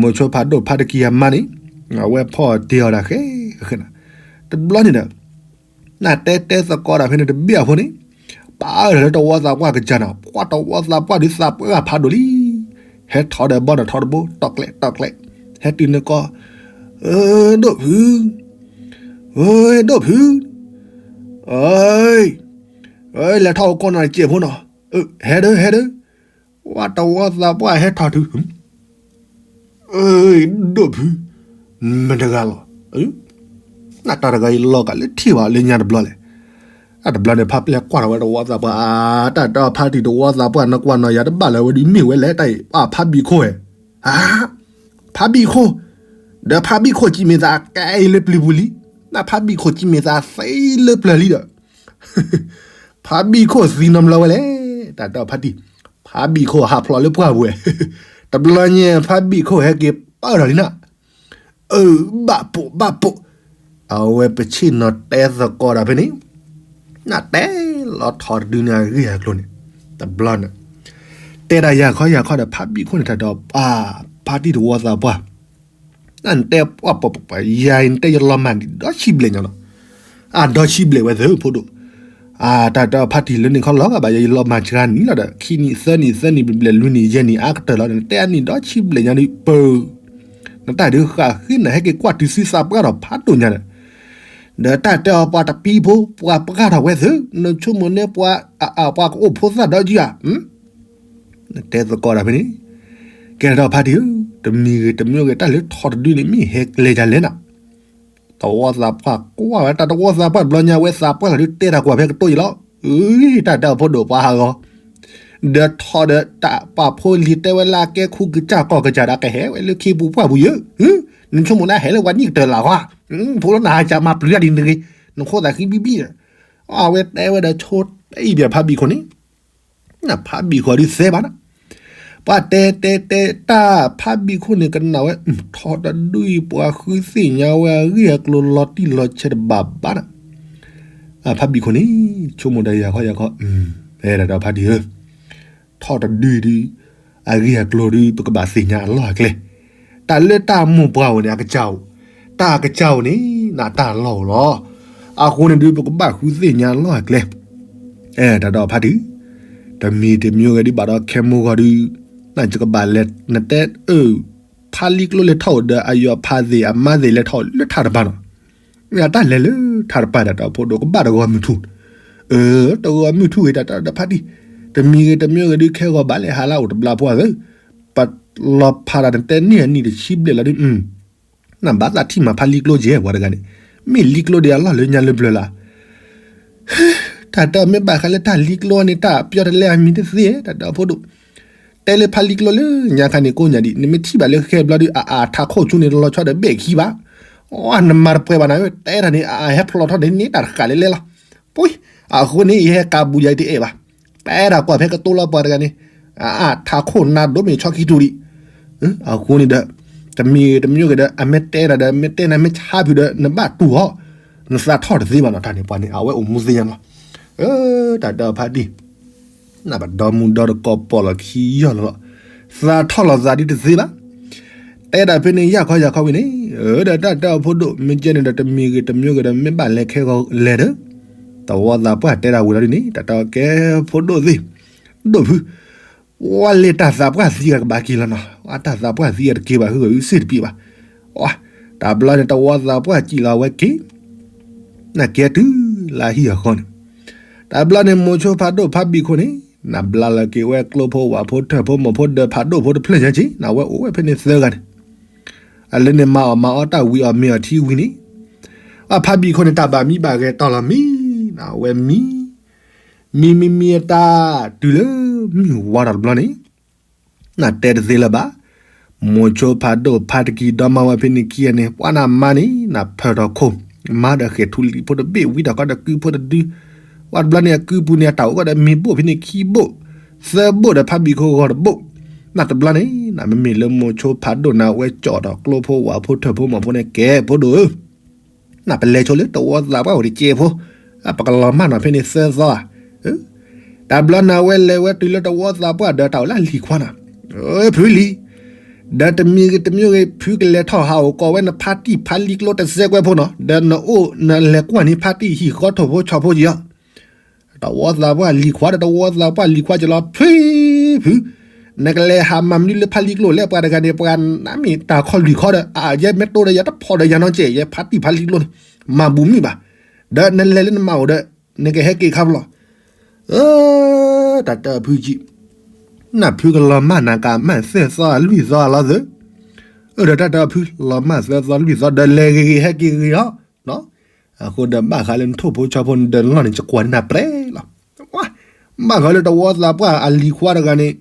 မိၤဆိဖးဒိၣ်ဖါတကံအမါန့ၣ် အဝဲဖီၣ်တ့ၢ်အီၤဒၣ်ဃဲဃဲနၤ တဘျီန့ၣ်ဒီး နတဲတဲသကိးဒၣ်ဖဲန့ၣ်တဘ့ၣ်အဖိန့ၣ် ပာ်အၢၣ်လီၤလၢတဝီသးပှၢ်ကစၢ်နၤ ပှၤတဝီသးပှၢ်ဒုးသးပှၢ်ဖးဒိၣ်လံ ဟဲထီၣ်ဒီးဘီနီၢ်ထီတဘိ တီၢ်ကျဲတီၢ်ကျဲ ဟဲတုၤန့ၣ်ကီး ဒိၣ်ဖု ဒိၣ်ဖု လဲၤထီၣ်အိၣ်ကီၢ်နီၢ်တစဲးဖိနီၤ ဟဲဒၢ ဟဲဒၢ ဝဲတဝီသးပှၢ်ဟဲထီၣ်တုၤ ဒိၣ်ဖု မတၤတဂၤလီၤ နတၢ်တဂၤအံၤလီၤကးလၢထံၣ်ဘၣ်လၢညါတဘျီလဲၣ် အတဘျီန့ၣ် ဖါပျဲၢ်ကွၢ်ထီၣ်ဝဲတဝီသးပှၢ် တၢ်တၢ်ဖါတံၢ်တဝီသးပှၢ် နကွၢ်နီၢ်ယၤတဘၣ်လၢၤဝဲဒုးမ့ၢ်ဝဲလဲၣ်တၢ်အံၤ ဖါဘံၣ်ခိၣ်ဧၢ ဖါဘံၣ်ခိၣ် ဒီးဖါဘံၣ်ခိၣ်ကံမ့ၢ်သးကဲအံၤလၢပျၢၤပူၤလံ နဖါဘံၣ်ခိၣ်ကံမ့ၢ်သးသံလၢပျၢၤလံဒီး ဖါဘံၣ်ခိၣ်သံနီတဘျီဝဲလဲၣ် တၢ်တၢ်ဖါတံၢ် ဖါဘံၣ်ခိၣ်ဟးဖျိးလၢပှၢ်ပူၤဝဲ တဘျီညါဖါဘံၣ်ခိၣ်ဟဲက့ၤပၢၢ်ထီၣ်လံနၤ အၢ ဘၣ်ပိာ်ဘၣ်ပိာ် အဝဲပဆ့ၣ်နီၤတဲသကိးဒၣ်ဖဲန့ၣ် နတဲလီၤထီတဒုန့ၣ်အဂ့ၢ်အကျိၤန့ၣ် တဘျီန့ၣ် တဲဒၣ်ယၤခီယၤခီဒီးဖါဘံၣ်ခိၣ်န့ၣ်တၢ်ဒီးပၢ် ဖါတံၢ်တဝီသးပှၢ် နတဲပှၢ်ပှၢ်ပှၢ် ယၤအံၤနတဲယလီၤမၢ်နံၣ်ဒီဆံဘျဲၣ်ညါလီၤ အဒီဆံဘျဲၣ်ဝဲသ့ၣ်ဖိဒိၣ် အတၢ်တၢ်ဖါတံၢ်လၢန့ၣ်ခီလီၤဂာ်ဘၣ် ယလီၤမၢ်စှၤနံၣ်လီၤဒီး ခံနံၣ်သၢနံၣ်သၢနံၣ်ဘျဲၣ်ဘျဲၣ်လွံၢ်နံၣ်ယဲၢ်နံၣ် အါကတၢၢ်လီၤဒီး နတဲအနံၣ်ဒီဆံဘျဲၣ်ညါဒုးပၢၤ နတၢ်ဒုးဃာ်ဃ့နၤဟဲက့ၤကွၢ်တုၤသုသးပှၢ်ထီၣ်ဖးဒိၣ်ညါဒီး ဒီးတၢ်တဲအီၤပှၤတပံဖိ ပှၤပှၢ်ထီၣ်ဝဲသ့ၣ် နဆိကမိၣ်န့ၣ်ပှၤ အအပှၤကအိၣ်ဖိသၣ်ဒီးယုၢ်ဧါ နတဲသကိးဒၣ်ဖဲန့ၣ် ကဲထီၣ်ဖါတံၢ်ဧၢ တမံၤဂ့ၤတမံၤဂ့ၤ တၢ်လၢထီတဒုန့ၣ် မ့ၢ်ဟဲကျဲယၤလဲၣ်နၤ တဝီသးပှၢ်ကွၢ်ဝဲ တၢ်တဝီသးပှၢ်တဘျီညါဝဲသးပှၢ်လီၤဒုးတဲတၢ်ကွၢ်ဖဲကတိၢ်ယံၤလီၤ အၢ တၢ်တၢ်ဖိဒိၣ်ပှၤဟးဂီၤ ဒီးထီၣ်ဒီးတၢ်ပာ်ဖိလံၤတဲဝဲလၢအကဲခူကစၢ်ကီၢ်ကစၢ်ဒီးကဟဲဝဲလၢခ့ပူၤပှၢ်ပူၤယၢ နဆိကမိၣ်န့ၣ်ဟဲလၢပှၤနံၣ်ကတၢၢ်လၢ်ဃီ ဖိလီၤနဟးစၢ်မၤပျုၤတၢ်ဒ်န့ၣ်တဂ့ၤ နခိၣ်သးဃံဘံဘံ အဝဲတဲဝဲဒီးဆိတဲအံၤဘၣ်ဖါဘံၣ်ခိၣ်န့ၣ် နဖါဘံၣ်ခိၣ်ဒုးသဲဘၣ်နီၤ ပှၤတဲတဲတဲတၢ်ဖါဘံၣ်ခိၣ်န့ၣ်ကနၣ်ဝဲ ထီၣ်တဒုအံၤပှၤဃုသ့ၣ်ညါဝဲအဂ့ၢ်အကျိၤလီၤတံၢ်လီၤဆဲးတဘၣ်ဘၣ်နီၤ ဖါဘံၣ်ခိၣ်န့ၣ် ဆိကမိၣ်ဒီးယၤခီယၤခီ အဲၣ်ဒိးဖါတံၢ်ဧၢ ထီၣ်တဒုဒု အဂ့ၢ်အကျိၤဒု ပကဘၣ်သ့ၣ်ညါအလီၢ်အကျဲ တၢ်လၢတၢ်မိၢ်ပှၢ်ဧိၤန့ၣ် အကစၢ်ဧိၤ တၢ်အကစၢ်ဧိၤန့ၣ် နတၢ်လီၢ်ဧိၤလီၤ အဃိန့ၣ်ဒု ပကဘၣ်ဃုသ့ၣ်ညါအလီၢ်အကျဲ အဲၣ်ဒိးဖါတံၢ် တမံၤတမံၤဂ့ၤဒု ဘၣ်ဒီးခဲမိၢ်ဂီၤဒု နကဘၣ်လဲၤ နတဲအၢ ဖါလံကျိလဲၤထီၣ်အိၣ်ဒီး အယီၤဖါသ့ၣ် အမါသ့ၣ်လဲၤထီၣ်လၢထးတပၤနီၤ မ့ၢ်အတၢ်လဲၤလၢထးတပၤတၢ်ဒီးဖိဒိၣ်ကဘၣ်တဂီၤမုၢ်ထူၣ် အၢ တဂီၤမုၢ်ထူၣ်ဂ့ၤတၢ်တၢ်ဒီးဖါတံၢ် တမံၤဂ့ၤတမံၤဂ့ၤဒု ခဲဂီၤဘၣ်လဲၤဟးလၢအိၣ်တဘျီဖိအသၢ ပလီၤဖးတၢ်နတဲန့ၢ်အနံၣ်တဆံဘျဲၣ်လီၤဒု နဘၣ်သးထံၣ်မၤဖါလံကျိကဲပှၤတဂၤန့ၣ် မ့ၢ်လံကျိဒံးအလီၢ်လၢညါလၢပျၢၤလၢ် တၢ်တမ့ၢ်ဘၣ်ဃးလၢတၢ်လံကျိန့ၣ် တၢ်ပျီတလဲအမံၤတသ့ တၢ်ဒီးဖိဒိၣ် တဲလၢဖါလံကျိလၢညါခါန့ၣ်ကိးညါဒံး နမ့ၢ်ထံၣ်ဘၣ်လၢဃဲဘျီဒု အအထးခိၣ်ဆူန့ၣ် တလီၤဆီဒီးဘဲၣ်ခံဘၣ် အနမၤတပှဲၤဘၣ်နၤ တဲတၢ်န့ၣ် အအဟဲဖျိးထီၣ်န့ၣ် တၢ်တဃာ်လဲၣ်လဲၣ်လီၤ ပှၤ အဃိန့ၣ် ယဟဲကးဘူးယၤတအဲၣ်ဘၣ် တဲတၢ်ကွၢ်ဖဲကတိၤလီၤပှၤတဂၤန့ၣ် အအထးခိၣ်နါဒိၣ်မ့ၢ်ဆီခံထူၣ်ဒံး အဃိန့ၣ်ဒီး တမံၤဂ့ၤတမံၤဂ့ၤဒီး အမ့ၢ်တဲတၢ်ဒီး မ့ၢ်တဲနၤမ့ၢ်ဆါဖုးဒီး နဘၣ်တူၢ်အီၤ နသးထီၣ်တသ့ဘၣ်နီၤ တၢ်န့ၣ်ပှၤန့ၣ် အဝဲအိၣ်မူသ့ၣ်ညါလီၤ တၢ်ဒီးဖါတံၢ် နပဒီမူဒီတကိးပီၣ်လီၤခံယီၢ်လီၤလီၤ သးထီၣ်လီၤသးဒ်တသ့ဘၣ် တဲဒၣ်ဖဲန့ၣ် ယၢ်ခီယၢ်ခီဝံၤန့ၣ် ဒီးတၢ်တဲအီၤဖိဒိၣ် မ့ၢ်ကဲန့ၣ်ဒီး တမံၤဂ့ၤတမံၤဂ့ၤဒီး မ့ၢ်ဘၣ်လဲၤခဲဂီၤလဲၤဒီး တဝီသးပှၢ်တဲဒၣ်ဝံၤလီၤဒ်န့ၣ် တၢ်တဲအီၤကဲဖိဒိၣ်သ့ၣ် ဒိၣ်ဖု ဝဲလဲၤတၢ်သးပှၢ်သံဂၤကဘၣ်က့ၤလီၤနီၤ အတၢ်သးပှၢ်သံဂၤတက့ၤဘၣ် ဟုၣ်ဂီၤအုစ့ၣ်တပံးဘၣ် တဘျီန့ၣ် တဝီသးပှၢ်စံၣ်လီၤဝဲက့ၤ နကဲတုၤလၢဟံၣ်အဃီန့ၣ် တဘျီန့ၣ် မိၤဆိဖးဒိၣ်ဖးဘံၣ်ခိၣ်န့ၣ် နဘျါလီၤက့ၤဝဲကျိဖိဝၣ်ဖိထၢၣ်ဖိမိၢ်ဖိဒီးဖးဒိၣ်ဖိတဖျၢၣ်ညါက့ၤ နဝဲအိၣ်ဝဲဖဲန့ၣ်သၢဂၤန့ၣ် အလၢန့ၣ်မၤအီၣ်မၤအီတၢ်ဝံၤအီၣ်မ့ၤအီၣ်ထံဝံၤန့ၣ် အဖါဘံၣ်ခိၣ်န့ၣ် တၢ်ဘၣ်မံဘၣ်ဂဲၤတီၢ်လီၤမံ, အဝဲမံ, မံမံမံအတၢ်တုၤလၢမုၢ်ဝါထီၣ်တဘျီန့ၣ် နတဲတသ့လၢၤဘၣ်. မိၤဆိဖးဒိၣ်ဖါတကံၤဒီမါဝၤဖဲန့ၣ်ခံဂၤန့ၣ် ပှၤနမါန့ၣ် နဖၢၣ်ထီၣ်ခိၣ်, မါဒီးဃဲၤထူလံၤဖိတဘ့ၣ် ဝံထီၣ်ကီဒီးကုဖိတဒု, ပှၤတဘျီန့ၣ် အကုပူၤန့ၣ် အတၢ်အိၣ်ကီဒီးမ့ၤဘိၣ်ဖဲန့ၣ်ခံဘိၣ်, သၢဘိၣ်ဒီးဖါဘံၣ်ခိၣ်ဂီၤတဘိၣ်, နတဘျီန့ၣ် နမ့မ့ၢ်လၢမိၤဆိဖးဒိၣ်န့ၣ် အဝဲကၠီၣ်ဒီးကျိဖိဝၣ်ဖိထၢၣ်ဖိမီၢ်ဖိန့ၣ် ကဲဖိဒိၣ်ဧၢ နပလဲၤဆိလၢတဝီသးပှၢ်အိၣ်တကဲဖိ, ပကလီၤမၢ်နီၤဖဲန့ၣ်သၢသီဧါ. တဘျီန့ၣ် အဝဲလဲၤဝဲတုၤလၢတဝီသးပှၢ်ဒီးတၢ်အိၣ်လၢအလံၤခွါနီၤ, ဖုလံၤ, ဒီးတမံၤဂ့ၤတမံၤဂ့ၤ ဖုကလဲၤထီၣ်ဟးအိၣ်ကိးဝဲနဖါတံၢ်ဖါလံၤကျိတစဲးကွဲးဖိနီၤ, ဒီးနအိၣ်နလဲၤကွၢ်န့ၢ်ဖါတံၢ်ဟံၣ်ဃီထိၣ်ဖိဆီၣ်ဖိက့ၤအီၤ တဝီသးပှၢ်လံၤခွါဒီးတဝီသးပှၢ်လံၤခွါက့ၤလီၤ ဖု, ဖု, နကလဲၤဟးမၤမနုၤလၢဖါလံၤကျိလဲၣ် ပှၤတဂၤန့ၣ် ပှၤနမ့ၢ်တၢ်ခီလွံၢ်ခီဒီး အယဲမ့ၢ်တိဒီးယၤတဖီၣ်ဒီးယၤနီတစဲး ယဲဖါတံၢ်ဖါလံၤကျိန့ၣ် မၤဘူးမုာ်ဘၣ်, ဒီးနလဲၤလၢနမၤအိၣ်ဒီး နကဟဲက့ၤခါဖျီၣ် တၢ်တၢ်ဖုကံ, နဖုကလီၤမၢ်နၤကမၣ်သၢသီလွံၢ်သီအလီၢ်သၢ, အၢ ဒီးတၢ်တၢ်ဖုလီၤမၢ်သၢသီလွံၢ်သီဒီးလဲၤဂ့ၤဂ့ၤဟဲက့ၤဂ့ၤအီၤ, အဃိဒီးဘၣ်ဃးလၢနထိၣ်ဖိဆီဖိနဒၢးနလီၢ်န့ၣ် ကကွၢ်န့ၢ်နၤပြဲလီၤ, ဘၣ်ဃးလၢတဝီသးပှၢ်အလံၤခွါတဂၤန့ၣ်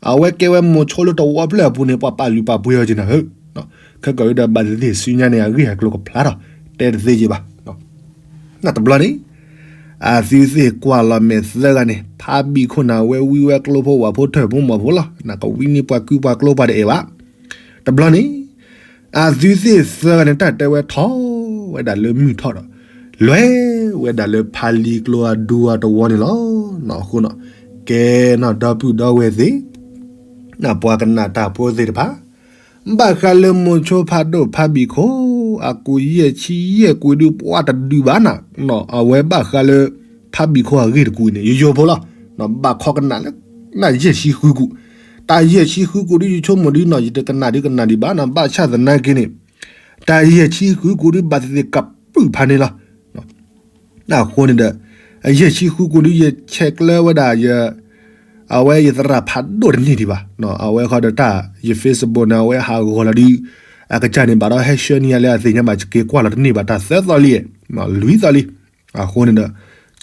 အဝဲကဲဝဲမိၤဆိလၢတဝီဖျၢၣ်အပူၤန့ၣ် ပှၤပာ်လုၢ်ပာ်ပှ့ၤအီၤက့ၤနၤဧၢ, ခဲကီးဒီးဘၣ်သ့ၣ်သ့ၣ်ဆူညါန့ၣ် အဂ့ၢ်အကျိၤကဖျါထီၣ် တဲတသ့က့ၤဘၣ် နတဘျီန့ၣ် အသုသ့ၣ်ကွၢ်လီၤမဲာ်သၢဂၤန့ၣ် ဖါဘံၣ်ခိၣ်န့ၣ် အဝဲဝံဝဲကျိဖိဝၣ်ဖိထၢၣ်ဖိမီၢ်ဖိလီၤ, နကဝံန့ၢ်ပှၤကုပှၤကျိပှၤတအဲၣ်ဘၣ်, တဘျီန့ၣ် အသုသ့ၣ်သၢဂၤန့ၣ် တၢ်တဲဝဲထီၣ်ဝဲဒၣ်လၢမုၢ်ထီၣ်ဒီး လဲၤဝဲဒၣ်လၢဖါလံၤကျိအဒူအတဝီန့ၣ်လီၤ. အဃိန့ၣ် ကဲနီၢ်ဒီပုၢ်ဒီဝဲၢ်သ့ၣ် ပှၤကနၣ်တၢ်ဖိသ့ၣ်တဖၣ် ဘၣ်ဃးလၢမိၤဆိဖးဒိၣ်ဖါဘံၣ်ခိၣ် အကူးယဲၢ်ဆံယဲၢ်ကူးဒုးပှၤတဒုးဘၣ်နၤ, အဝဲဘၣ်ဃးလၢ ဖါဘံၣ်ခိၣ်အဂ့ၢ်တကူးန့ၣ် ယယိဖိလီၤ, ဘၣ်ခီကနၣ်လၢ နယဲၢ်ဆံဃုကူး, တၢ်ယဲၢ်ဆံဃုကူးဒုး ယဆိကမိၣ်ဒုးနီၤ ယတကနၣ်ဒုးကနၣ်ဒံးဘၣ်နၤ ဘၣ်ဆၣ်သနာ်က့န့ၣ် တၢ်ယဲၢ်ဆံဃုကူးဒုး ဘၣ်သ့ၣ်သ့ၣ်ကပုာ်ဖးန့ၣ်လီၤ. အဃိန့ၣ်ဒီး အယဲၢ်ဆံဃုကူးဒုး ယဆဲးကျၢဝဲဒၣ်ယ အဝဲယသရၣ်ဖးဒိၣ်တန့ၢ်ဒံးဘၣ်, အဝဲဃီဒီးတၢ်ယ Facebook န့ၣ် အဝဲဟးဂီၤလီၤဒုး အကစၢ်န့ၣ် ဘၣ်ဒီးဟဲဆှၢန့ၢ်ယၤလၢအသ့ၣ်ညါဘၣ် ယက့ၤကွၢ်လီၤတန့ၢ်ဘၣ် တၢ်သၢသီလံ, လွံၢ်သီလံ, အဃိန့ၣ်ဒီး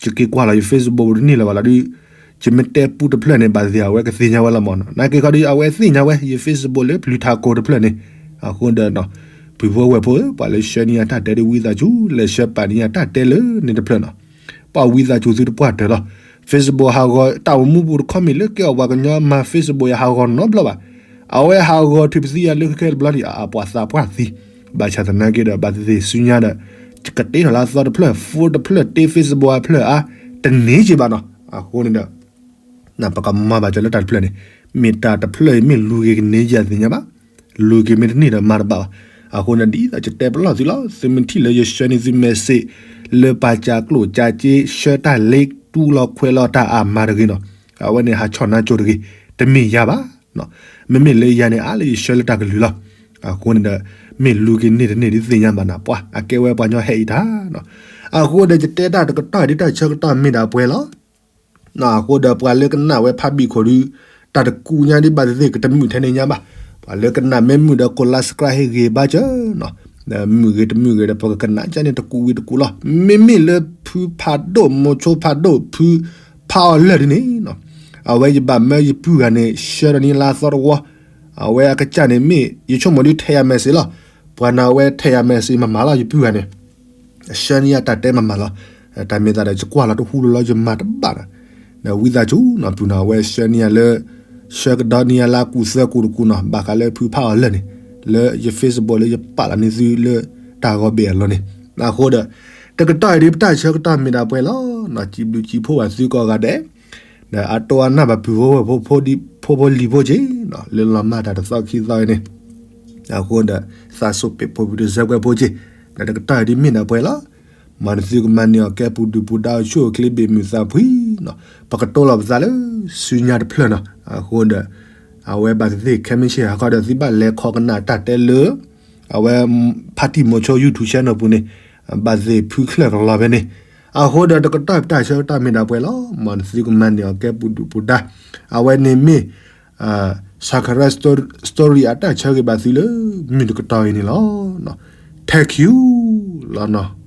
ယက့ၤကွၢ်လီၤယ Facebook တန့ၢ်လၢၤဘၣ်လီၤဒုး ယမ့ၢ်တဲပူတဖျၢၣ်န့ၣ် ဘၣ်သ့ၣ်သ့ၣ်အဝဲကသ့ၣ်ညါဝဲလီၤမးနီၤ, နာ်က့ခီဒုး အဝဲသ့ၣ်ညါဝဲ ယ Facebook လၢပျုၤထးကိးတဖျၢၣ်န့ၣ်, အဃိဒီး ပုၢ်ဖိဝဲၢ်ဖိ ပှၤလၢဆှၢန့ၢ်ယၤတၢ်တဲဒုးဝံသးစူၤ လဲၤဆှၢပာ်န့ၢ်ယၤတၢ်တဲလၢန့ၣ်တဖျၢၣ်နီၤ, ပှၤဝံသးစူၤသုတပှၢ်တၢၢ်လီၤ, Facebook ဟးဂီၤတၢ်အိၣ်မူပူၤတခီမ့ၢ်လၢကဲအီၤပှၤကညီမၤ Facebook ယဟးဂီၤနီတဘျီဘၣ်, အဝဲဟးဂီၤထုးပသံယၤလၢခဲခဲတဘျီန့ၣ် အပှၤသးပှၢ်သံ, ဘၣ်ဆၣ်သနာ်က့ဒီး ဘၣ်သ့ၣ်သ့ၣ်ဆူညါဒီး ယကတ့ထီၣ်လၢအသီတဖျၢၣ် phone တဖျၢၣ်တ့ Facebook အဖျၢၣ်အါ တန့ၢ်က့ၤဘၣ်နီၤ, အဃိန့ၣ်ဒီး ပကမၤဘၣ်ကၢၤလၢတၢ်တဖျၢၣ်န့ၣ် မ့ၢ်တၢ်တဖျၢၣ်အံၤ မ့ၢ်လူၤက့ၤကန့ၢ်ယၤသ့ၣ်ညါဘၣ်, လူၤက့ၤမ့ၢ်တန့ၢ်ဒီးမၤတဘၣ်ဘၣ်, အဃိန့ၣ်ဒ်သိးယတဲပလီၢ်သုလီၤ သုမ့ၢ်ထံၣ်လၢယဆှၢန့ၢ်သု message လၢပာ်စၢၤကျိၣ်စၢၤစ့ ဆှၢတၢ်လ့ တူၢ်လီၤခွဲးလီၤတၢ်အါမးတဂ့ၤနီၤ, အဝဲန့ၣ်ဟးဆီၣ်နါကၠိတဂ့ၤ, တမ့ၢ်ယၤဘၣ် မ့မ့ၢ်လၢယၤန့ၣ် အါလၢယဆှၢလၢတၢ်ကလုၢ်လီၤ, အဃိန့ၣ်ဒီး မ့ၢ်လူၤက့ၤန့ၢ်တန့ၢ်ဒ်သ့ၣ်ညါဘၣ်နၤ ပှၤအကဲဝဲပှၤကညီဟဲအံၤတၢ်နီၤ, အဃိဒီးယတဲတၢ်တကတီၢ်ဒ်တၢ်ဆၢကတီၢ်မ့ၢ်ဒၣ်ပှဲၤလီၤ အဃိဒီးပှၤလၢကနၣ်ဝဲဖးဘံၣ်ခိၣ်ဒုး တၢ်တကူးညါဒ်ဘၣ်သ့ၣ်သ့ၣ်ကတမုာ်ထဲန့ၣ်ညါဘၣ်, ပှၤလၢကနၣ်မ့ၢ်မုာ်ဒီးကိး like subscribe ဟ့ၣ်ဂ့ၤဘၣ်စၢၤနီၤ, ဒီးမုာ်ဂ့ၤတမုာ်ဂ့ၤဒီး ပကကနၣ်ကၢန့ၣ်တကူးဝံၤတကူးလီၤ, မ့မ့ၢ်လၢဖုဖးဒိၣ် မိၤဆိဖးဒိၣ် ဖုဖးအီၤလၢာ်ဒ်န့ၣ်နီၤ, အဝဲယဘၣ်မၢယပုၢ်ဂၤန့ၣ် ဆှၢဒီးန့ၢ်လၢအသီတဝီ, အဝဲအကစၢ်န့ၣ်မ့ၢ် ယဆိကမိၣ်ဒုးထဲယၤ message လီၤ, ပှၤန့ၣ်အဝဲထဲယၤ message မၤမၤလီၤ ယပုၢ်ဂၤန့ၣ် ဆှၢန့ၢ်ယၤတၢ်တဲမၤမၤလီၤ, တၢ်မ့ၢ်သးဒီး ယကွၢ်လီၤတဟူလီၤလီၤ ယမၤတဘၣ်ဒီး, ဒီးဝံသးစူၤနီၤ ပုၢ်နီၤ အဝဲဆှၢန့ၢ်ယၤလၢ ဆှၢကဒီးန့ၢ်ယၤလၢအကူာ်သၢကူာ်တကူာ်နီၤ ဘၣ်ဃးလၢဖုဖးအီၤလၢာ်န့ၣ်, လၢယ Facebook လၢယပာ်လီၤန့ၢ်သုလၢတၢ်ဂီၤဘဲၣ်အလီၢ်န့ၣ်, အဃိဒီး တကတီၢ်အံၤဒ်ပတၢ်ဆၢကတီၢ်မ့ၢ်ဒၣ်ပှဲၤလီၤနီၤ, စံးဘျုးစံးဖှိၣ်ဘၣ်သုကိးဂၤဒဲး ဒီးအတိအနၢ်ဘၣ်ပုၢ်ဖိဝဲၢ်ဖိ ဖိဒံဖိဖိလံၤဖိက့ၤနီၤ လၢလီၤမၢ်တၢ်တသီခံသီအံၤန့ၣ်, အဃိဒီး သးစူၤပ့းဖိပူၤတစဲးကွဲးဖိက့ၤ, ဒီးတကတီၢ်အံၤဒ်မ့ၢ်ဒၣ်ပှဲၤလီၤ, မ်နသုကမၤန့ၢ်အီၤကဲပူၤဒုၣ်ပူၤဒါအိၣ်ဆူၣ်အိၣ်ချ့ဘ့ၣ်မုၢ်သးဖှံနီၤ, ပကတိၤလီၤပသးလၢ စုညါတဖျၢၣ်နီၤ, အဃိဒီး အဝဲဘၣ်သ့ၣ်သ့ၣ် ခဲမုၢ်ဆ့ၣ် ဟးခီဒီးသုဘၣ်လဲၤခီကနၣ်တၢ်တဲလၢ အဝဲ ဖါတံၢ်မိၤဆိ YouTube channel ပူၤန့ၣ်, ဘၣ်သ့ၣ်ဖုချၢၣ်ကလီၤဖဲန့ၣ်, အဃိဒီးတကတီၢ်တၢ်ဆၢကတီၢ်မ့ၢ်ဒၣ်ပှဲၤလီၤ, မ်နသုကမၤန့ၢ်အီၤကဲပူၤဒုၣ်ပူၤဒါ, အဝဲန့ၣ်မ့ၢ် Sakura Story အတၢ်ဆၢဂ့ၤဘၣ်သုလၢ မုၢ်တကတီၢ်အံၤန့ၣ်လီၤ. Thank you လီၤနီၤ.